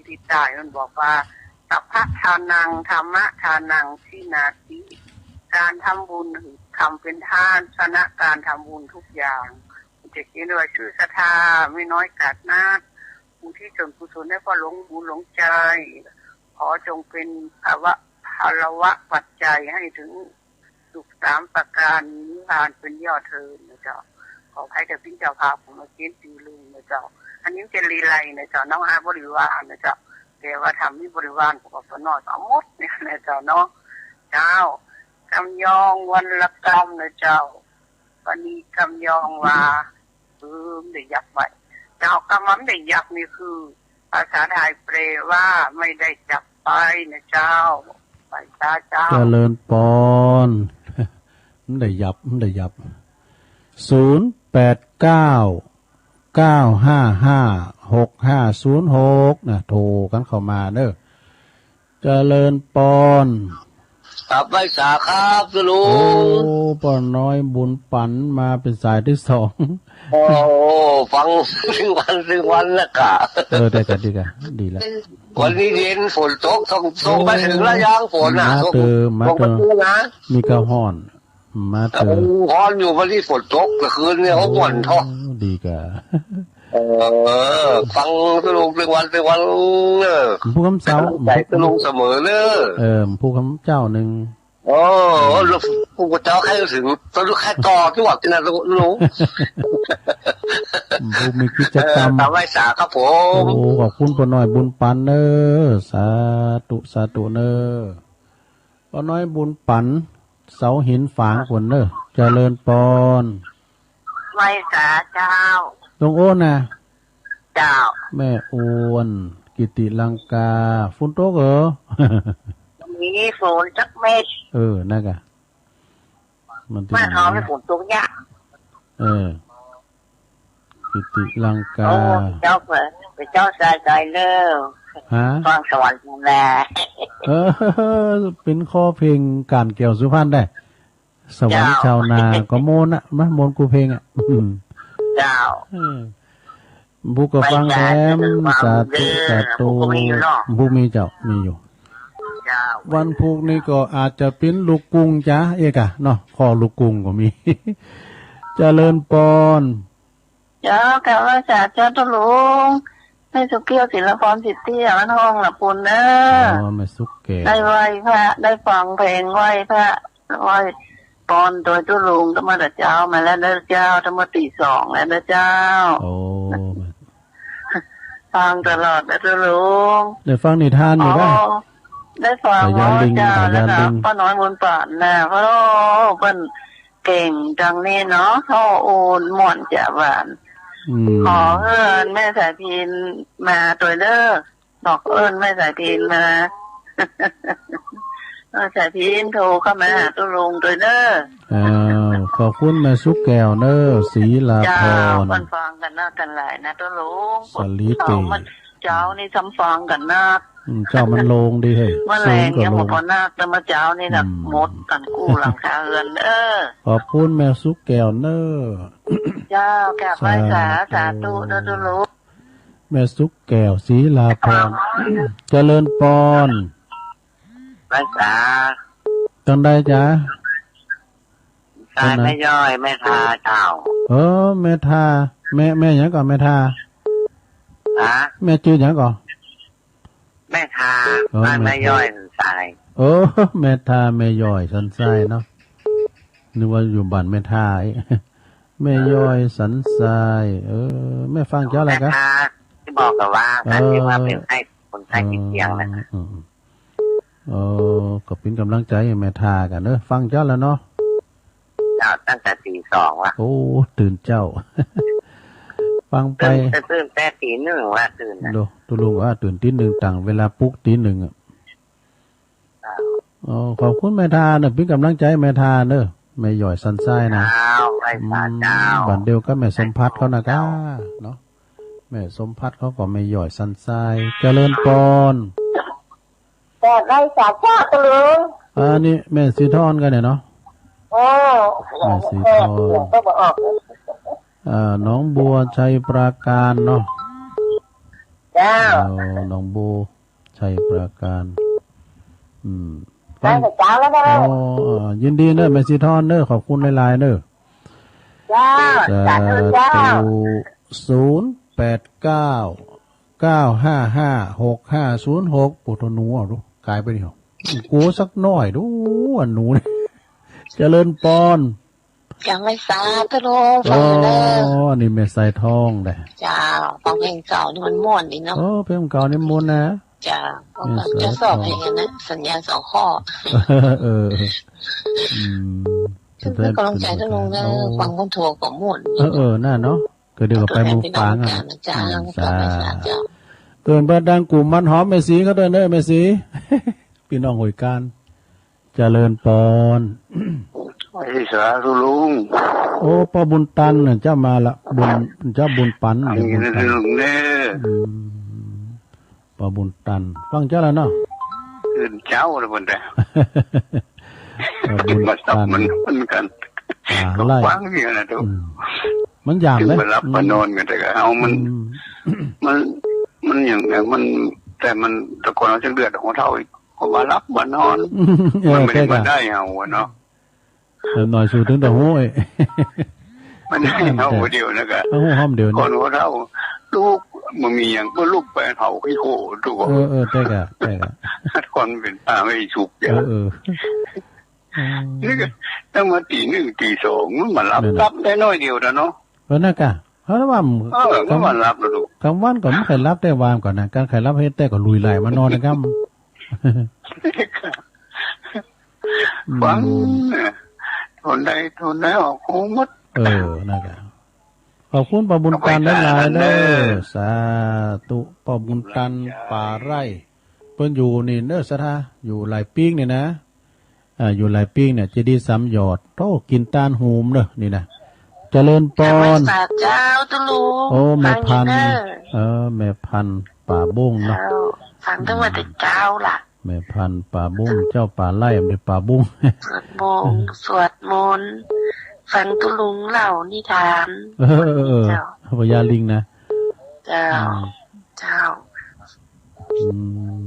ตี้ใต้เปิ้นบอกว่า สัพพะทานัง ธัมมะทานัง ทิฏฐินาติ ก๋านทำบุญ ทำเป๋นทาน ชนะก๋านทำบุญทุกอย่าง จะเขียนไว้ ซื่อศรัทธา แม่น้อยกาดนาด อุทิศส่วนกุศลให้พ่อหลวงบุญหลวงใจ ขอจงเป็นภาวะ พลวะปัจจัยให้ถึง สุขสามประการ นิพพานเป็นยอดเทอญนะเจ้า ขอใผจะเป๋นเจ้าภาพของมาเขียนตี้ลุงนะเจ้า อันนี้มันจะลีไลนะเจ้า น้องหาบริวารนะเจ้า แต่ว่าถ้ามีบริวารก็ปอน้อยก็เอาหมดเนี่ยนะเจ้าเนาะ เจ้า กำยองวันละกำนะเจ้า วันนี้กำยองว่า เออ มันได้ยับไว้ เจ้า กำว่ามันได้ยับนี่คือ ภาษาไทยแปลว่าไม่ได้จับไปนะเจ้า ไหว้สาเจ้า เจริญปอน มันได้ยับ มันได้ยับ ศูนย์แปดเก้า เก้าห้าห้า หกห้าศูนย์หก นะ โทรกั๋นเข้ามาเน่อ เจริญปอน ครับ ไหว้สาครับ เจ้าลุง โอ้ ป้อน้อยบุญปั๋นมาเป๋นสายตี้สอง โอ้ ฟังตึงวันตึงวันแล้วกะ เออ ได้กะ ดีกะ ดีแล้ว วันนี้เย็นฝนตก ส่ง ส่งไปเถิงละยังฝนน่ะ มาเตอ ส่ง มาเตอ ส่งไปเถิงนะ มีก้าฮ้อน มาเตอ เออ ฮ้อนอยู่ วันนี้ฝนตก เมื่อคืนเนี่ย โอ้ ฮ้อนท้อ ดีก้า เออ ฟังตะลุงเป๋นวันเป๋นวันเนอะ ผู้กำเจ้า ใจ๋ตะลุงเสมอเนอะ เออ ผู้กำเจ้านึ่ง โอ้ อืม ลูก ผู้กำเจ้าใค่เถิง ตะลุงใค่ต่อตี้หว่าตี้นะลุง ผู้มีกิจกรรม เออ ต๋ามไหว้สาครับผม โอ้ ขอบคุณป้อน้อยบุญปันเนอะ สาธุ สาธุเนอะ ป้อน้อยบุญปัน เสาหินฝางปู๊นเนอะ เจริญปอน ไหว้สาเจ้า ลุงโอ้นนะ เจ้า แม่อ้วน กิติลังกา ฝนตกเหรอ มีฝนสักเม็ด เออ นั่นกะ มัน บ้านเฮานี่ฝนตกยาก เออ กิติลังกา โอ้ เจ้าเผย เจ้าสายใจเลิศ ฮะ ฟังสวรรค์แล เออ เป๋นคอเพลงก๋านแก้วสุพรรณได้ สวรรค์ เจ้า ชาวนา ก็ม่วนอะ มะ ม่วนกู้เพลงอะ อืม เจ้า เออ ผู้ก็ฟังแถม สาธุ สาธุ ผู้ก็มีอยู่เนาะ ผู้มีเจ้า มีอยู่ เจ้า วันพูกนี้ก็อาจจะเป๋นลูกกรุงจ๊ะ เอ๊ะกะเนาะ คอลูกกรุงก็มี เจริญปอน เจ้า กราบไหว้สาเจ้าตุ๊ลุง แม่สุกแก้ว ศิลปร สิทธิ มันฮ้องละปู๊นเนอะ อ๋อ แม่สุกแก้ว ได้ไหว้พระ ได้ฟังเพลงไหว้พระ ไหว้ปอนตวยตุ๊ลุง ตั้งแต่เจ๊ามาแล้วเนอะเจ้า ตั้งแต่ตีสองแล้วเนอะเจ้า โอ้ ฟังตลอดนะตุ๊ลุง ได้ฟังนิทานอยู่นะ อ๋อ ได้ฟัง พญาลิง เจ้า พญาลิง แล้วก็ป้าน้อยบุญปันนะ โอ้ เปิ้น เก่งจังนี่เนาะ โอ้ โอ้ ม่วนจ๋าหวาน อืม ขอเอิ้นแม่สายพิณมาตวยเด้อ บอกเอิ้นแม่สายพิณมา แม่สายพิณโทรเข้ามาหาตุ๊ลุงตวยเด้อ อ้าว ขอบคุณแม่สุกแก้วเนอะ ศรีลาภรณ์ เจ้า เปิ้นฟังกั๋นนักกั๋นหลายนะตุ๊ลุง สลีเต เจ้านี่ซ้ำฟังกั๋นนัก อืม เจ้ามันโล่งดีเฮ้ย เมื่อแลง สูงก็ ยังบ่ โล่ง ปอนัก แต่เมื่อเจ๊านี่นะ อืม หมดกั๋นกู้หลังคาเฮือน เออ ขอบคุณแม่สุกแก้วเนอะ เจ้า กราบไหว้สา สาธุ สาธุเนอะตุ๊ลุง แม่สุกแก้ว ศรีลาภรณ์ เจริญปอน ไหว้สา จังใดจ๊ะ สายแม่ย้อย แม่ทาเจ้า เออ แม่ทา แม่ แม่หยังก่อ แม่ทา ฮะ แม่จื้อหยังก่อ แม่ทา เออ บ้านแม่ย้อย แม่ทา สันทราย เออ แม่ทา แม่ย้อย สันทรายเนาะ นึกว่าอยู่บ้านแม่ทา แม่ย้อย สันทราย เออ แม่ฟังเจ้าอะไรกะ แม่ทา ตี้บอกกั๋นว่า เออ ตี้ว่าเป๋นไข้ คนไข้ติดเตียงนะ เออ เออ เออ ก็เป๋นก๋ำลังใจ๋แม่ทากั๋นเนอะ ฟังเจ้าแล้วเนาะ เจ้า ตั้งแต่ตีสองละ โอ้ ตื่นเจ๊า ฟังไป ตื่น ตื่นแต่ตีหนึ่งละ ตื่นนะ โด ตุ๊ลุงว่าตื่นตีหนึ่ง ตั้งเวลาปลุกตีหนึ่งอะ เจ้า อ๋อ ขอบคุณแม่ทาเนอะ เป๋นก๋ำลังใจ๋แม่ทาเนอะ แม่ย้อยสันทรายนะ เจ้า ไหว้สาเจ้า อืม บ้านเดียวกับแม่สมภัทรเขานะกะ เจ้า เนาะ แม่สมภัทรเขาก็แม่ย้อยสันทราย เจริญปอน กราบไหว้สาเจ้าตุ๊ลุง อันนี้แม่สีทองกั๋นเนี่ยเนาะ โอ้ แม่สีทอง เออ เสียงก็บ่ออก อ่า หนองบัวชัยปราการเนาะ เจ้า เออ หนองบัวชัยปราการ อืม ไหว้สาเจ้าแล้วนะ อ๋อ ยินดีเนอะ แม่สีทองเนอะ ขอบคุณหลายๆ เนอะ เจ้า สาธุเจ้า สาธุ ศูนย์แปดเก้า เก้าห้าห้า หกห้าศูนย์หก โอ้โธ่ หนูเอาดู กายไปนี่หรอ กูสักหน้อยดู อันหนูนี่ เจริญปอน กราบไหว้สาตุ๊ลุง ฟังอยู่เนอะ อ๋อ นี่แม่สายทองแหละ เจ้า ฟังเพลงเก่านี่มันม่วนดีเนาะ เออ เพลงเก่านี่ม่วนนะ เจ้า แม่สายทอง เจ้าสอบเพลงนะ สัญญาสองข้อ เออ อืม เปิ้นเป๋นก๋ำลังใจ๋ตุ๊ลุงเนอะ โอ้ ฟังคนโทรก็ม่วน เออ เออ นั่นเนาะ ก็เดี๋ยวก็ไปหมู่ฝางอะ เจ้า อืม สาธุ เอิ้นเปิ้นดังกุมมันหอมแม่สีเขาตวยเนอะ แม่สี ปี้น้องห้วยกาญ เจริญปอน ไหว้สาตุ๊ลุง โอ้ ป้อบุญตันน่ะ เจ้ามาละ บุญ เจ้าบุญปัน อันนี้ บุญตัน นะตุ๊ลุงเนอะ อืม ป้อบุญตัน ฟังเจ้าแล้วเนาะ ตื่นเจ๊าเลยบุญตัน ป้อบุญตัน มาสับมัน มันกั๋น อ่า ไล่ ฟังอยู่นะตุ๊ลุง อืม มันยามเลย ขึ้นไปหลับ อืม ไปนอนกั๋นแต่ก็เอามัน อืม มัน มันอย่างไง มัน แต่มัน แต่ก่อนมันจะเดือดหัวเฒ่าอีก เพราะว่าหลับว่านอน เออ มันไม่ได้ แต่ก็ มาได้เอาอะเนาะ เออ หน่อยสู่ตึงตะฮู้เอ้ย มันได้เอาหัวเดียวนะกะ เอาหัวหอมเดียวนี่ ก่อนหัวเฒ่า ลุก บ่มีหยังก็ลุกไปเผาขี้โคลน เออ เออ แต่ก็ แต่ก็ ก่อนเป๋นป้าไม่สุกเดียว เออ เออ อืม นี่ก็ตั้งมาตีหนึ่งตีสอง มันมาหลับ นั่นน่ะ หลับได้น้อยเดียวนะเนาะ เออ นั่นกะ เพราะว่า เออ มันมาหลับแล้วลูก กลางวันก็ไม่ค่อยหลับแต่วานก่อนนะ การใค่หลับเฮ็ดแต่ก็ลุยไล่มานอนนะครับ อืม ฟังนะ ทนได้ ทนได้ออกหูหมด เออ นั่นกะ ขอบคุณป้อบุญตันหลายๆ เด้อ สาธุ ป้อบุญตัน ป่าไร่ เปิ้นอยู่นี่เด้อ ศรัทธา อยู่หลายปี๋นี่นะ อ่า อยู่หลายปี๋เนี่ย เจดีย์สามหยอด โอ้ กิ๋นตานหูมเด้อ นี่นะ เจริญปอน นมัสการเจ้าตุ๊ลุง โอ้ แม่พันธุ์ ฟังอยู่เด้อ เออ แม่พันธุ์ป่าบุ้งเนาะ เจ้า ฟังตั้งแต่เจ้าละ แม่พันธุ์ป่าบุ้ง เจ้าป่าไร่ บ่ได้ป่าบุ้ง สวดมนต์ สวดมนต์ ฟังตุ๊ลุงเล่านิทาน เออ เออ เจ้า พญาลิงนะ เจ้า อืม เจ้า อืม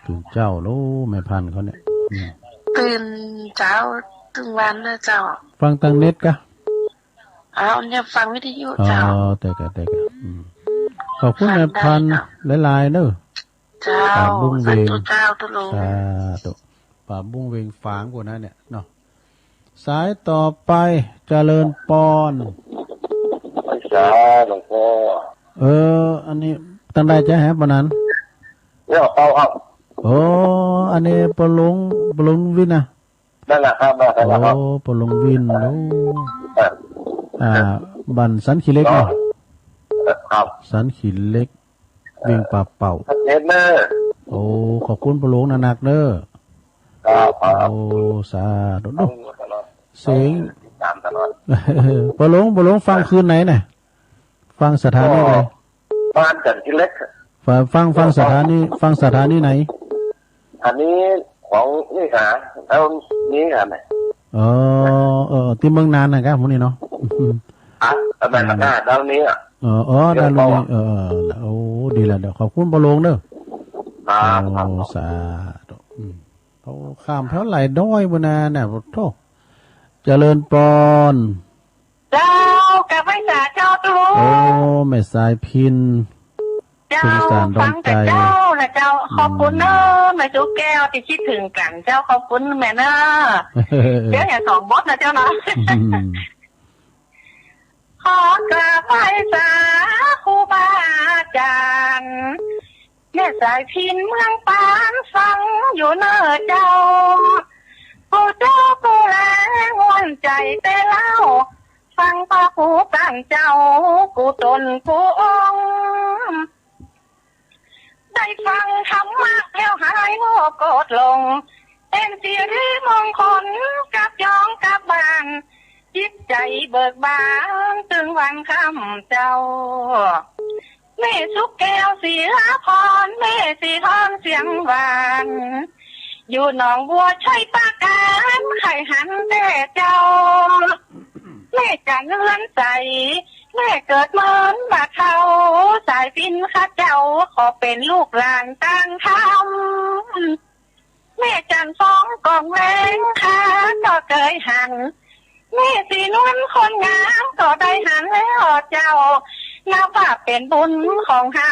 ตื่นเจ๊าแล้วแม่พันธุ์เขาเนี่ย อืม ตื่นเจ๊าตึงวันนะเจ้า ฟังตางเน็ตกะ อ้าว เนี่ยฟังวิทยุเจ้า อ๋อ แต่กะ แต่กะ อืม ขอบคุณแม่พันธุ์หลายๆ เด้อ เจ้า ป่าบุ้งเวง สาธุเจ้าตุ๊ลุง สาธุ ป่าบุ้งเวงฝางกว่านั้นเนี่ยเนาะ สายต่อไป เจริญปอน ไหว้สาหลวงพ่อ เออ อันนี้ตังใดจะแหบวันนั้น เนี่ยเปาครับ โอ้ อันนี้ป้อหลวง ป้อหลวงวินนะ นั่นแหละครับ นั่นแหละครับ โอ้ ป้อหลวงวิน โอ้ อ่า อ่า บ้านสันขี้เหล็กเนาะ ครับ สันขี้เหล็ก เวียงป่าเป่า เห็นเนอะ โอ้ ขอบคุณป้อหลวงนักๆ เด้อ ครับ ครับ โอ้ สาธุ เสียง ตามตลอด ป้อหลวง ป้อหลวงฟังคืนไหนน่ะ ฟังสถานีใด ก็บ้านสันขี้เหล็ก ฟัง ฟัง ฟังสถานี ฟังสถานีไหน อันนี้ของนี่หา แล้วนี่หาไหน อ๋อ เออ ตี้เมืองนานนะครับ หมู่นี้เนาะ อ่ะ อันนั้น อ่า หน้าด้านนี้อ่ะ เออ อ๋อ เดี๋ยว ด้านนี้ เปาอะ เออ เออ โอ้ ดีละ เดี๋ยวขอบคุณป้อหลวงเด้อ ครับ โอ้ ครับ สาธุ อืม โอ้ ข้ามแถวไหล่ดอยบุญนาเนี่ย โธ่ เจริญปอน เจ้า กราบไหว้สาเจ้าตุ๊ลุง โอ้ แม่สายพิน เจ้า สงสารดวงใจ ฟังแต่เจ้านะเจ้า อืม ขอบคุณเนอะ แม่ตุ๊กแก้วตี้คิดเถิงกั๋นเจ้า ขอบคุณแม่เนอะ เดี๋ยวเหียสองบทนะเจ้าเนาะ อืม ขอกราบไหว้สาครูบาอาจ๋ารย์ แม่สายพินเมืองปานฟังอยู่เน่อเจ้า ปู่เจ้าปู่แลม่วนใจ๋แต่เล่า ฟังพระครูกานเจ้ากู้ต๋นกู้องค์ ได้ฟังธรรมะแล้วหายโง่โกรธหลง เป๋นสิริมงคลกับยองกับบ้าน จิตใจ๋เบิกบานตึงวันค่ำเจ้า แม่สุกแก้วศิลาพร แม่สีทองเสียงหวาน อยู่หนองบัวชัยปราการ ใค่หันแต่เจ้า แม่จั๋นเฮือนใส แม่เกิดเมินบ่าเฒ่า สายพินข้าเจ้าขอเป๋นลูกหลานตางธรรม แม่จั๋นทร์สองกองแหวงข้าก็เกยหัน แม่สีนวลคนงามก็ได้หันแล้วเจ้า นับว่าเป๋นบุญของเฮา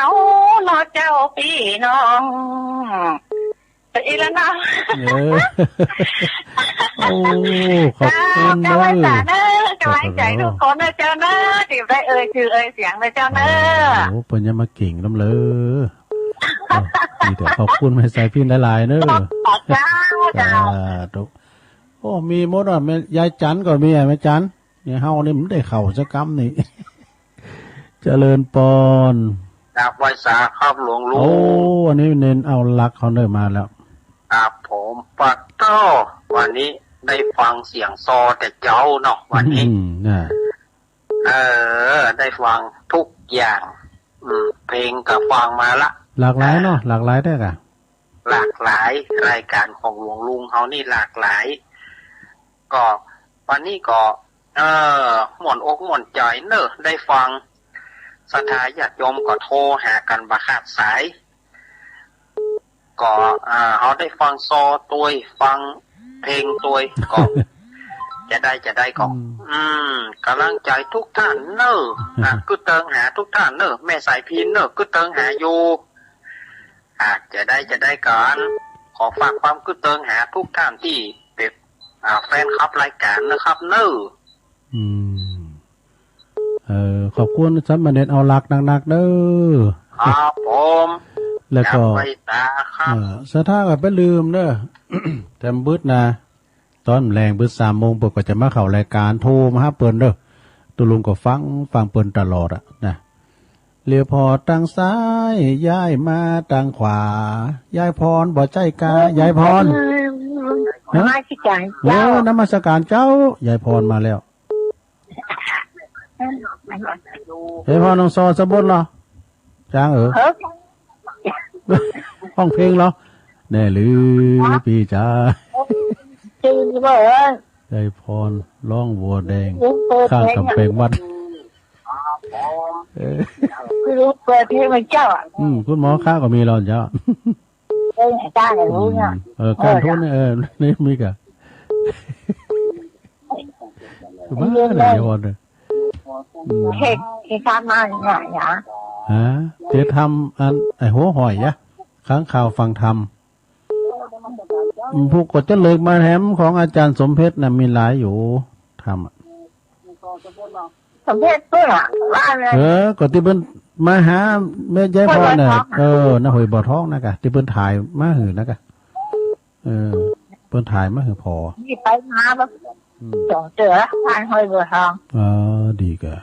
เนาะเจ้าปี้น้อง ไปอีกแล้วเนาะ เออ โอ้ ขอบคุณเนอะ เจ้า กำลังใจ๋เนอะ กำลังใจ๋ทุกคนนะเจ้าเนอะ ตี้ได้เอ่ยจื้อเอ่ยเสียงนะเจ้าเนอะ โอ้ เปิ้นยังมาเก่งนำเลย เอ้า มีแต่ขอบคุณแม่สายพินหลายๆ เนอะ เจ้า เจ้า สาธุ โอ้ มีหมดอ่ะ แม่ ยายจั๋นก็มีอ่ะ แม่จั๋น เนี่ย เฮานี่มันได้เข้าสักกำนี่ เจริญปอน กราบไหว้สาครับหลวงลุง โอ้ อันนี้เณรเอาหลักเขาได้มาแล้ว ครับผม ปะโต้ วันนี้ได้ฟังเสียงซอแต่เจ๊าเนาะ วันนี้ อืม น่ะ เออ ได้ฟังทุกอย่าง อืม เพลงก็ฟังมาละ หลากหลายเนาะ หลากหลายแต๊กะ หลากหลาย รายก๋านของหลวงลุงเฮานี่หลากหลาย ก็วันนี้ก็ เออ ม่วนอกม่วนใจ๋เนอะ ได้ฟัง ศรัทธาญาติโยมก็โทรหากั๋นบ่ขาดสาย ก็ อ่า เฮาได้ฟังซอตวย ฟังเพลงตวย ก็ จะได้ จะได้ก็ อืม อืม ก๋ำลังใจ๋ทุกท่านเน่อ อ่ะ กึ๊ดเติงหาทุกท่านเน่อ แม่สายพิณเน่อ กึ๊ดเติงหาอยู่ อ่ะ จะได้ จะได้ ก็ ขอฝากความกึ๊ดเติงหาทุกท่านตี้เป๋น อ่า แฟนคลับรายก๋านนะครับเน่อ อืม เออ ขอบคุณสามเณรเอาหลักหนักๆ เน่อ ครับผม แล้วก็ จ๋ำไว้ต๋าครับ เออ ศรัทธาก็บ่าลืมเน่อ แถมบึดนะ ต๋อนแลงบึดสามโมงเปิ้นก็จะมาเข้ารายก๋าน โทรมาหาเปิ้นเน่อ ตุ๊ลุงก็ฟัง ฟังเปิ้นตลอดอะนะ เลี้ยวผ่อตางซ้าย ย้ายมาตางขวา ยายพรบ่ใจ้กา ยายพร นมัสก๋านเจ้า เออ นมัสก๋านเจ้า ยายพรมาแล้ว ยายพร ฮ้องซอสะบดเหรอ จางเอ๋อ เออ ฮ้องเพลงเหรอ แน่หรือ ฮะ ปี้จ๋า จื้อบ่เอ๋อ ยายพร ฮ้องวัวแดง เออ เปิดเพลง ข้างก๋ำแปงวัด เออ คือเปิดเพลงเหมือนเจ้าอะ อืม คุณหมอคะก็มีแล้วเจ้า เออ อาจ๋ารย์รู้เนี่ย อืม เออ การทูตเนี่ย เออ นี่มีกะ คือบ้าเนี่ย ยายพรเนี่ย อืม เฮ็ด เฮ็ดธรรมะเนี่ย ฮะ เฮ็ดธรรมอัน ไอ้หัวห้อยยะ ค้างคาวฟังธรรม อืม ผู้ก็จะเลิกมาแถมของอาจ๋ารย์สมเพชรน่ะ มีหลายอยู่ ธรรมะ สมเพชรเปิ้นอะ ว่าไง เออ ก็ตี้เปิ้นมาหาแม่ยายพรน่ะ เปิ้นบ่ทอง เออ ณ ห้วยบ่อทองนะกะ ตี้เปิ้นถ่ายมาหื้อนะกะ เออ เปิ้นถ่ายมาหื้อผ่อ นี่ไปมาบ่ อืม สองเตื้อ บ้านห้วยบ่อทอง เออ ดีกะ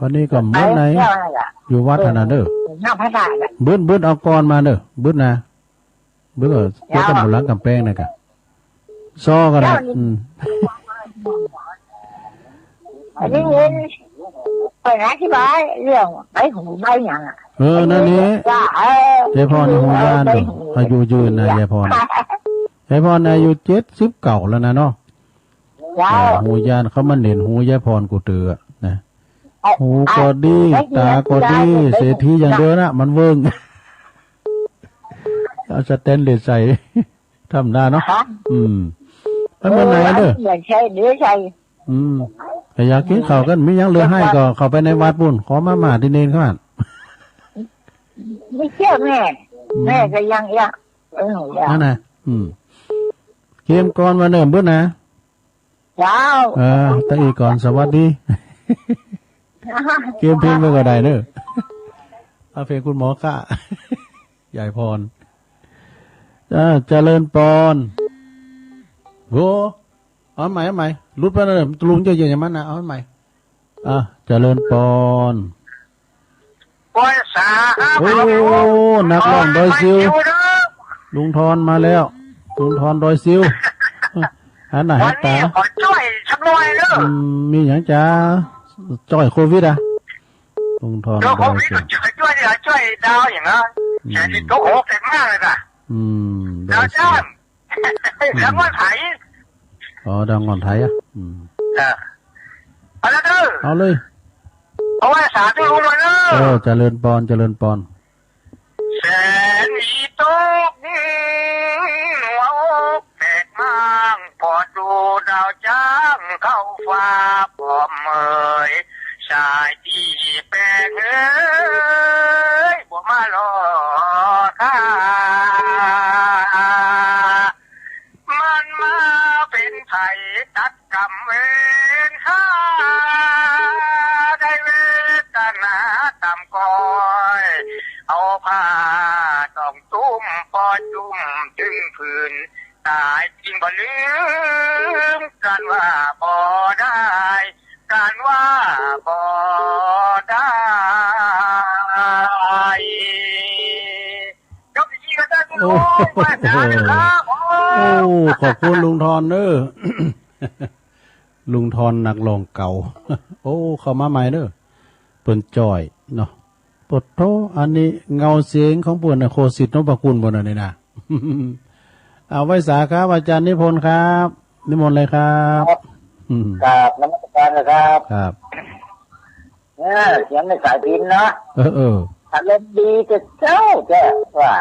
วันนี้ก็เมือนไหน ไปเที่ยวนั่นแหละ อยู่วัดหั้นน่ะเน่อ เออ นอกพระธาตุอะ บึ้น บึ้นเอาก่อนมาเน่อ บึ้นนะ บึ้นเอา เจ้า เกี่ยวกับหมู่หลังก๋ำแปงนะกะ ซอก็ได้ เจ้านี่ อืม อันนี้เงิน ไปอธิบายเรื่องใบหูใบหยังอะ เออ นั่นนี่ ว่า เออ ยายพรนี่ฮู้ย่านเน่อ ใบหู อายุยืนนะ ยายพร ยายพรอายุเจ็ดสิบเก้าแล้วนะเนาะ เจ้า เออ ฮู้ย่าน เขามาเน้นฮู้ยายพรกูเตือนะ เอ่อ หูก็ดี เอ่อ ตาก็ดี เอ่อ เศรษฐีอย่างเดียวนะ มันเวิ้ง เอาสแตนเลสใส่ ธรรมดาเนาะ ฮะ อืม ไปเมืองไหนเด้อ เออ เดี๋ยวใช่ เดี๋ยวใช่ อืม แต่อยากกิ๋นข้าวกั๋น มีหยังเหลือให้ก็เข้าไปในวัดปู้น ขอมาม่าตี้เณรเขาหั้น ไม่เชื่อแม่ อืม แม่ก็ยัง ยัง เออ ยัง นั่นน่ะ อืม เกียมก่อนว่าเนิ่มเปิ้นนะ เจ้า เออ ตะอี้ก่อน สวัสดี เกียมเพลงไปก็ได้เน่อ เอาเพลงคุณหมอคะ ยายพร อ่า เจริญปอน โห เอาใหม่ เอาใหม่ หลุดไปแล้วเน่อ ลุงเจ้าเย็นอย่างมันนะ เอาใหม่ อ่ะ เจริญปอน ปอยสาครับ โอ้ ผม นักร้องดอยซิว ปอยสาครับ ลุงทอนมาแล้ว ลุงทอนดอยซิว หันหน้าหันต๋า วันนี้ขอจ้อยสักหน่อยเน่อ อืม มีหยังจะจ้อยโควิดอะ ลุงทอน เดี๋ยวโควิด ดอยซิว จ้อย จ้อย จ้อยดาวอย่างนั้น อืม แสนสิบโต๊ะหกแสนมากเลยนะ อืม ดาวจ้าง ดอยซิว อืม ดาวง่อนไถ อ๋อ ดาวง่อนไถอะ อืม เออ เอาละเด้อ เอาเลย เอาไว้สาธุลุงมาเด้อ เออ เจริญปอน เจริญปอน แสนอีตก หัวอกแตกม้าง พอดูดาวจ้างเข้าฟ้า ปอมเอ่ย สายตี้แปลกเอ่ย บ่มารอท่า มันมาเป๋นไผตัดกรรมเวรข้า ได้เวทนาต่ำก้อย เอาผ้าต้องตุ้มปอจุ่มถึงผืน ต๋ายจริงบ่ลืม กาลว่าบ่ได้ กาลว่าบ่ได้ จบอย่างนี้ก็ได้ โอ้โห โอ้ย ว่าจ๋าเลยครับ โอ้ ขอบคุณลุงทอนเน่อ ลุงทอนนักร้องเก่า โอ้ เข้ามาใหม่เน่อ เปิ้นจ้อยเนาะ โอ้โธ่ อันนี้เงาเสียงของเปิ้นน่ะ โคสิทธิ์นพคุณบ่น่ะนี่นะ เอาไว้สาครับ อาจ๋ารย์นิพนธ์ครับ นิมนต์เลยครับ ครับ อืม กราบนมัสการนะครับ ครับ เออ เสียงในสายพิณเนาะ เออ เออ อารมณ์ดีแต่เจ๊าแจ๊ะว่า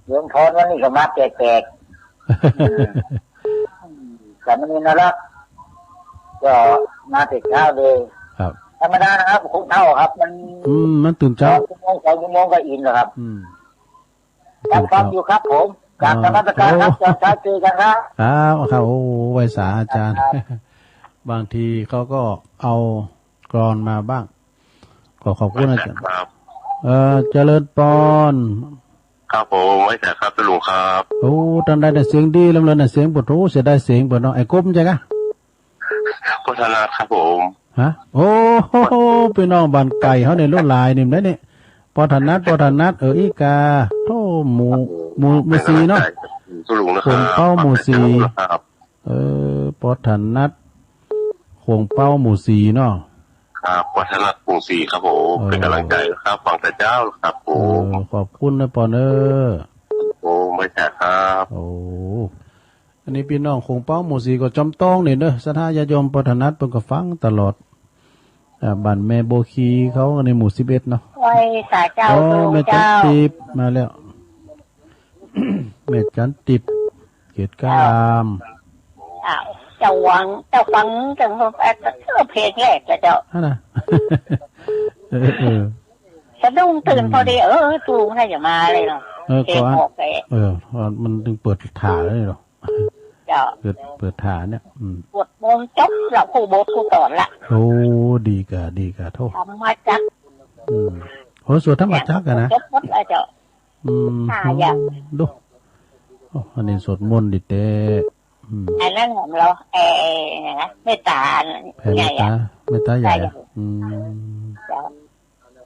โยมพรวันนี้ก็มาแปลกๆ อืม สามเณรนรักษ์ก็มาแต่เจ๊าเลย ครับ ธรรมดานะครับ คนเฒ่าครับ มัน อืม มันตื่นเจ๊า สองชั่วโมง สองชั่วโมงก็อิ่มแล้วครับ อืม รับฟังอยู่ครับผม กราบนมัสการครับ ครับ ตอนเช้าเจอกันครับ ครับ ครับ โอ้ ไหว้สาอาจารย์ ครับ บางทีเขาก็เอากลอนมาบ้าง ขอขอบคุณอาจารย์ ครับ เอ่อ เจริญปอน ครับผม ไหว้สาครับ ตุ๊ลุงครับ โอ้ ตังใดน่ะเสียงดีล้ำเลินน่ะ เสียงปะโถ เสียดายเสียงเปิ้นเนาะ ไอ้กบใจ้กะ ป้อถนัดครับผม ฮะ โอ้โห ปี้น้องบ้านไก่เฮาเนี่ย ลูกหลายนี่ได้เนี่ย ป้อถนัด ป้อถนัด เออ อีกา โธ่ หมู่ หมู่ หมู่สี่เนาะ ตุ๊ลุงนะครับ ขวงเป๊าหมู่สี่ ครับ เออ ป้อถนัด ขวงเป๊าหมู่สี่เนาะ ครับ ป้อถนัดหมู่สี่ครับผม เออ เป๋นก๋ำลังใจ๋ครับ ฟังแต่เจ๊าครับผม เออ ขอบคุณนะปอนเอ้อ ผม ไหว้สาครับ โอ้ อันนี้ปี้น้องขวงเป๊าหมู่สี่ก็จอมต้องนี่เนาะ ศรัทธาญาติโยมป้อถนัดเปิ้นก็ฟังตลอด อ่า บ้านแม่บัวขีเขาในหมู่สิบเอ็ดเนาะ ไหว้สาเจ้า โอ้ ตุ๊ลุง แม่จัน เจ้า ติ๊บมาแล้ว แม่จันติ๊บ เกตกล้าราม อ้าว เจ้าหวัง เจ้าฟังจัง เอ่อ เพลงแรกนะเจ้า ฮะนะ เออ เออ สะดุ้งตื่น อืม พอดี เออ ตุ๊ลุงน่าจะมาเลยเนาะ เออ เพลง ก็อัน ออกไป เออ มันจึงเปิดถ่าเลยเนาะ เจ้า เปิด เปิดถ่าเนี่ย อืม สวดมนต์จบแล้ว คู่บทคู่ตอนละ โอ้ ดีกะ ดีกะ โธ่ ธรรมจักร อืม โอ้ สวดธรรมจักรอะนะ จบหมดแล้วเจ้า อืม ห้าอย่าง ดู โอ้ อันนี้สวดมนต์ดีแต๊ อืม อันนั้นของเรา เอ่อ อะไรนะ เมตตา แผ่เมตตา ใหญ่อะ เมตตาใหญ่อะ ใหญ่อะ อืม เจ้า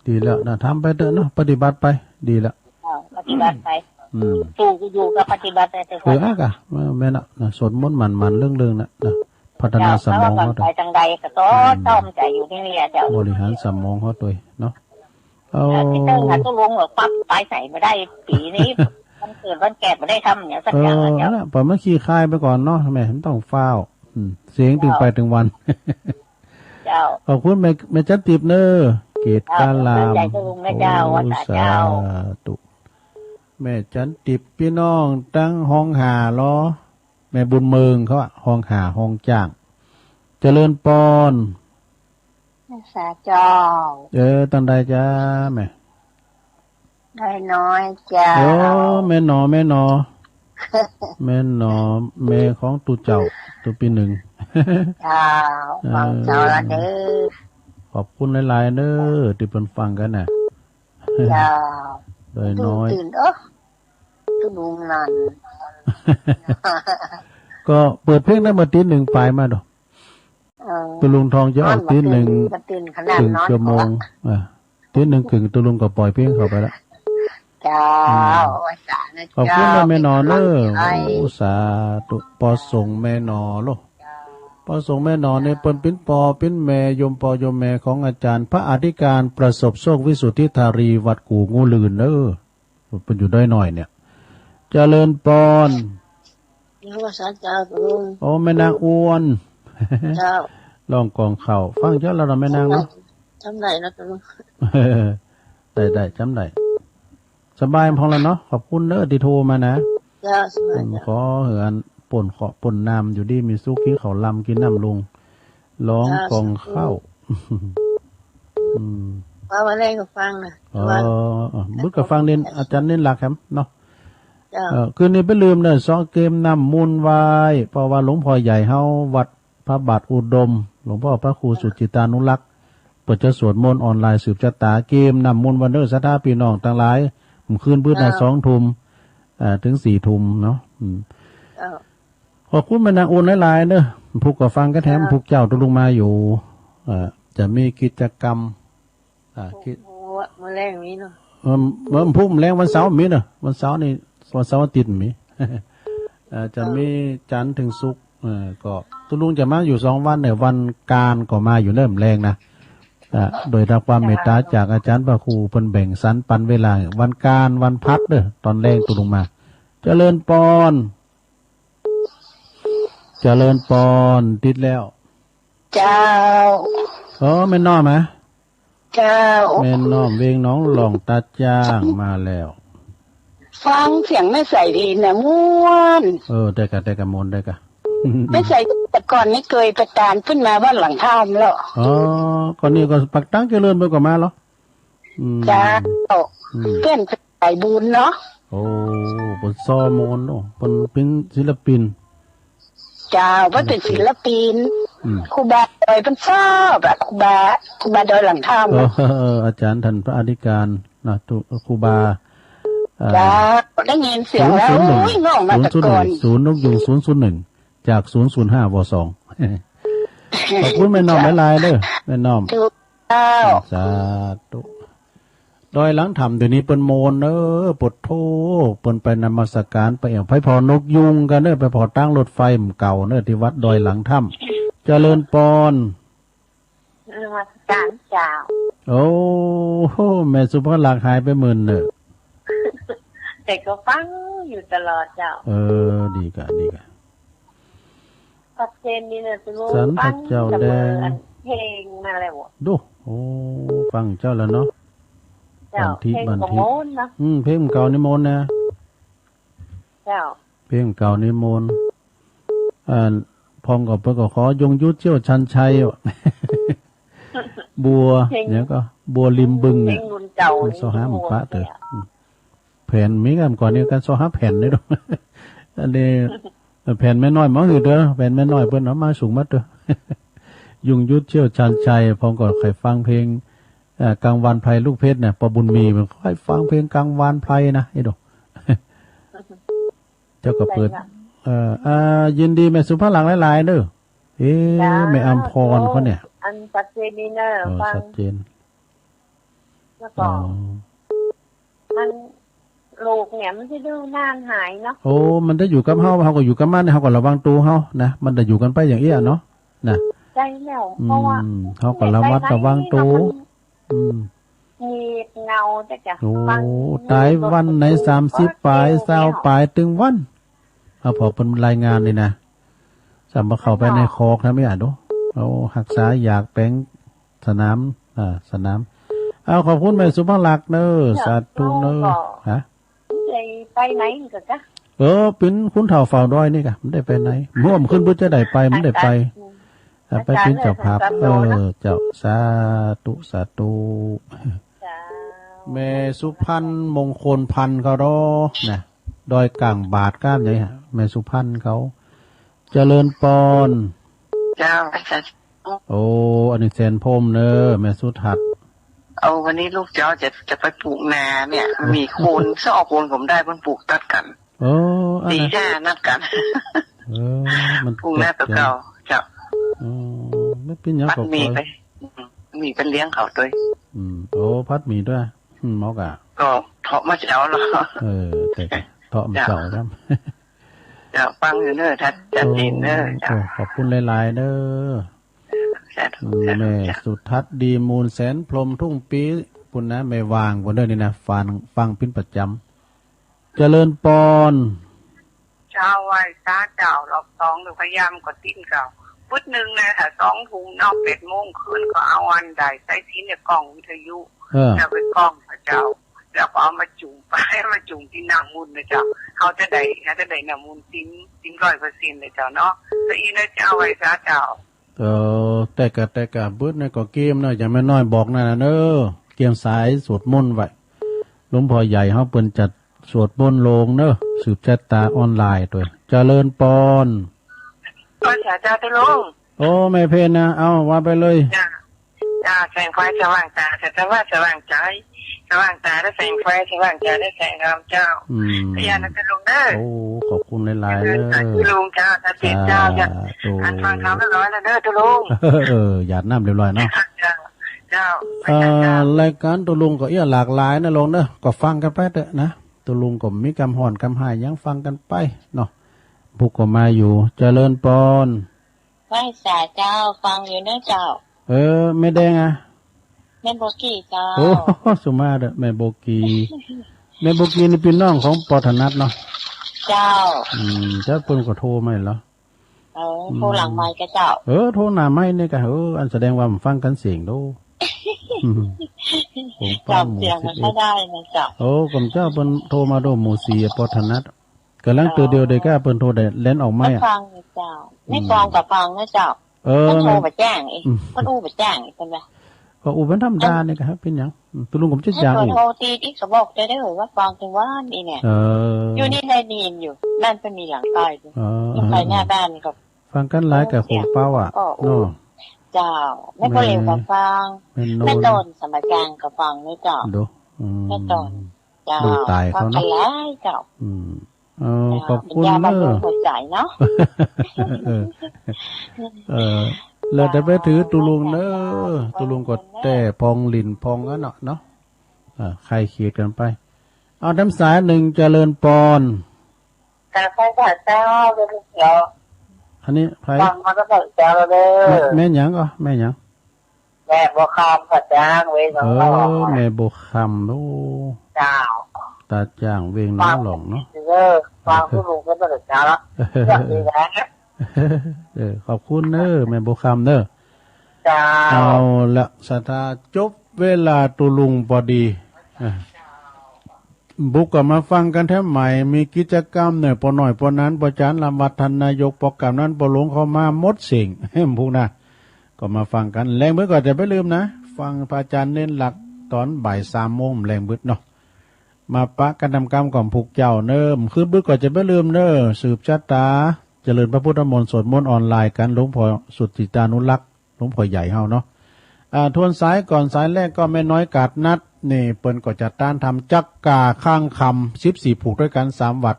ดีแล้วนะ ทำไปเถอะเนาะ ปฏิบัติไป ดีแล้ว เออ ปฏิบัติไป อืม สู้อยู่ก็ปฏิบัติไปเถอะ เออ อ่ะกะ แม่นนะ นะ สวดมนต์หมั่นๆ เรื่องๆ นะ นะ พัฒนาสมอง เจ้า เขา ไปตางใดก็ต้อง อืม ซ่อมใจ๋อยู่นี่แหละเจ้า บริหารสมองเขาตวยเนาะ เอา เออ ที่เจ้าหาตุ๊ลุงว่าปั๊บไปใส่บ่ได้ ปี๋นี้ วันเกิดวันแก่บ่ได้ทำอย่างสักอย่างอะเจ้า เออ นั่นแหละ ปล่อยมันขี้คายไปก่อนเนาะ แม่ บ่ต้องฟ้าว อืม เสียงตึงไปตึงวัน เจ้า ขอบคุณแม่ แม่จันติ๊บเน้อ เกตกล้าราม เจ้า ขอบคุณใจ๋ตุ๊ลุงนะเจ้า โอ้ ไหว้สาเจ้า สาธุ แม่จันติ๊บ ปี้น้องตังฮ้องหาลอ แม่บุญเมิงเขาอะ ฮ้องหาฮ้องจ้าง เจริญปอน ไหว้สาเจ้า เออ ตังใดจ๊ะแม่ น้อยๆ เจ้า โอ้ แม่หนอ แม่หนอ แม่หนอ แม่ของตุ๊เจ้า ตุ๊ปี้นึ่ง เจ้า เออ ฟังเจ้าละเน้อ ขอบคุณหลายๆ เน้อ ตี้เปิ้นฟังกั๋นน่ะ เจ้า น้อยๆ ตุ๊ลุงตื่น เอ้อ ตุ๊ลุงนั่น ก็เปิดเพลงได้เมื่อตี๋นึ่งป๋ายมาดอก เออ ตุ๊ลุงทองจะออกตี๋นึ่ง มันตื่นขนาด เกิน นอน ชั่วโมง เออ ตี๋นึ่งเกินตุ๊ลุงก็ปล่อยเพลงเข้าไปละ เจ้า อืม ไหว้สานะ ขอบคุณนะ เจ้า แม่หนอเน้อ โอ้ สาธุ ปอสงฆ์แม่หนอโล ปอสงฆ์แม่หนอนี่เปิ้นเป๋นปอเป๋นแม่ โยมปอโยมแม่ของอาจ๋ารย์พระอธิการประสบโชควิสุทธิธารี วัดกู่งูหลื่นเน้อ เปิ้นอยู่ดอยน้อยเนี่ย เจริญปอน นมัสการเจ้าตุ๊ลุง โอ้ แม่นางอ้วน เจ้า ร้องก่องข้าว ฟังเจ้าแล้วเนาะแม่นางเนาะ จ๋ำได้ จ๋ำได้เนาะตุ๊ลุง ได้ ได้ จ๋ำได้ สบายพ่องแล้วเนาะ ขอบคุณเน้อตี้โทรมานะ เจ้า สบาย อืม เจ้า ขอหื้ออันป๊นเคราะห์ป๊นน้ำ อยู่ดีมีสุข กิ๋นข้าวลำกิ๋นน้ำลุง ร้อง เจ้า ก่องข้าว สาธุ อืม ว่าวันแรกก็ฟังนะ อ๋อ ว่า อ๋อ บึกก็ฟังเน้น อาจ๋ารย์เน้นหลักแหมเนาะ เจ้า เออ คืนนี้บ่าลืมเน้อ ซ้อเกมน้ำมนต์ไหว้ เพราะว่าหลวงพ่อใหญ่เฮาวัดพระบาทอุดม หลวงพ่อพระครูสุจิตตานุรักษ์ เปิ้นจะสวดมนต์ออนไลน์สืบชะตา เกมน้ำมนต์วันเน้อ ศรัทธาปี้น้องตังหลาย คืนพุธนะ เจ้า สองทุ่ม อ่า เถิงสี่ทุ่มเนาะ อืม เจ้า ขอบคุณแม่นางอ้วนหลายๆ เน้อ พุกก็ฟังกั๋นแหม เจ้า พุกเจ้าตุ๊ลุงมาอยู่ อ่า จะมีกิจกรรม อ่า พุก กิ มื้อแลงมีเนาะ เอิ่ม วันพุธแลง วันเสาร์มีเนาะ วันเสาร์นี่ วันเสาร์อาทิตย์มี เอ่อ จะมี เออ จันทร์เถิงศุกร์ เอ่อ ก็ตุ๊ลุงจะมาอยู่สองวันเนี่ย วันกานก็มาอยู่เน้อ มื้อแลงนะ อ่า โดยได้ความเมตตาจากอาจ๋ารย์พระครู เปิ้นแบ่งสรรปันเวลา วันกาน วันพัดเน้อ ตอนแลงตุ๊ลุงมา เจริญปอน เจริญปอน ติดแล้ว เจ้า เออ แม่นอไหม เจ้า แม่น้อมเวียงหนองหล่องตาจ้างมาแล้ว ฟังเสียงแม่ใสดีนะ ม่วน เออ ได้กะ ได้กะ ม่วน ได้กะ แม่ใสแต่ก่อนนี่เกยไปตานเปิ้นมาวัดหลังถ้ำแล้ว อ๋อ ก่อนนี้ก็ปักตั้งเจริญไปก็มาเหรอ อืม เจ้า อืม เปิ้นสายบุญเนาะ โอ้ เปิ้นซ้อม่วนเนาะ เปิ้นเป๋นศิลปิน เจ้า เปิ้นเป๋นศิลปิน อืม ครูบาดอยเปิ้นชอบอะ ครูบา ครูบาดอยหลังถ้ำ เออ เออ อาจารย์ท่านพระอธิการนะ ตุ ครูบา เอ่อ เจ้า ได้ยินเสียงแล้ว ศูนย์ศูนย์หนึ่ง โอ้ย ง่วงมาแต่ก่อน ศูนย์ศูนย์หนึ่ง ศูนย์นกยูง ศูนย์ศูนย์หนึ่ง จาก ศูนย์ศูนย์ห้า ว สอง ขอบคุณแม่น้อมหลายๆ เด้อ แม่น้อม ถูก เจ้า สาธุ ดอยหลังถ้ำเดี๋ยวนี้เปิ้นม่วนเอ้อ ปะโธ่ เปิ้นไปนมัสการ ไปแอ่ว ไปผ่อนกยูงกั๋นเน้อ ไปผ่อตางรถไฟเก่าเน้อ ตี้วัดดอยหลังถ้ำ เจริญปอน นมัสการเจ้า โอ้โห แม่สุภลักษณ์หายไปเมินเน้อ แต่ก็ฟังอยู่ตลอดเจ้า เออ ดีกะ ดีกะ ชัดเจนดีเน้อ สันพระเจ้าแดง ฟังแต่เบอร์อันเพลงมาแล้วอะ ดู โอ้ ฟังเจ้าแล้วเนาะ เจ้า บันทิ เพลงก็ม่วนเนาะ อืม เพลงเก่านี่ม่วนนะ เจ้า เพลงเก่านี่ม่วน อ่า พ่องก็เปิ้นก็ขอยงยุทธเสี้ยวชันชัยอะ บัว เพลง เนี่ยก็ บัวริมบึงเนี่ย เพลงรุ่นเก่านี่ เซาะหา ม่วน ปะเต๊อะ เนี่ย อืม แผ่นมีกันก่อนนี่กัน เซาะหาแผ่นนี่ดู อันนี้ แผ่นแม่น้อยมาหื้อเต๊อะ แผ่นแม่น้อยเปิ้นเอามาสูงมาเต๊อะ ยงยุทธเสี้ยวชันชัย พ่องก็ใค่ฟังเพลง เอ่อ กังวานไพรลูกเพชรเนี่ย ป้อบุญมีมันใค่ฟังเพลงกังวานไพรนะ ไอ้ดู เจ้าก็เปิด เจ้า เอ่อ อ่า ยินดีแม่สุภลักษณ์หลายๆ เน้อ เอ๊ะ เจ้า แม่อำพรเขาเนี่ย อันชัดเจนดีเน้อ เออ ฟัง ชัดเจน แล้วก็ อ๋อ มัน โรคเนี่ยมันจะดื้อนานหายเนาะ โอ้ มันจะอยู่กับเฮา เฮาก็อยู่กับมัน เฮาก็ระวังตั๋วเฮานะ มันจะอยู่กั๋นไปอย่างเอี้ยเนาะ นะ ใจ้แล้ว อืม เพราะว่า เฮาก็ระมัดระวังตั๋ว เนี่ย ไปไหนก็มัน อืม เงียบเหงาเต๊อะจ้ะ โอ้ ฟัง ต๋ายวันไหน สามสิบป๋าย ซาวป๋าย ตึงวัน เอาผ่อเปิ้นรายงานนี่นะ สำหรับเข้าไปในคอกนะ ไม่อ่านดู เอาฮักษาอยากแป๋งสนาม อ่า สนาม เอา ขอบคุณแม่สุภลักษณ์เน้อ เจ้า สาธุเน้อ เจ้า ฮะ ได้ไปไหนก็กะ เออ เป๋นขุนเฒ่าเฝ้าดอยนี่กะ มันได้ไปไหน ม่วนขึ้น บ่จะได้ไป มันได้ไป อาจารย์ อ่ะ ไปเป๋นเจ้าภาพ อาจารย์เลิศ เออ เจ้า สาธุ สาธุ เจ้า แม่สุพรรณมงคลพันธ์เขาเนาะ นะ ดอยก่างบาทก้านใหญ่ฮะ แม่สุพรรณเขา เจริญปอน เจ้า อาจารย์ โอ้ อันนี้แสนพรหมเน้อ แม่สุทัศน์ เอา วันนี้ลูกเจ้าจะ จะไปปลูกนาเนี่ย มีคน สองคนผมได้ มันปลูกตัดกั๋น เออ อันนั้น ตีห้านัดกั๋น เออ มันปลูกนาตั๋วเก่า เจ้า เออ มันเป๋นหยัง ผัดหมี่ ก็ไป อืม มีเปิ้นเลี้ยงเขาตวย อืม โอ้ ผัดหมี่ตวย อืม หมอกะ ก็เถาะมาเจ้าเนาะ เออ แต่ก็เถาะมาเจ้า เจ้า ครับ เจ้า ฟังอยู่เน้อ ชัด ชัดเจนเน้อ โอ้ เจ้า โอ้ ขอบคุณหลายๆ เน้อ สาธุ อืม สาธุ แม่ เจ้า สุทัศน์ดีมูล แสนพรหมทุ่งปี้ ปุ้นนะ แม่วางปุ้นเน้อนี่นะ ฟัง ฟังเป๋นประจ๋ำ เจริญปอน เจ้า ไหว้สาเจ้า รอบสอง หรือพยายามก็ติ้นเก่า ปึ๊ดนึ่งนะ ถ้าสองทุ่มเนาะ แปดโมงคืนก็เอาอันได้สายสิญจน์เนี่ย กล้องวิทยุ เออ แล้วไปกล้องพระเจ้า แล้วก็เอามาจุ่มไป มาจุ่มตี้น้ำมนต์นะเจ้า เขาจะได้ เขาจะได้น้ำมนต์เต็ม เต็มร้อยเปอร์เซ็นต์เลยเจ้าเนาะ แล้วอี้นะเจ้า ไหว้สาเจ้า เออ แต่กะ แต่กะ ปึ๊ดเนี่ยก็เกมเนาะ อย่างแม่น้อยบอกนั่นน่ะเน้อ เกียมสายสวดมนต์ไว้ หลวงพ่อใหญ่เฮาเปิ้นจัดสวดมนต์ลงเน้อ สืบชะตาออนไลน์ตวย เจริญปอน ก็สาเจ้าตวยลุง โอ้ แม่เพนนะ เอา ว่าไปเลย จ้า จ้า แสงไฟสว่างตา สัตวะสว่างใจ สว่างตาด้วยแสงไฟ สว่างใจด้วยแสงธรรมเจ้า อืม พยานนะตวยลุงเน้อ โอ้ ขอบคุณหลายๆ เน้อ ตวยลุงเจ้า สาธุเจ้า สาธุ อันฟังธรรมเรียบร้อยแล้วเน้อตวยลุง เออ หยาดน้ำเรียบร้อยเนาะ เจ้า เจ้า เอ่อ รายการตวยลุงก็เอี้ยหลากหลายนะลุงเน้อ ก็ฟังกั๋นไปเต๊อะนะ ตวยลุงก็มีกำฮ้อนกำฮ้ายหยังฟังกั๋นไปเนาะ ผู้ก็มาอยู่ เจริญปอน ไหว้สาเจ้า ฟังอยู่เน้อเจ้า เออ แม่แดงอะ แม่โบกี้เจ้า โอ้ สุมาเต๊อะ แม่โบกี้ แม่โบกี้นี่เป๋นน้องของปอถนัดเนาะ เจ้า อืม เจ้าเปิ้นก็โทรมาเหรอ เออ อืม โทรหลังไมค์กะเจ้า เออ โทรหน้าไมค์เนี่ยกะ เออ อันแสดงว่ามันฟังกั๋นเสียงดู อืม หงส์เป้า จ๋ำเสียง หมู่สิบเอ็ด มันก็ได้นะเจ้า โอ้ ก่อมเจ้าเปิ้นโทรมาโดยหมู่สี่ ปอถนัด ก่ำลังเตื้อเดียวเดียวก้า เปิ้นโทรได้แล่นออกไมค์ ฟังเจ้า อืม นี่ปองก็ฟังนะเจ้า เออ เปิ้นโทรบ่าแจ้งอีก อืม เปิ้นอู้บ่าแจ้งอีก เปิ้นว่า ก็อู้เปิ้นธรรมดานี่ก็เป๋นหยัง อืม ตุ๊ลุงก็บ่ใจ้ยากอู้ โทรติดอีกก็บอกได้เด้อว่าฟังจังหวะนี้เนี่ย เออ อยู่นี่ได้ยินอยู่ บ้านเปิ้นมีหลังใต้อยู่ เออ อยู่ภายหน้าบ้านก็ ฟังกั๋นหลายกับหงส์เป้าอะ ก็อู้ เนาะ เจ้า แม่ก็เลยมาฟัง แม่ แม่โนน แม่โนนสมัยกลางก็ฟังนี่เจ้า ดู อืม แม่โนน เจ้า ลูกต๋ายเขาเนาะ ฟังกั๋นหลายเจ้า อืม เออ เจ้า ขอบคุณ เปิ้นยาบำรุง เน้อ หัวใจเนาะ เออ เออ แล้วแต่ไปถือตุ๊ลุงเน้อ ตุ๊ลุงก็แต้พองหลิ้นพองอันเนาะ เนาะ เออ ใค่เขียดกั๋นไป เอาแถมสายนึ่ง เจริญปอน กราบไหว้พระเจ้า เดี๋ยว อันนี้ใผ ฟังมาตั้งแต่เช้าแล้วเด้อ แม่ แม่หยังก็ แม่หยัง แม่บัวคำ ตาจ้าง เวียงหนองหลอง เออ แม่บัวคำ โอ้ เจ้า ตาจ้าง เวียงหนองหลองเนาะ ฟังเด้อ ฟังตุ๊ลุงมาตั้งแต่เช้าแล้ว สวัสดีนะ เออ ขอบคุณเน้อ แม่บัวคำเน้อ เจ้า เอาละ ศรัทธา จบเวลาตุ๊ลุงปอดี อ่ะ บุกก็มาฟังกั๋นแถมใหม่ มีกิจกรรมเน้อ ปอน้อยปอนั้น ปอจ๋ารย์ลำวัด ท่านนายก ปอกำนัน ปอหลวงเข้ามาหมดเสี้ยง บุกนะ ก็มาฟังกั๋น แลงมื้อก็จะไปลืมนะ ฟังพระอาจารย์เน้นหลักต๋อนบ่ายสามโมงแลงมื้อเนาะ มาปะกั๋นทำกรรมก่อมผูกเจ้าเน้อ คืนมื้อก็จะไปลืมเน้อ สืบชะตา เจริญพระพุทธมนต์ สวดมนต์ออนไลน์กั๋น หลวงพ่อสุทธิตานุรักษ์ หลวงพ่อใหญ่เฮาเนาะ อ่า ทวนสายก่อน สายแรกก็แม่น้อยกาดนัด นี่เปิ้นก็จัดต้านทำจักก่าข้างคำ สิบสี่ผูกด้วยกั๋น สามวัด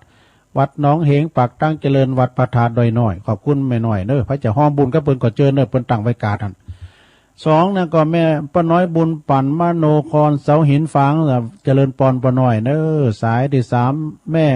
วัดหนองเหง ปากตั้งเจริญ วัดพระธาตุดอยน้อย ขอบคุณแม่น้อยเน้อ ใผจะฮ่อมบุญกับเปิ้นก็เจิญเน้อ เปิ้นตั้งไว้ก๋าดหั้น สองนะก็แม่ป้าน้อยบุญปั่น มโนคร เสาหินฝาง เจริญปอนป้าน้อยเน้อ สายตี้สาม แม่